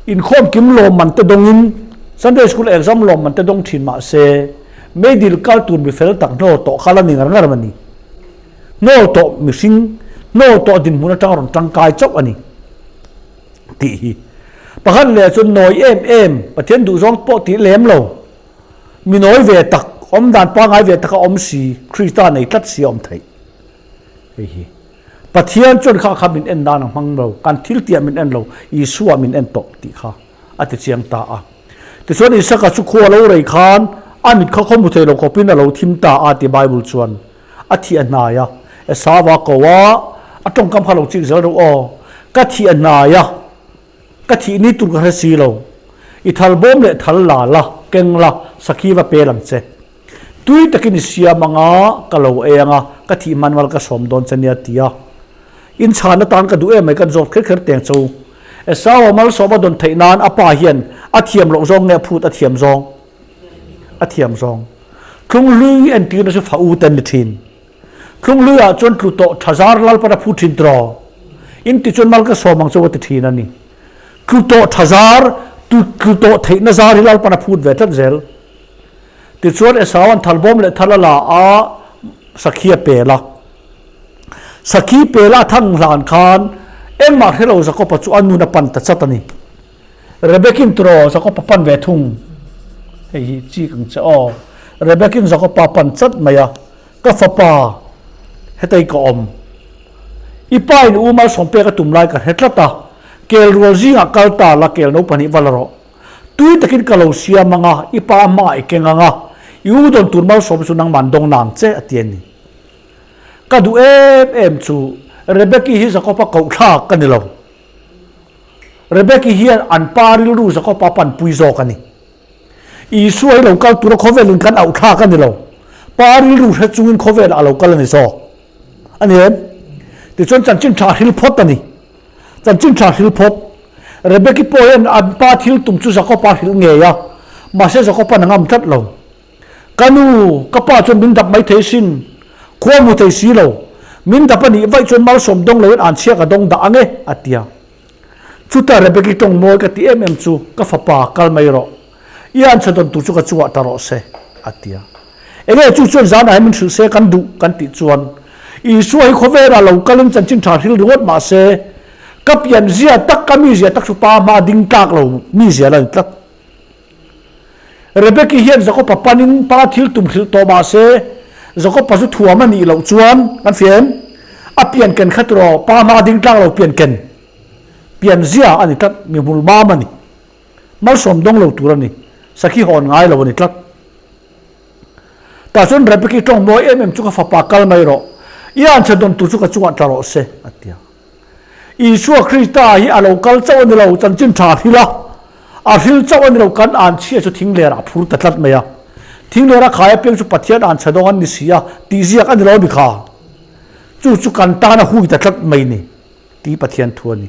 inkhawm kim lawmman te dawngin Sunday School exam lawmman te dawng thin mahse meidil kal tur mi fel tak hnawl tawh kha la ni ngar ngar a ni. Hnawl tawh mihring, hnawl tawh dinhmun atanga rawn tangkai chauh a ni tih hi. Pakhat leh chuan nawi em em, Pathian duhzawng pawh tih lem lo, mi nawi ve tak, awm dan pangngai ve taka awm si, Krista nei tlat si a awm theih. Hei hi Pathian chuan kha kha min en nan a hmang lo, kan thil tihah min en lo, Isua min en tawh tih kha. a ti chiang ta a. Tichuan Isaka chu khua lo rei khan a mit kha khaw hmu thei lo khawpin a lo thim ta a ti Bible chuan. A thih a hnai a, Esau a ko a, a tawngkam kha lo chik zel reuh aw. Ka thih a hnai a, ka thih ni tur ka hre si lo. I thal bawm leh thal la la, keng la, sakhi va pel ang che. Tui takin i siam ang a, ka lo ei ang a, ka thih hman mal ka sawm dawn che nia ti a. In chhan atan ka duh em mai kan zawt kher kher teng chu. Esau-a malsawm a dawn theih nan a pa hian a thiam loh zawng nge a phut a thiam zawng? A thiam zawng. Thlunghlui entirna chu fa u te an ni thin. Thlunghluiah chuan tlu tawh tha zar Lalpan a phut thin tiraw? In ti chuan mal ka sawm ang chu a ti thin a ni. Tlu tawh tha zar, tlu tawh theihna zar hi Lalpan a phut ve tlat zel. Tichuan Esaua'n thalbawm leh thal a la a, sakhi a pel a. Sakhi pela a thang hlan khan engmah hre lo Jakoba chu a nun a pan ta chat a ni. Rebekin tiraw Jakoba pan ve thung. Hei hi chik ang che aw. Rebekin Jakoba pan chat mai a, Ka fapa, hetei ka awm. I pa in u malsawm pek a tum lai ka hre tlat a, kel rual zingah kal ta la kel no pahnih va la rawh. Tui takin ka lo siam ang a, i pa hmaah i keng ang a, i u dawn tur malsawm chu nangman dawng nang che a ti a ni. Ka duh em em chu Rebeki hi Jakoba kohthlak ka ni lo. Rebeki hian an pa rilru Jakoba panpui zawk a ni. Isua hi lo kal tura khawvelin kan auh thlak a ni lo. Pa rilru hre chungin khawvelah a lo kal a ni zawk. A ni em? Tichuan chanchin tha hril phawt a ni. Chanchin tha hril phawt. Rebeki pawh hian an pa thil tum chu Jakoba hrilh ngei a, mahse Jakoba'n a ngam tlat lo. Ka nu, ka pa chuan min dap mai thei sin, khua hmu thei si lo. Min dap a nih vaih chuan malsawm dawng loin an chhiak a dawng dah ang e, a ti a. Chutah Rebeki tawng mawi ka ti em em chu, Ka fapa, kal mai rawh. I an chhe dawn tur chu ka chungah ta rawh se, a ti a. Enge chu chuan zanah hian min hrilh se kan duh kan tih chuan, Isua hi khawvelah lo kalin chanchin tha hril ringawt mah se, ka pian zia tak, ka mizia tak chu pa hma ding tlak lo mizia la ni tlat. Rebeki hian Jakoba panin pa thil tum hrilh tawh mah se, Jakoba chu thuam a nih loh chuan kan fia em? A pian ken kha tiraw pa hma ding tlang lo pian ken pian zia a ni tlat, mi hmul mam a ni. Malsawm dawng lo tur a ni, sakhi hawn ngai lo a ni tlat. Tah chuan Rebeki tawng mawi em em chu ka fapa kal mai rawh, i anchhe dawn tur chu ka chungah tla rawh se, a ti a. Isua Krista hi a lo kal chauh a ni lo, chanchin tha hril a, a hril chauh a ni lo, kan anchhia chu thinglerah a phur ta tlat mai a. Thinglera khai apiang chu Pathian anchhe dawng an ni si a, tih ziak a ni lo a ni kha. Chu chu kan tan a hui ta tlat mai ni, tih Pathian thu a ni.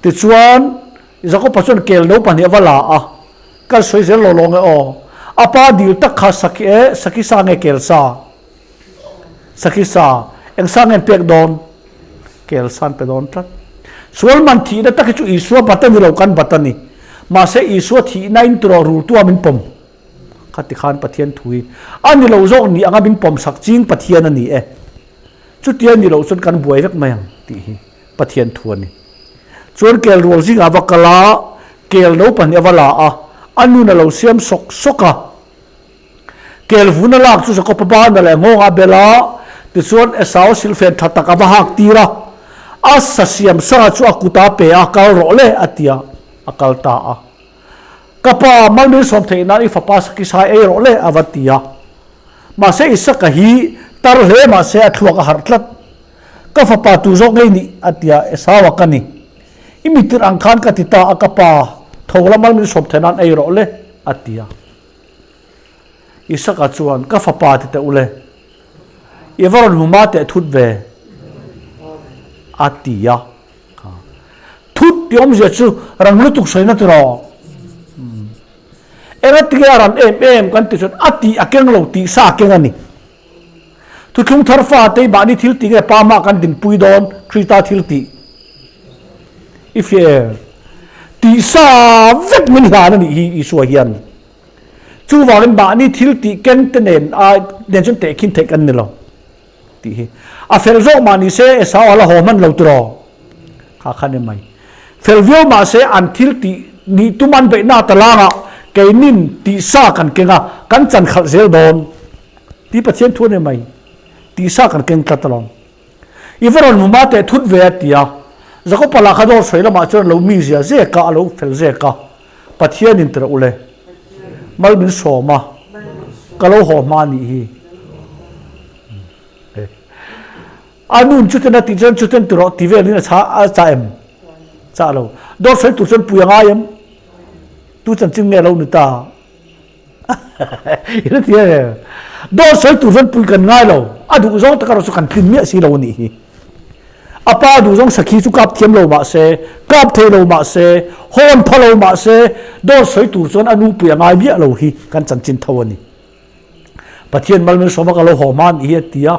Tichuan, Jakoba chuan kel no pahnih a va la a, Kal sawi zel lo lawng e aw, a pa dil tak kha sakhi e, sakhi sa nge kel sa? Sakhi sa, eng sa nge an pek dawn? Kel sa an pe dawn tlat. Sual man thihna tak hi chu Isua bat a ni lo, kan bat a ni. Mahse Isua thihna in turaw rultua min pawm. Kha ti khan Pathian thu hi a ni lo zawk ni anga min pawm sak ching Pathian a ni e. Chutia ni loh chuan kan buai vek mai ang tih hi Pathian thu a ni. Chuan kel rual zingah va kal a, kel no pahnih a va la a, a nun a lo siam sawk sawk a. Kel vun a lak chu Jakob-a bana leh nghawngah a bel a, tichuan Esau silhfen tha tak a va hak tir a. A sa siam sanga chu a kut a pe a, Kal rawh le, a ti a, a kal ta a. Ka pa, mal min sawm theih nan i fapa sakisai ei rawh le, a va ti a. Mahse Isaka hi tar hle mahse a thluak a harh tlat. Ka fapa tu zawk ngei nih, a ti a, Esau-a ka ni. I mitirh ang khan ka ti ta a, ka pa, tho la mal min sawm theih nan ei rawh le, a ti a. Isaka chuan, Ka fapa ti teh u le, i va rawn hmu ma teh thut ve, a ti a. Thut tih awmzia chu rang lutuk sawina tiraw? Engatinge a ran em em kan tih chuan a tih a keng lo tih sa a keng a ni. Thuthlung thar fate hi mahni thil tih nge pa mah kan dinpui dawn Krista thil tih i fiah em? Tih sa vek min hlan a nih hi Isua hian. Chuvangin mahni thil tih keng te nen a nen chuan tehkhin theih kan ni lo tih hi. A fel zawk mah ni se Esau a la haw hman lo tiraw? Kha kha ni mai. Fel viau mah se an thil tih nih tum an beihna ta langah keinin tih sa kan keng a, kan chan khalh zel dawn tih Pathian thu a ni mai. Tih sa kan keng tlat alawm. I va rawn hmu ma teh thut ve a ti a. Jakopa lah kha dawr sawi lamah chuan a lo mizia zek a, a lo fel zek a. Pathianin tirh ule, mal min sawm a, ka lo haw hma nih hi. A nun chuten a tih chuan chuten ti rawh ti velin a chah a chah em? Chah lo. Dawr sawi tur chuan pui a ngai em? Tu chanchin nge lo ni ta? I la ti em? Dawr sawi tur chuan pui kan ngai lo. A duh zawng tak erawh chu kan tlin miah si lo a nih hi. A pa duh zawng sakhi chu kap thiam lo mah se, kap thei lo mah se, hawn pha lo mah se, dawr sawi tur chuan a nupui a ngai miah lo hi kan chanchin tho a ni. Pathian mal min sawm a ka lo haw hma nih hi a ti a,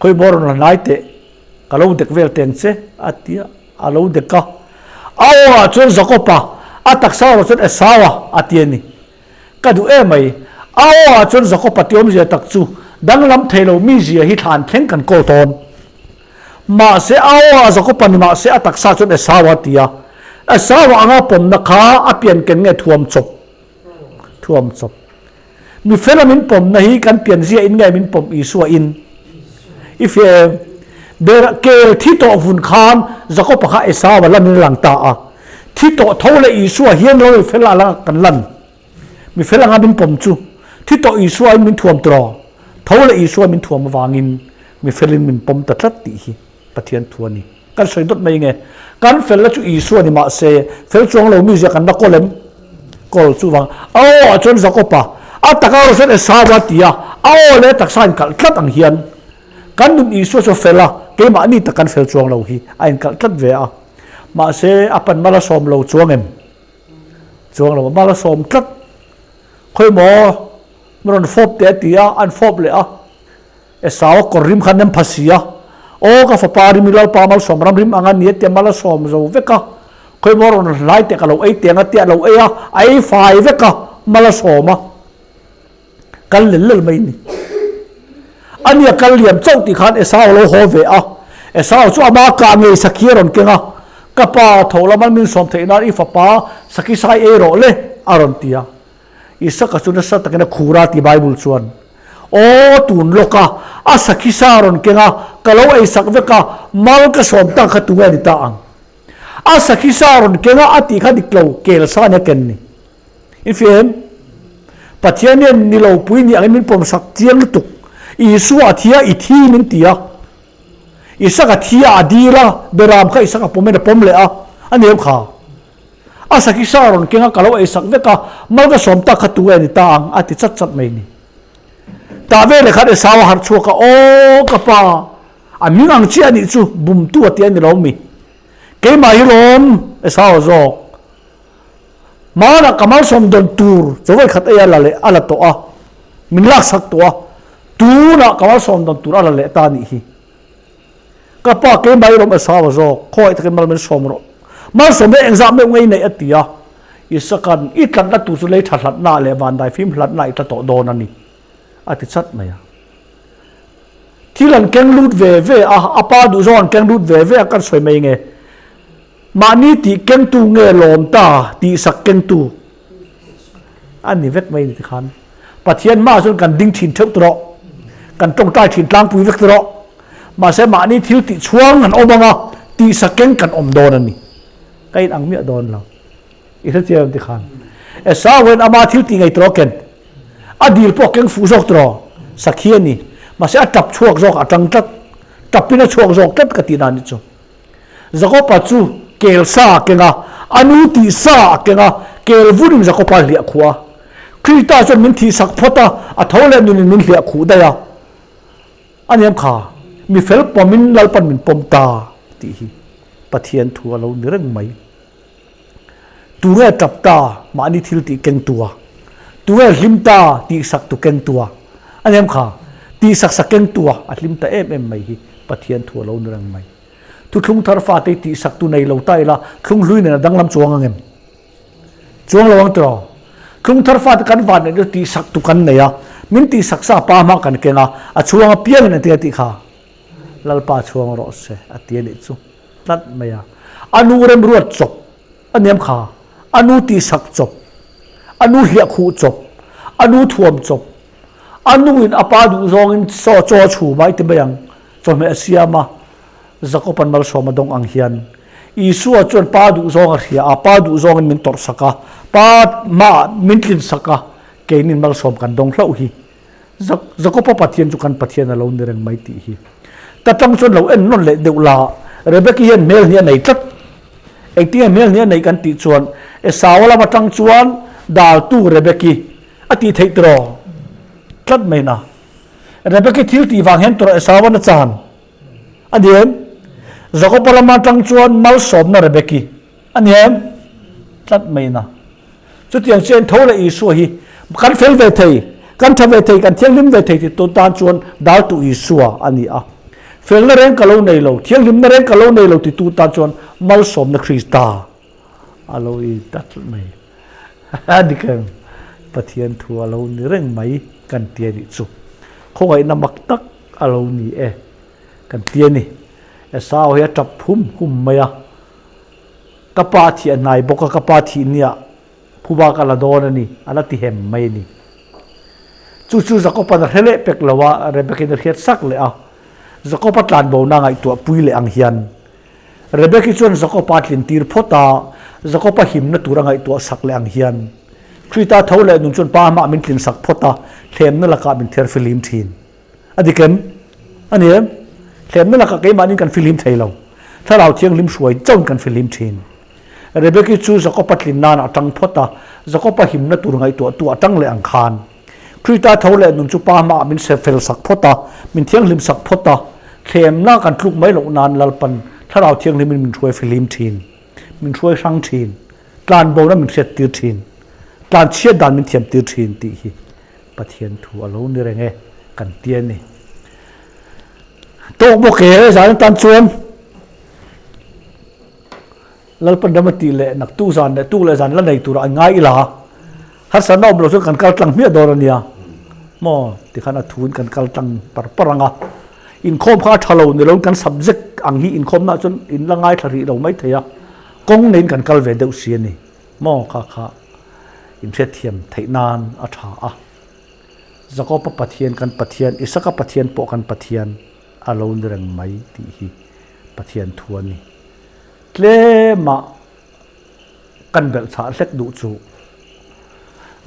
khawi maw rawn la hnai teh, ka lo dek vel teng che a ti a, a lo dek a. A awngah chuan Jakob-a, a taksa erawh chuan Esau-a a ti a ni. Ka duh em mai. A aw ah chuan Jakob-a ti awmzia tak chu danglam thei lo mizia hi thlan thleng kan kawl tawn. Mahse a aw ah Jakob-a ni mahse a taksa chuan Esau-a ti a. Esau-a anga pawmna kha a pian ken nge thuam chawp? Thuam chawp. Mi fela min pawmna hi kan pianzia in nge min pawm Isua in? I fiah em? Ber kel thi tawh vun khan Jakob-a kha Esau-a lanin a lang ta a. Thi tawh tho leh Isua hian lo mi fel a kan lan. Mi fel anga min pawm chu thi tawh Isua in min thuam tawh. Tho leh Isua min thuam avangin mi felin min pawm ta tlat tih hi Pathian thu a ni. Kan sawi dawt mai nge? Kan felna chu Isua ni mahse fel chuang lo mizia kan la kawl em? Kawl chuvang a aw ah chuan Jakob-a a taka erawh chuan Esau-a ti a, a aw leh a taksa a inkalh tlat ang hian kan nun Isua chu a fel a, keimahni tak kan fel chuang lo hi a inkalh tlat ve a. Mahse a pan mal a sawm lo chuang em? Chuang lo, mal a sawm tlat. Khawi maw min rawn fawp teh a ti a, an fawp leh a. Esau a kawr rim kha nem pha si a, Aw ka fapa rim i Lalpa malsawm ram rim ang a ni a tia mal a sawm zo vek a, khawi maw rawn hlai teh ka lo ei teng a tia a lo ei a, a ei fai vek a, mal a sawm a, kal lel lel mai ni. A nia kal liam chauh tih khan Esau a lo haw ve a, Esau chu ama kah ngei sakhi a rawn keng a, Ka pa tho la mal min sawm theih nan i fapa sakhi sai ei rawh le a rawn ti a. Isaka chu nasa takin a khur a ti Bible chuan. Aw tun lawk a, a sakhi sa rawn keng a, ka lo ei sak vek a, mal ka sawm tak kha tunge a ni ta ang. A sakhi sa rawn keng a, a tih kha dik lo, kel sa nia ken ni. I fim? Pathian hian ni lo pui ni angin min pawm sak chiang lutuk. Isua a thi a, i thi min ti a. Isaka thi a, a dil a, Beram kha Isaka pawmin a pawm leh a, a ni em kha? A sakhi sa rawn keng a, ka lo ei sak vek a, mal ka sawm tak kha tu e ni ta ang, a ti chat chat mai ni. Tah ve leh khan Esau a harh chhuak a, Aw ka pa, a hming ang chiah anih chu, bumtu a ti a ni lo mi. Keimah hi lawm, Esau a zawk. Hmanah ka malsawm dawn tur chaw khat ei a la leh a la tawh a, min laksak tawh a, tunah ka malsawm dawn tur a la leh ta anih hi. Ka pa keimah i lawm Esau a zawk, khawngaih takin mal min sawm rawh. Malsawm hi engzah meuh ngei neih a ti a. Isaka'n i tlatna tur chu lei tha hlatna leh vandai fim hlatna i tla tawh dawn a ni, a ti chat mai a. Thil an keng lut ve ve a, a pa duh zawng an keng lut ve ve a kan sawi mai nge. Mahni tih kengtu nge lawm ta tihsak kengtu a ni vek mai ni tikhan Pathian hmaah chuan kan ding thin theuh tawh, kan tawngtai thin tlangpui vek tawh. Mahse mahni thil tih chhuang an awm anga tihsak keng kan awm dawn a ni. Ka in ang miah dawn lo. I hre chiang tikhan. Esau hian ama thil tih ngei tawh ken. A dil pawh keng fuh zawk tawh. Sakhi a ni. Mahse a tap chhuak zawk a tang tlat. Tapin a chhuak zawk tlat ka tih dan ni chu. Jakoba chu kel sa a keng a, a nu tih sa a keng a, kel vunin Jakoba a hliah khuh a. Krista chuan min thihsak phawt a, a tho leh nunin min hliah khuh daih a. A niam kha, mi fel pawmin Lalpan min pawm ta tih hi Pathian thu a lo ni reng mai. Tunge tap ta mahni thil tih keng tua? Tunge hlim ta tihsak tu keng tua? A niam kha, tihsak sak keng tua a hlim ta em em mai hi Pathian thu a lo ni reng mai. Thuthlung thar fate tihsak tu nei lo ta ila thlung hlui nen a danglam chuang ang em? Chuang lo ang tiraw? Thlung thar fate kan van neih chu tihsak tu kan nei a, min tihsak sa pa hma kan keng a, a chhuang apiangin an ti a tih kha Lalpa chhuang rawh se a ti a nih chu tlat mai a. A nu remruat chawp a niam kha, a nu tihsak chawp, a nu hliah khuh chawp, a nu thuam chawp, a nuin a pa duh zawngin chaw a chhum a i ti mai ang, chawhmeh a siam a, Jakob-a'n malsawm a dawng ang hian Isua chuan Pa duh zawng a hria a, Pa duh zawngin min tawrhsak a, Pa hmaah min tlinsak a, keinin malsawm kan dawng hlauh hi. Jakob-a Pathian chu kan Pathian a lo ni reng mai tih hi. Ta tang chuan lo en nawn leh deuh la, Rebeki hian hmel hnih a nei tlat. Engtinge hmel hnih a neih kan tih chuan Esau-a lam atang chuan daltu Rebeki a tih theih tiraw? Tlat mai na. Rebeki thil tih vang hian tawrh Esau-a'n a chan. A ni em? Jakob-a lam atang chuan malsawmna Rebeki a ni em? Tlat mai na. Chutiang chian tho leh Isua hi kan fel ve thei, kan tha ve thei, kan thianghlim ve thei ti tu tan chuan daltu Isua a ni a. Felna reng ka lo nei lo, thianghlimna reng ka lo nei lo ti tu tan chuan malsawmna Krista a lo i ta tlat mai. A dik em? Pathian thu a lo ni reng mai kan ti a nih chu. Khawngaihna mak tak a lo ni e kan ti a ni. Esau hi a tap hum hum mai a. Ka pa thih a hnai bawk a, ka pa thih nia phuba ka la dawn a ni, a la ti hem mai a ni. Chu chu Jakob-a'n a hre leh pek lo a, Rebek-in a hriat sak leh a. Jakob-a tlanbona ngaihtuah pui leh ang hian Rebeki chuan Jakob-a tlin tir phawt a, Jakob-a himna tur a ngaihtuah sak leh ang hian Krista tho leh nun chuan Pa hmah min tlin sak phawt a, thlemna lakah min thiar fihlim thin. A dik em? A ni em? Thlemna lakah keimahnin kan fihlim thei lo. Thlarau Thianghlim hruai chauhin kan fihlim thin. Rebeki chu Jakob-a tlin nan a tang phawt a, Jakob-a himna tur ngaihtuahtu a tang leh ang khan. Krista tho leh nun chu Pa hmaah min se fel sak phawt a, min thianghlim sak phawt a, thlemna kan tluk mai loh nan Lalpan Thlarau Thianghlimin min hruai fihlim thin, min hruai hrang thin, tlanbona min hriat tir thin, tlanchhiat dan min thiam tir thin tih hi Pathian thu a lo ni reng e kan ti a ni. Tawk bawk e zan atan chuan Lalpan ram a tih leh naktuk zan leh tuk leh zan la nei turah an ngai ila harsatna awm lo chuan kan kal tlang hmiah dawn a nia maw tikhan a thuin kan kal tlang par par ang a inkhawm kha a tha lo ni loin kan subject ang hi inkhawmna chuan in la ngaithla rih lo mai thei a kawng neiin kan kal ve deuh si a ni maw kha kha inhriatthiam theih nan a tha a Jakob-a Pathian kan Pathian Isaka Pathian pawh kan Pathian a lo ni reng mai tih hi Pathian thu a ni. Tlemah kan belh chhah hlek duh chu.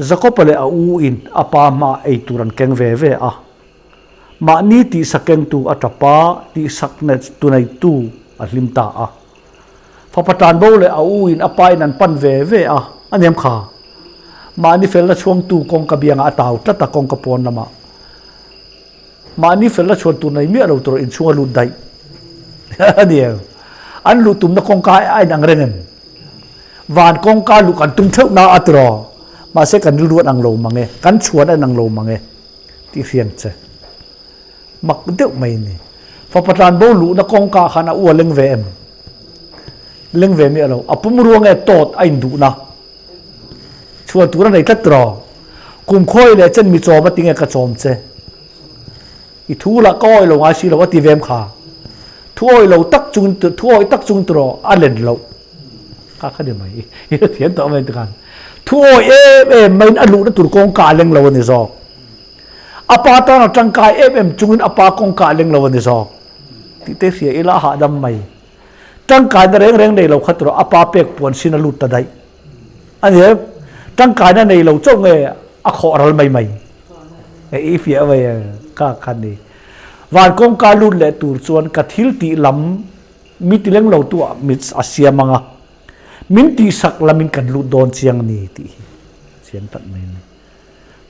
Jakob-a leh a u in a pa hmaah ei tur an keng ve ve a. Mahni tihsak kengtu a tap a, tihsak tu neitu a hlim ta a. Fapa tanbo leh a u in a pa in an pan ve ve a, a niam kha. Mahni felna chhuangtu kawngka biangah a tau tlat a kawngka pawn lamah. Mahni felna chhuan tur nei miah lo tur inchhung a lut daih a ni em? An luh tumna kawngka a inang reng em? Van kawngka luh kan tum theuh na a tiraw? Mahse kan rilru an ang lo mang e, kan chhuan a inang lo mang e tih hriang che. Mak deuh mai a ni. Fapa tlanbo luhna kawngka khan a u a leng ve em? Leng ve miah lo. A pum ruang e tawt a induhna. Chhuan tur a nei tlat tiraw? Kum khawi leh chen mi chawm a ti nge ka chawm che? I thu lah ka awih lo ngai si lo a ti vem kha. Thu awih lo tak chungin thu awih tak chungin tiraw a len loh. Kha kha ni mai i hre thiam tawh mai tikhan. Thu awih em em maiin a luhna tur kawngka a leng lo a ni zawk. A pa tan a tangkai em em chungin a pa kawngka a leng lo a ni zawk. Tih te hria ila a hahdam mai. Tangkaina reng reng nei lo kha tiraw a pa pek puan sin a lut ta daih. A ni em? Tangkaina nei lo chauh nge a khawh ral mai mai. E i fiah mai e ka khan ni. Van kawngka lut leh tur chuan ka thil tih lam mi ti leng lo tu ah mit a siam ang a. Min tihsak lam in kan lut dawn chiang a ni tih hi chiang tak mai a ni.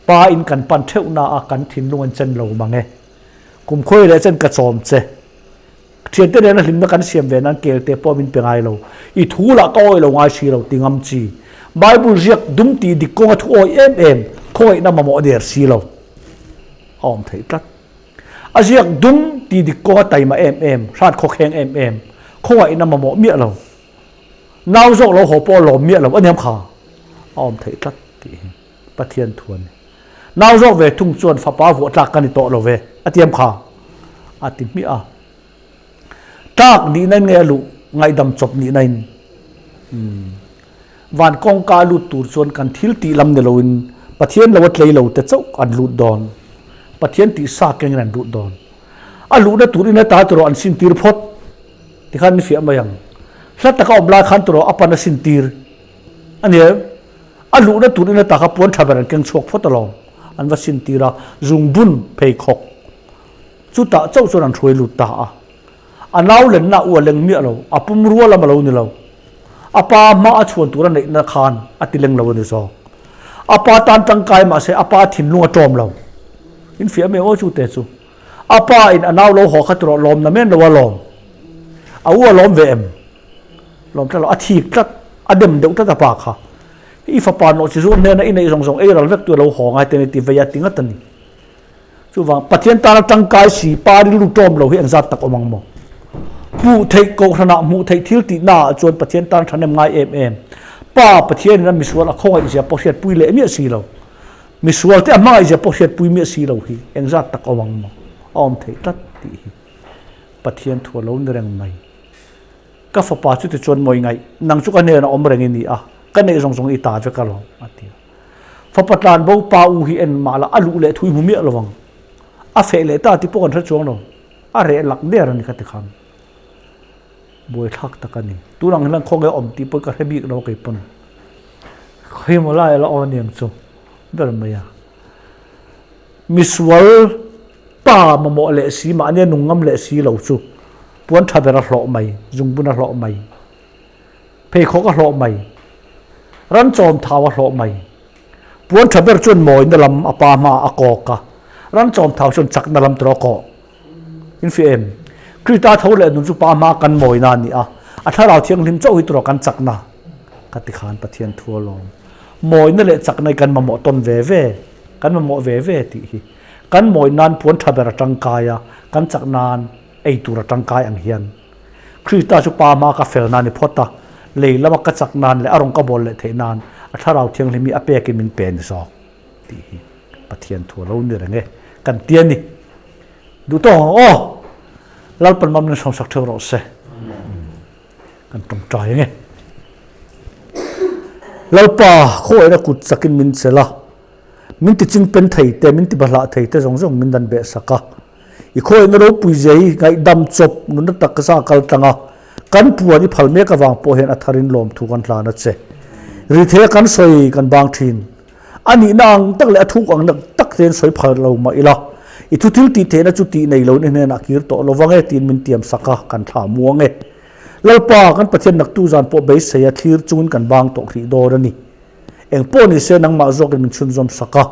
Pa in kan pan theuh na a kan thinlung an chen lo mang e. Kum khawi leh chen ka chawm che. Thiante nena hlimna kan siam ve nan kelte pawh min pe ngai lo. I thu lah ka awih lo ngai si lo ti ngam chi. Bible ziak dum tih dik kawnga thu awih em em khawngaihna mamawh der si lo a awm theih tlat. A ziak dum tih dik kawnga taima em em, hrat khawkheng em em, khawngaihna mamawh miah lo. Nau zawk lo haw pawh a lawm miah lo a niam kha a awm theih tlat tih hi Pathian thu a ni. Nau zawk ve thung chuan fapa vuah tlak ka ni tawh lo ve a tiam kha a ti hmiah a. Tlak nihna in nge a luh ngaihdam chawp nihna in umm van kawngka a lut tur chuan kan thil tih lam ni loin Pathian lo a tlei lo te chauh an lut dawn. Pathian tih sa kengin an lut dawn. A luhna tur in ata tiraw an sintir phawt. Tikhan min fiah mai ang. Hla taka awm lai khan tiraw a pan a sintir a ni em? A luhna tur in ataka puan tha ber an keng chhuak phawt alawm. An va sintir a, zungbun pheikhawk chutah chauh chuan an hruai lut ta a. A nau lenna a u a leng miah lo, a pum rua lam a lo ni lo. A pa hma a chhuan tur a neihna khan a ti leng lo a ni zawk. A pa tan tangkai mahse a pa thinlung a tawm lo. In fiah mai aw chu te chu. A pa in a nau lo haw kha tiraw lawm na men lo a lawm. A u a lawm ve em? Lawm tlat lo. A thik tlat, a dem deuh tlat a pa kha. I fapa nawh chi zuar hnena i neih zawng zawng ei ral vek tu a lo haw ngai te ni ti vei a ti ngat a ni. Chuvang Pathian tana tangkai si pa rilru tawm lo hi engzat tak awm ang maw? Hmuh theih kohhranah hmuh theih thil tihna ah chuan Pathian tan thahnem ngai em em. Pa Pathian in a misual a khawngaih zia pawh hriatpui leh miah si lo. Misual te a hmangaih zia pawh hriatpui miah si lo hi engzat tak awm ang maw? A awm theih tlat tih hi Pathian thu a lo ni reng mai. Ka fapa chu tichuan mawi ngaih, nang chu ka hnenah awm reng i ni a, ka neih zawng zawng i ta vek alawm, a ti a. Fapa tlan bo pa u hi en mah la a luh leh thui hmu miah lo vang. A feh leh ta tih pawh kan hre chuang lo. A reh lak der a ni kha tikhan. Buaithlak tak a ni. Tun ang hian khawnge awm tih pawh ka hre bik lo kei pawn. Khawimaw lai a la awm aniang chu ber mai a. Misual pa mamawh leh si mahnia nung ngam leh si lo chu puan tha ber a hlawh mai, zungbun a hlawh mai, pheikhawk a hlawh mai, ran chawm thau a hlawh mai. Puan tha ber chuan mawina lam a pa hmaah a kawk a, ran chawm thau chuan chakna lam tur a kawh. In hria em? Krista tho leh nun chu pa hmaa kan mawina a ni a, a thlarau thianghlim chauh hi tura kan chakna ka ti khan Pathian thu alawm. Mawina leh chakna hi kan mamawh tawn ve ve, kan mamawh ve ve tih hi. Kan mawi nan puan tha ber a tangkai a, kan chak nan ei tur a tangkai ang hian. Krista chu pa hmaa ka fel nan i phawt a, lei lama ka chak nan leh a rawn ka bawl leh theih nan a thlarau thianghlim hi a pekin min pe a ni zawk tih hi Pathian thu a lo ni reng e, kan ti a ni. Duh tawk ang aw! Lalpan mam nan hrawmsak theuh rawh se. Kan tawngtai ang e. Lalpa, khawiahna kut chakin min chelh a, min ti chingpen thei te, min ti bahlah thei te zawng zawng min dan beh sak a. I khawiahna ropui zia hi ngaihdam chawp nunna taksa kal tlang a, kan puan i phal mek avang pawh hian a tharin lawmthu kan hlan a che. Rithei a kan sawi kan bang thin. A nihna ang tak leh a thuk ang tak tein sawi phal lo mah ila, i thu thil tih theihna chu tih nei loin i hnenah kir tawh lo vang e tiin min tiam sak a, kan thlah muang e. Lalpa, kan Pathian naktu zan pawh beisei a thlir chungin kan bang tawh hrih dawn a ni. Eng pawh ni se nangmah zawkin min chhunzawm sak a,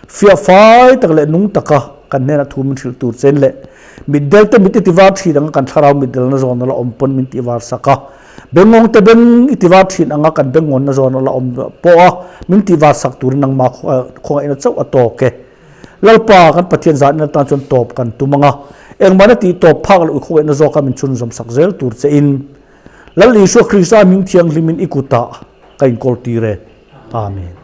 fiah fai tak leh nung taka kan hnenah thu min hrilh tur chen leh mitdel te mit i ti var thin anga kan thlarau mitdelna zawn a la awm pawn min tih var sak a, bengawng te beng i ti var thin anga kan bengawnna zawn a la awm pawh a min tih var sak turin nangmah khawngaihna chauh a tawk e. Lalpa kan Pathian zanin atan chuan tawp kan tum anga engmahna tih tawp phak loh i khawngaihna zawka min chhunzawm sak zel tur che in Lal Isua Krista hming thianghlimin i kutah ka inkawl tir e. Amen.